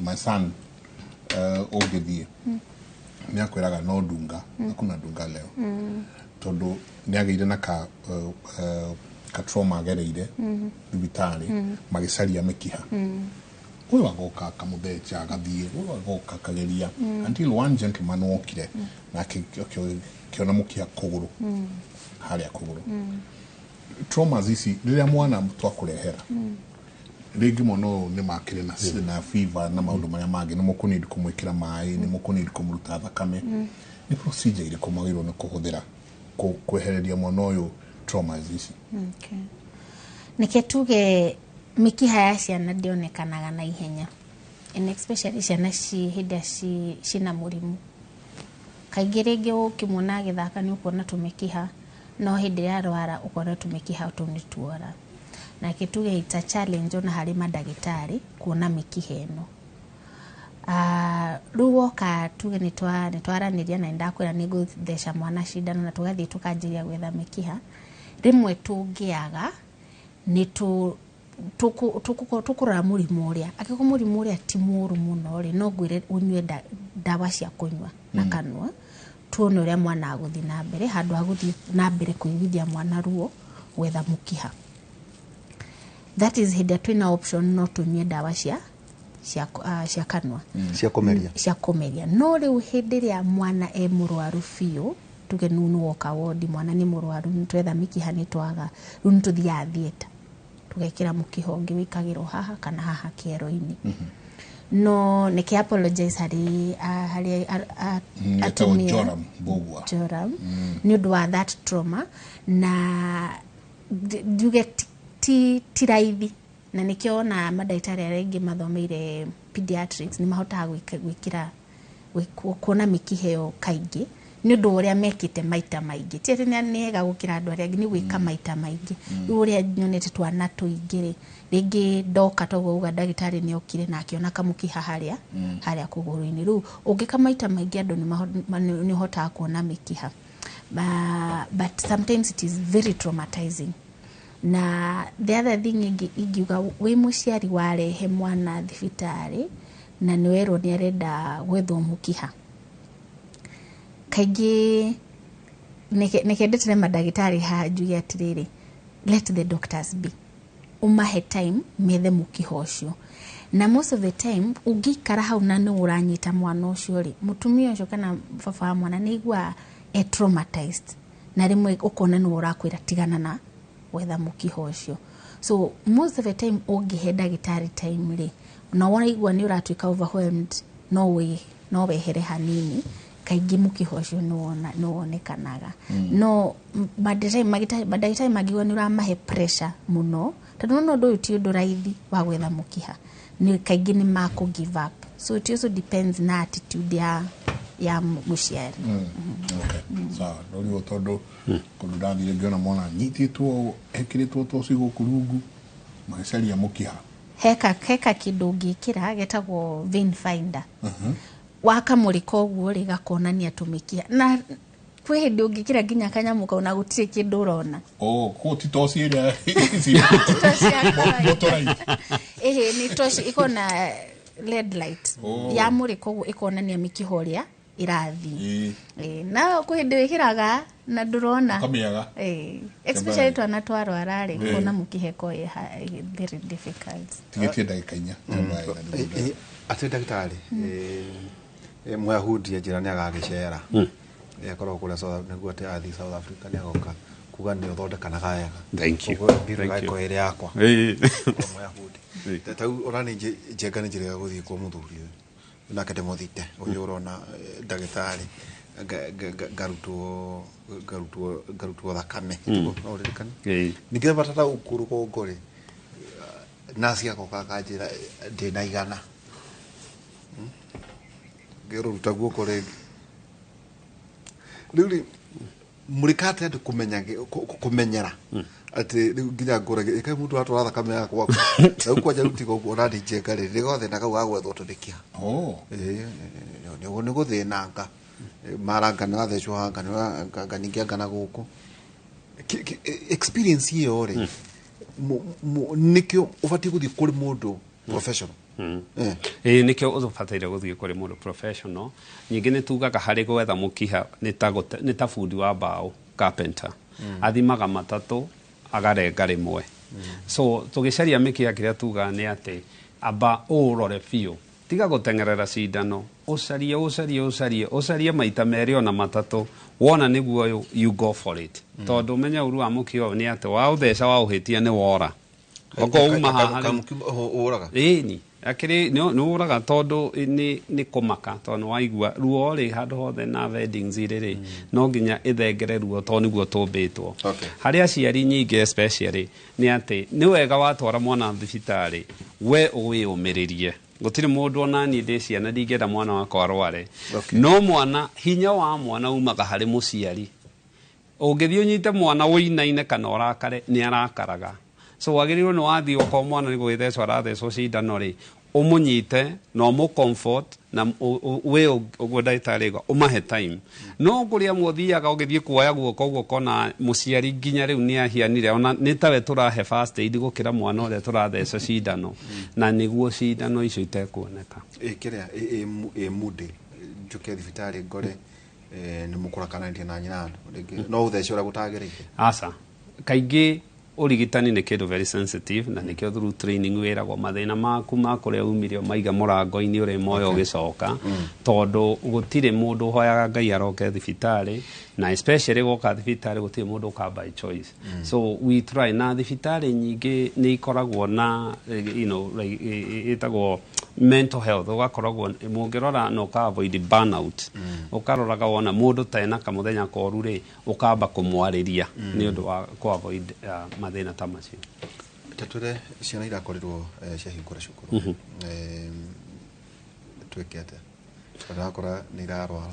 My son ũngĩthiĩ nĩ akwĩraga no ndunga, hakuna ndunga leo, tondũ nĩ agĩire na ka trauma agereire thibitarĩ magĩcaria mĩkiha. Ũyũ agoka akamũtheca agathiĩ, ũyũ agoka akageria, until one gentleman wokire na akĩona mũkiha kũgũrũ, harĩa kũgũrũ. Traumas ici rĩrĩa mwana twakũrehera, rĩngĩ mwana ũyũ nĩ makĩrĩ na fever na maũndũ marĩa mangĩ, nĩ mũkũnidi kũmwĩkĩra maĩ, nĩ mũkũnidi kũmũruta thakame, nĩ procedure irĩkũ mwagĩrĩirwo nĩ kũhũthĩra kwehereria mwana ũyũ traumas ici? Okay. Nĩke tuge mĩkiha ya ciana ndĩonekanaga na ihenya, and especially ciana ci hĩndĩ ĩrĩa cina mũrimũ. Kaingĩ rĩngĩ ũkĩmuona agĩthaka nĩ ũkuona tũmĩkiha, no hĩndĩ ĩrĩa arwara ũkona tũmĩkiha tũu nĩ tuora. Na tuge it's a challenge ona harĩ mandagĩtarĩ kuona mĩkiha ĩno. Rĩu woka tuge nĩ twaranĩria na nĩndakwĩra nĩ ngũtheca mwana cindano na tũgathiĩ tũkanjĩrĩria gwetha mĩkiha, rĩmwe tũngĩaga nĩ tũkũrora mũrimũ ũrĩa. Angĩkorwo mũrimũ ũrĩa ti mũũru mũno rĩ, no ngwĩre ũnyue ndawa cia kũnyua na kanua, tuone ũrĩa mwana agũthiĩ na mbere, handũ ha gũthiĩ na mbere kũiguithia mwana ruo gwetha mũkiha. That is hĩndĩ ĩrĩa twĩna option no tũnyue ndawa cia kanua. Cia kũmeria. Cia kũmeria. No rĩu hĩndĩ ĩrĩa mwana e mũrwaru biũ, tuge nũ nĩwoka wondi, mwana nĩ mũrwaru, nĩtwetha mĩkiha nĩtwaga, rĩu nĩtũthiaga theatre, tũgekĩra mũkiha ũngĩ wĩkagĩrwo haha kana haha kĩero-inĩ. No nĩkĩ apologize harĩ Etagwo atumia. Joram Mbugua. Joram, nĩ ũndũ wa that trauma, na njuge ti raithi, na nĩkĩo ona mandagĩtarĩ arĩa aingĩ mathomeire pediatrics nĩ mahotaga gwĩkĩra kuona mĩkiha ĩyo kaingĩ, nĩ ũndũ wa ũrĩa mekĩte maita maingĩ. Ti atĩ nĩ ega gũkĩra andũ arĩa angĩ, nĩ gwĩka maita maingĩ. Rĩu ũrĩa nyonete twana tũingĩ rĩ, rĩngĩ ndoka toguo uga ndagĩtarĩ nĩ okire na akĩona kamũkiha harĩa kũgũrũ-inĩ. Rĩu ũngĩka maita maingĩ, andũ nĩ ũhotaga kuona mĩkiha. But sometimes it is very traumatizing. Na the other thing ĩngĩ ingiuga, wĩ mũciari warehe mwana thibitarĩ na nĩ werwo nĩ arenda gwethwo mũkiha, kaingĩ nĩke ndetere mandagĩtarĩ haha njuge atĩrĩrĩ, let the doctors be, ũmahe time methe mũkiha ũcio. Na most of the time ũngĩikara hau na nĩ ũranyita mwana ũcio rĩ, mũtumia ũcio kana baba wa mwana nĩ aiguaga e traumatized, na rĩmwe ũkona nĩwe ũrakwĩra tigana na gwetha mũkiha ũcio. So most of the time ũngĩhe ndagĩtarĩ time rĩ, na waigua nĩ ũratuĩka overwhelmed, no wehere hanini, kaingĩ mũkiha ũcio nĩ wonekanaga. No mandagĩtarĩ mangĩigua nĩ ũramahe pressure mũno, tondũ nona ũndũ ũyũ ti ũndũ raithi wa gwetha mũkiha, nĩ kaingĩ nĩ makũ give up. So it also depends na attitude ya mũciari. Okay, sawa. Rĩu tondũ kũndũ ndathire ngĩona mwana anyitĩtwo, ekĩrĩtwo toci gũkũ rungu, magĩcaria mũkiha. Heka kĩndũ ũngĩkĩra getagwo vein finder, wakamũrĩka ũguo rĩ, gakonania tũmĩkiha, na kwĩ hĩndĩ ũngĩkĩra nginya kanyamũ kau na gũtirĩ kĩndũ ũrona. Oh, kũu ti toci ĩrĩa Toci ya kawaida. motorite. Ĩhĩ, nĩ toci ĩkoragwo na LED light. Oh. Yamũrĩka ũguo ĩkonania mĩkiha ũrĩa ĩrathiĩ. Ĩĩ, na kwĩ hĩndĩ wĩkĩraga na ndũrona. Ũkamĩaga. Ĩĩ, especially twana twarwara rĩ, kuona mũkiha ĩkoragwo ĩ very difficult. Tigĩtie ndagĩka 4. Atĩ ndagĩtarĩ Mũyahudi anjĩra nĩ agagĩcera. Akoragwo kũrĩa South, nĩguo atĩ athiĩ South Africa nĩ agoka kuga nĩ ũthondekanaga wega. Thank you. Ũguo mbiru Thank you. ĩgagĩkorwo ĩrĩ yakwa. Mũyahudi. Ta rĩu ona nĩ njenga nĩ njĩra ya gũthiĩ kwa mũthuri ũyũ, nake ndĩmũthite ũyũ ũrona, ndagĩtarĩ, ngarutwo thakame. No ũririkane? Ĩĩ. Ningĩ batata gũkũ rũgongo rĩ, nasi agoka akanjĩra ndĩna 100, ngĩrũruta guoko rĩngĩ. Rĩu rĩ, mũrĩkate andũ kũmenya kũmenyera atĩ rĩu nginya ngũrage ĩkaĩ mũndũ atwara thakame yakwa rĩu kwanja rĩu tiga ũguo, ona njenga rĩ nĩgothe kau ga gwethwo tũmĩkiha. Oh. Nĩ gũthĩnanga maranga nĩ wathecwo hanga nĩ ningĩ anga na gũkũ. Experience ĩyo rĩ, nĩkĩo ũbatiĩ gũthiĩ kũrĩ mũndũ professional? Ĩĩ, nĩkĩo ũbataire gũthiĩ kũrĩ mũndũ professional. Ningĩ nĩ tugaga harĩ gwetha mũkiha nĩ ta bundi wa mbaũ, carpenter, athimaga matatũ agarenga rĩmwe. So tũgĩcaria mĩkiha, kĩrĩa tugaga nĩ atĩ amba ũũrore biũ, tiga gũteng'erera cindano, ũcarie, ũcarie, ũcarie, ũcarie maita merĩ ona matatũ. Wona nĩguo ũyũ, you go for it, tondũ ũmenye ũru wa mũkiha ũyũ nĩ atĩ waũtheca, waũhĩtia, nĩ wora okorwo uma haha rĩu. Ũraga. Ĩni akĩrĩ nĩ ũraga, tondũ nĩ kũmaka, tondũ nĩ waigua ruo rĩ handũ hothe na endings rĩ, no nginya ĩthengere ruo, tondũ nĩguo tũmbĩtwo. Harĩ aciari nyingĩ especially nĩ atĩ nĩ wega watwara mwana thibitarĩ, we wĩyũmĩrĩrie. Gũtirĩ mũndũ, ona niĩ ndĩ ciana, ndingĩenda mwana wakwa arware. No mwana, hinya wa mwana umaga harĩ mũciari. Ũngĩthiĩ ũnyite mwana ũinaine kana ũrakare, nĩ arakaraga. So wagĩrĩirwo nĩ wathiĩ, okorwo mwana nĩ gũgĩthecwo arathecwo cindano rĩ, ũmũnyite na ũmũ comfort na wĩ ũguo ndagĩtarĩ auga, ũmahe time. No kũrĩa amwe ũthiaga ũgĩthiĩ kuoya guoko ũguo, ũkona mũciari nginya rĩu nĩ ahianire, ona nĩ tawe tũrahe first aid gũkĩra mwana ũrĩa tũratheca cindano, na nĩguo cindano icio itekuoneka. Ĩ kĩrĩa ĩ mũndĩ njũke thibitarĩ ngore nĩ mũkũrakananĩtie na nyina andũ rĩngĩ no ũthece ũrĩa gũtagĩrĩire? Aca, kaingĩ Ũrigitani nĩ kĩndũ very sensitive, na nĩkĩo through training wĩragwo mathĩna maku ma kũrĩa umire maiga mũrango-inĩ ũrĩ moyo ũgĩcoka, tondũ gũtirĩ mũndũ ũhoyaga Ngai aroke thibitarĩ, na especially gwoka thibitarĩ gũtirĩ mũndũ ũka by choice. So we try, na thibitarĩ nyingĩ nĩ ikoragwo na like, ĩtagwo mental health, ũgakoragwo mũngĩrora na ũka avoid burnout, ũkaroraga wona mũndũ ta ena kamũthenya koru rĩ, ũkamba kũmwarĩria nĩ ũndũ wa kũ avoid mathĩna ta macio. Tatwĩre, ciana irakorirwo ciahingũra cukuru, twĩke atĩa? Tondũ nĩ irarwara,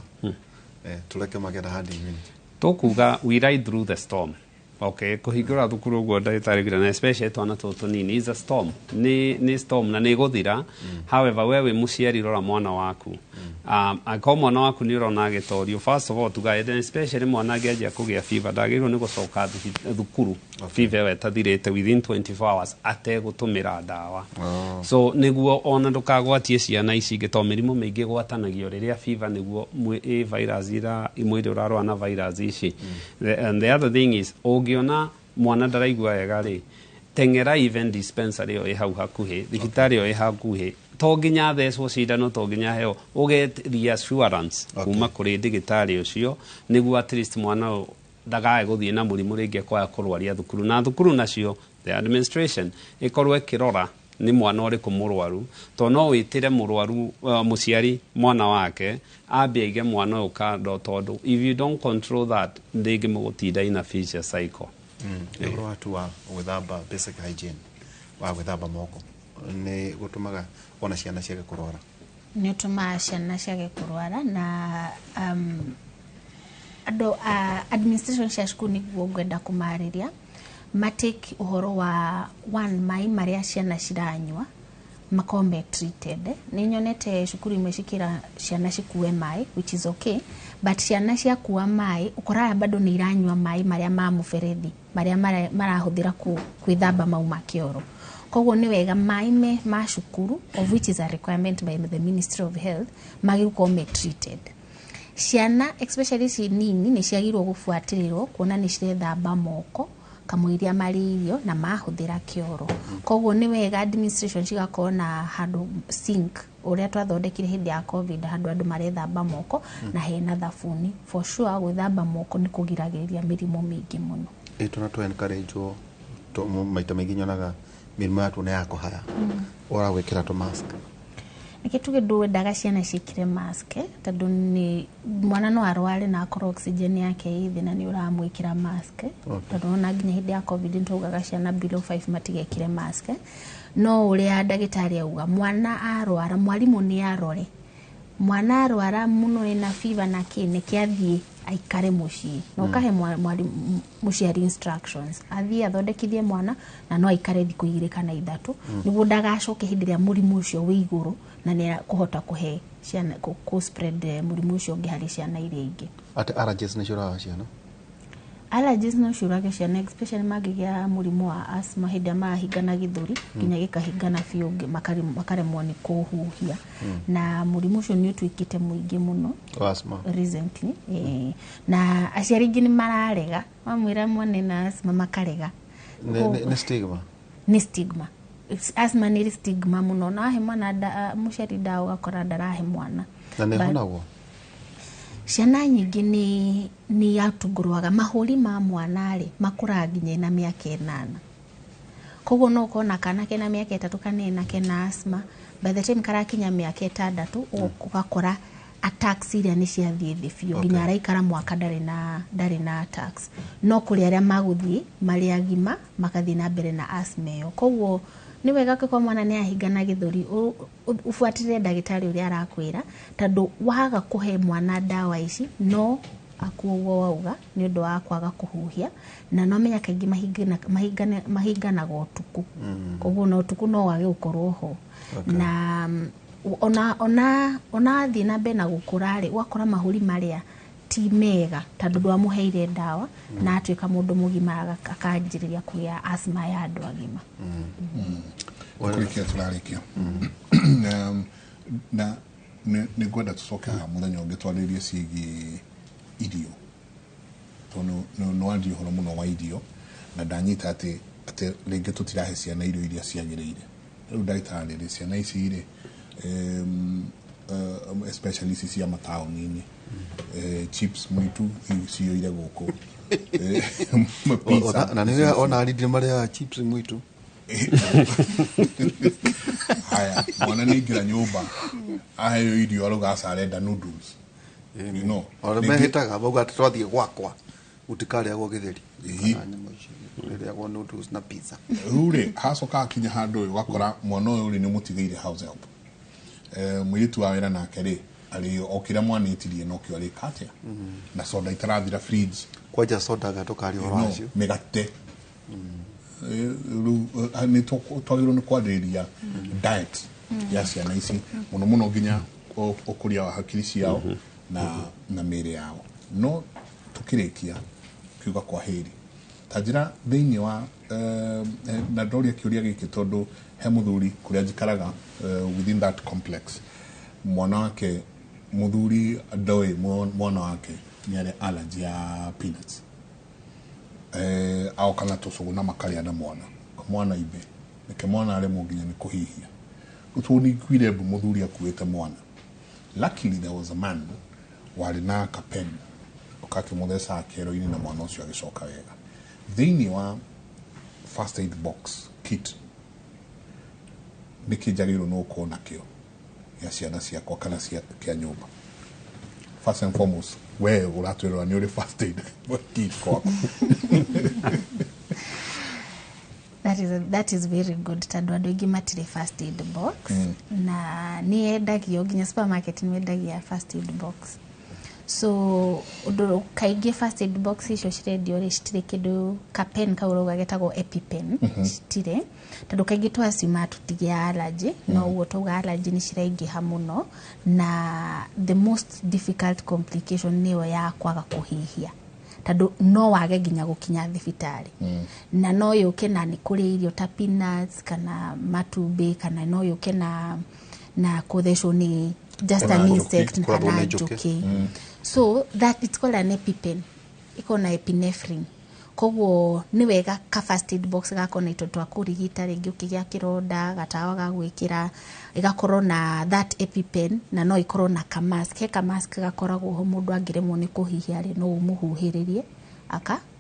tũreke magĩe na herd immunity? Tũkuga we ride through the storm. Okay, kũhingũra thukuru ũguo ndagĩtarĩ augire, na especially twana tũtũ tũnini, is a storm, nĩ storm na nĩ ĩgũthira. However, we wĩ mũciari, rora mwana waku. Angĩkorwo mwana waku nĩ ũrona agĩtorio, first of all tuga, especially mwana angĩanjia kũgĩa fever, ndagĩrĩirwo nĩ gũcoka thukuru fever ĩyo ĩtathirĩte within 24 hours ategũtũmĩra ndawa. So nĩguo ona ndũkagwatie ciana ici ingĩ, tondũ mĩrimũ mĩingĩ ĩgwatanagio rĩrĩa fever, nĩguo ĩ virus ira mwĩrĩ ũrarũa na virus ici. And the other thing is, ũngĩona mwana ndaraigua wega rĩ, teng'era even dispensary ĩyo ĩ hau hakuhĩ, thibitarĩ ĩyo ĩ hakuhĩ. To nginya thecwo cindano, to nginya heo, ũget reassurance kuma kũrĩ ndagĩtarĩ ũcio, nĩguo at least mwana ũyũ ndagae gũthiĩ na mũrimũ rĩngĩ kwaga kũrwaria thukuru. Na thukuru nacio, the administration ĩkorwo ĩkĩrora nĩ mwana ũrĩkũ mũrwaru, to no wĩtĩre mũrwaru, mũciari mwana wake ambe aige mwana ũyũ kando, tondũ if you don't control that, rĩngĩ mũgũtinda in a vicious cycle. Ũhoro wa tu wa gwĩthamba, basic hygiene wa gwĩthamba moko, nĩ gũtũmaga ona ciana ciage kũrwara? Nĩ ũtũmaga ciana ciage kũrwara, na andũ a administration cia cukuru nĩguo ngwenda kũmarĩria matake ũhoro wa one, maĩ marĩa ciana ciranyua makorwo me treated. Nĩ nyonete cukuru imwe cikĩra ciana cikue maĩ, which is okay, but ciana ciakua maĩ ũkoraga bado nĩ iranyua maĩ marĩa ma mũberethi, marĩa marahũthĩra gwĩthamba mauma kĩoro. Koguo nĩ wega maĩ me ma cukuru, of which is a requirement by the Ministry of Health, magĩrĩirwo gũkorwo me treated. Ciana especially ici nini nĩ ciagĩrĩirwo gũbuatĩrĩrwo kuona nĩ cirethamba moko kamũiria marĩ irio na mahũthĩra kĩoro. Koguo nĩ wega administration cigakorwo na handũ sink, ũrĩa twathondekire hĩndĩ ya COVID, handũ andũ marethamba moko na hena thabuni. For sure gwĩthamba moko nĩ kũgiragĩrĩria mĩrimũ mĩingĩ mũno. Ĩ twana tũ encourage maita maingĩ nyonaga mĩrimũ yatuo nĩ ya kũhaya, ũragwĩkĩra tũ mask. Nĩkĩ tuge ndwendaga ciana ciĩkĩre mask, tondũ nĩ mwana no arware na akorwo oxygen yake ĩ thĩ na nĩ ũramwĩkĩra mask. Tondũ ona nginya hĩndĩ ya COVID nĩ twaugaga ciana below 5 matigekĩre mask. No ũrĩa ndagĩtarĩ auga, mwana arwara, mwarimũ nĩ arore mwana arwara mũno ena fever na kĩ, nĩkĩ athiĩ aikare mũciĩ, na ũkahe mũciari instructions athiĩ athondekithie mwana, na no aikare thikũ 2 kana 3 nĩguo ndagacoke hĩndĩ ĩrĩa mũrimũ ũcio wĩ igũrũ na nĩ kũhota kũhe ciana kũ spread mũrimũ ũcio ũngĩ harĩ ciana iria ingĩ. Atĩ allergies nĩ ciũragaga ciana? Allergies no ciũrage ciana, especially mangĩgĩa mũrimũ wa asthma, hĩndĩ ĩrĩa marahingana gĩthũri nginya gĩkahingana biũ, makaremwo nĩ kũhuhia, na mũrimũ ũcio nĩ ũtuĩkĩte mũingĩ mũno O asthma. recently. Na aciari aingĩ nĩ mararega, mamwĩra mwana ena asthma makarega. Nĩ stigma. Nĩ stigma. Asthma nĩ ĩrĩ stigma mũno, na wahe mwana mũciari ndawa ũgakora ndarahe mwana. Na nĩ ĩhonagwo? Ciana nyingĩ nĩ yatungũrwaga mahũri ma mwana rĩ, makũraga nginya ena mĩaka 8. Koguo no ũkorwo na kana kena mĩaka 3 kana 4 kena asthma, by the time karakinya mĩaka 6 ũgakora attacks iria nĩ ciathiĩ thĩ biũ, nginya araikara mwaka ndarĩ na attacks. No kũrĩ arĩa magũthiĩ marĩ agima magathiĩ na mbere na asthma ĩyo. Koguo nĩ wega angĩkorwo mwana nĩ ahingana gĩthũri, ũbuatĩrĩre ndagĩtarĩ ũrĩa arakwĩra, tondũ waga kũhe mwana ndawa ici no akue, ũguo wauga, nĩ ũndũ wa kwaga kũhuhia. Na no menya kaingĩ mahinganaga ũtukũ, koguo na ũtukũ no wage gũkorwo ho. Na ona athiĩ na mbere na gũkũra rĩ, ũgakora mahũri marĩa ti mega, tondũ ndwamũheire ndawa, na atuĩka mũndũ mũgima akanjĩrĩria kũgĩa asthma ya andũ agima. Kũrĩkia tũrarĩkia. Na nĩ ngwenda tũcoke haha mũthenya ũngĩ twarĩrie ciĩgiĩ irio, tondũ nĩ wanjia ũhoro mũno wa irio, na ndanyita atĩ Atĩ rĩngĩ tũtirahe ciana irio iria ciagĩrĩire. Rĩu ndagĩtarĩ rĩ, ciana ici rĩ, especially ici cia mataũni-inĩ, chips mwitu ciyũire gũkũ. Pizza. Na nä ona arindire marĩa chips mwitu. Haya, mwana nĩ ingĩra nyũmba aheo irio arauga aca, arenda noodles, you know. Ona mehĩtaga mauga atĩ twathiĩ gwakwa gũtikarĩagwo gĩtheri kana nyama icio, kũrĩagwo noodles na pizza. Rĩu rĩ, hacoka hakinya handũ ĩ ũgakora mwana ũyũ rĩ, nĩ ũmũtigĩire house help, mũirĩtu wa wĩra, nake rĩ arĩ o kĩrĩa mwana ĩtirie nokĩo arĩka atĩa, na soda itarathira fridge. Kwanja soda gatũkaria ũhoro no wacio. Mĩgate. Rĩu nĩ twagĩrĩirwo nĩ kwarĩrĩria diet ya ciana ici mũno mũno, nginya ũkũria wa hakiri ciao na mĩĩrĩ yao. No tũkĩrĩkia kiuga kwa hĩrĩ, ta njĩra thĩinĩ wa na ndoria kĩũria gĩkĩ tondũ he mũthuri kũrĩa njikaraga, within that complex, mwana wake, mũthuri ndoĩ mwana wake nĩ arĩ allergy ya peanuts. Aoka na tũcũgũ na makarĩa na mwana, mwana imbe reke mwana aremwo nginya nĩ kũhihia. Rĩu nĩ mbu mũthuri akuĩte mwana. Luckily there was a man warĩ na kapen ũkakĩmũtheca kĩero-inĩ na mwana ũcio agĩcoka wega. Thĩinĩ wa first aid box kit, nĩkĩ njagĩrĩirwo nĩ gũkorwo nakĩo gĩa ciana ciakwa kana cia kĩa nyũmba? First and foremost, we ũratwĩrora nĩ ũrĩ first aid kit kwaku? That is very good, tondũ andũ aingĩ matirĩ first aid box, na nĩ yendagio nginya supermarket, nĩ mendagia first aid box. So ũndũ kaingĩ first aid box icio cirendio rĩ, citirĩ kĩndũ kapen kau ũrauga getagwo EpiPen, citirĩ, tondũ kaingĩ twaciuma tũtigĩa allergy. No ũguo twauga allergy nĩ ciraingĩha mũno, na the most difficult complication nĩyo ya kwaga kũhihia, tondũ no wage nginya gũkinya thibitarĩ, na no yũke na nĩ kũrĩa irio ta peanuts kana matumbĩ, kana no yũke na kũthecwo nĩ just Kana an njũkĩ, insect kũrathwo kana nĩ njũkĩ. njũkĩ. So that it's called an EpiPen, ĩkorwo na epinephrine. Koguo nĩ wega ka first aid box gakorwo na indo twa kũrigita rĩngĩ ũkĩgĩa kĩronda, gatawa ga gwĩkĩra, ĩgakorwo na that EpiPen, na no ĩkorwo na kamask, he kamask gakoragwo ho, mũndũ angĩremwo nĩ kũhihia rĩ, no ũmũhuhĩrĩrie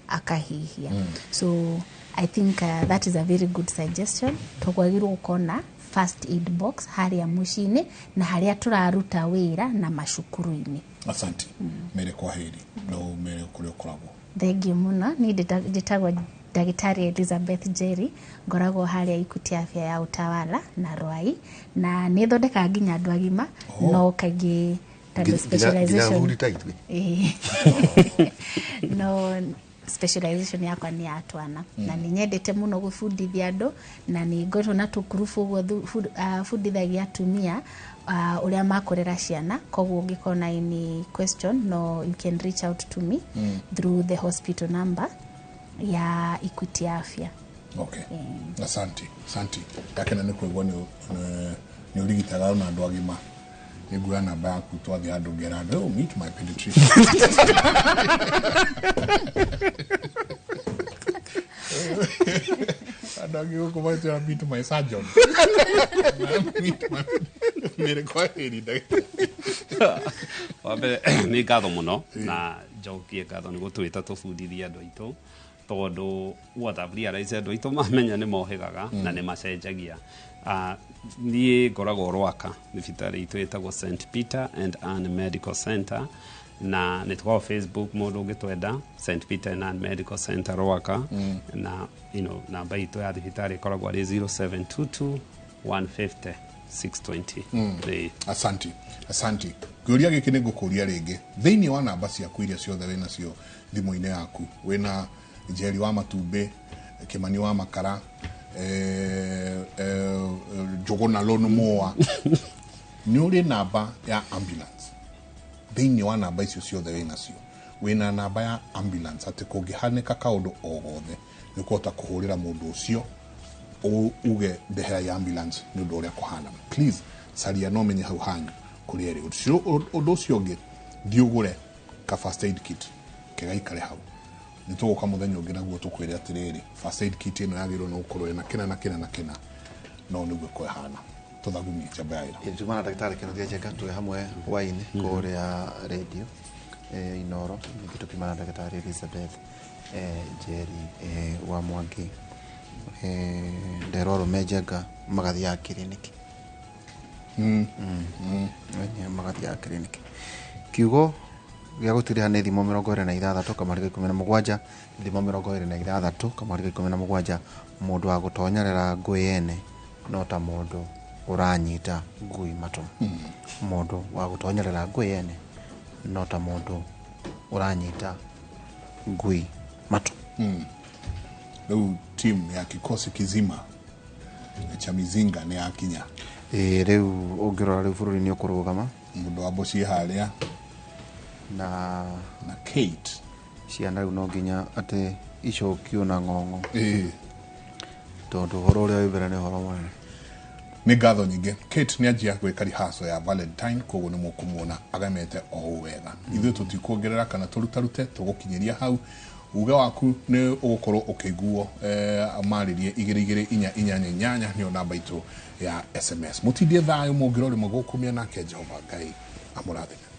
akahihia. So I think that is a very good suggestion. Twagĩrĩirwo gũkorwo na first aid box harĩa mũciĩ-inĩ na harĩa tũraruta wĩra na macukuru-inĩ. Asante. Mere kwa heri na mere kũrĩa ũkoragwo. Thengiũ mũno. Niĩ njĩtagwo Ndagĩtarĩ Elizabeth Jerry, ngoragwo harĩa Equity Afya ya Utawala na Rwai, na nĩ thondekaga nginya andũ agima. Oh. No kaingĩ tondũ Nginya specialization athuri ta ithuĩ. Ĩĩ. No specialization yakwa nĩ ya twana, na nĩ nyendete mũno gũbundithia andũ, na nĩ ngoretwo na tũkurubu ũguo bundithagia atumia ũrĩa makũrera ciana. Koguo ũngĩkorwo na any question, no you can reach out to me through the hospital number ya Equity Afya. Okay, asante, asante. Ndakena nĩ kũigua nĩ ũrigitaga ona andũ agima. Nĩ nguoya namba yaku, twathiĩ handũ ngera andũ, "Oh, meet my pediatrician." Andũ angĩ gũkũ maitwĩra, "Meet my surgeon." Meet my mĩrĩ kwa heri, ndagĩtarĩ. Wa mbere nĩ ngatho mũno, na njokie ngatho nĩ gũtwĩta tũbundithie andũ aitũ, tondũ what I've realized, andũ aitũ mamenya nĩ mohĩgaga na nĩ macenjagia. Niĩ ngoragwo Rwaka, thibitarĩ itũ ĩtagwo St Peter and Ann Medical Center, na nĩ tũkoragwo Facebook, mũndũ ũngĩtwenda, St Peter and Ann Medical Center Rwaka, na namba itũ ya thibitarĩ ĩkoragwo arĩ 0722 150 620. Ĩĩ. Asanti, asanti. Kĩũria gĩkĩ nĩ ngũkũria rĩngĩ, thĩinĩ wa namba ciaku iria ciothe wĩ nacio thimũ-inĩ yaku, wĩna Njeri wa matumbĩ, Kĩmani wa makara, Njũgũna lon moa, nĩ ũrĩ namba ya ambulance? Thĩinĩ wa namba icio ciothe wĩ nacio, wĩna namba ya ambulance, atĩ kũngĩhanĩka kaũndũ o gothe nĩ ũkũhota kũhũrĩra mũndũ ũcio uge ndehera ya ambulance nĩ ũndũ ũrĩa kũhana? Please caria no menye hau hanyu kũrĩa ĩrĩ. Ũndũ ũcio ũngĩ, thiĩ ũgũre ka first aid kit kegaikare hau. Nĩ tũgũka mũthenya ũngĩ naguo tũkwĩre atĩrĩrĩ, first aid kit ĩno yagĩrĩirwo nĩ gũkorwo ĩna kĩna na kĩna na kĩna, no nĩguo kwehana tũthagumie njamba ya ĩra. Tuma na ndagĩtarĩ Kĩnuthia Njenga twĩ hamwe hwaĩ-inĩ kũrĩa radio Inoro, ningĩ tũkiuma na ndagĩtarĩ Elizabeth Njeri wa Mwangi, nderwo arũme Njenga magathiaga kiriniki. Magathiaga kiriniki. Kiugo gĩa gũtiriha nĩ thimo 26 kamariga 17, thimo 26 kamariga 17. Mũndũ wa gũtonyerera ngũĩ ene no ta mũndũ ũranyita ngui matũ. Mũndũ wa gũtonyerera ngũĩ ene no ta mũndũ ũranyita ngui matũ. Rĩu team ya kikosi kizima cha mizinga nĩ yakinya. Ĩĩ, rĩu ũngĩrora rĩu bũrũri nĩ ũkũrũgama. Mũndũ wa mbũciĩ harĩa na na Kate. Ciana rĩu no nginya atĩ icokio na ng'ong'o, ĩĩ, tondũ ũhoro ũrĩa wĩ mbere nĩ ũhoro mũnene. Nĩ ngatho nyingĩ. Kate nĩ anjia gwĩka rehearsal ya Valentine, koguo nĩ mũkũmuona agemete o ũũ wega. Ithuĩ tũtikuongerera kana tũrutarute, tũgũkinyĩria hau. Uge waku nĩ ũgũkorwo ũkĩiguo, marĩrie 22488 nĩyo namba itũ ya SMS. Mũtindie thayũ mũngĩrora rĩmwe gũkũ mĩena, nake Jehova Ngai amũrathime.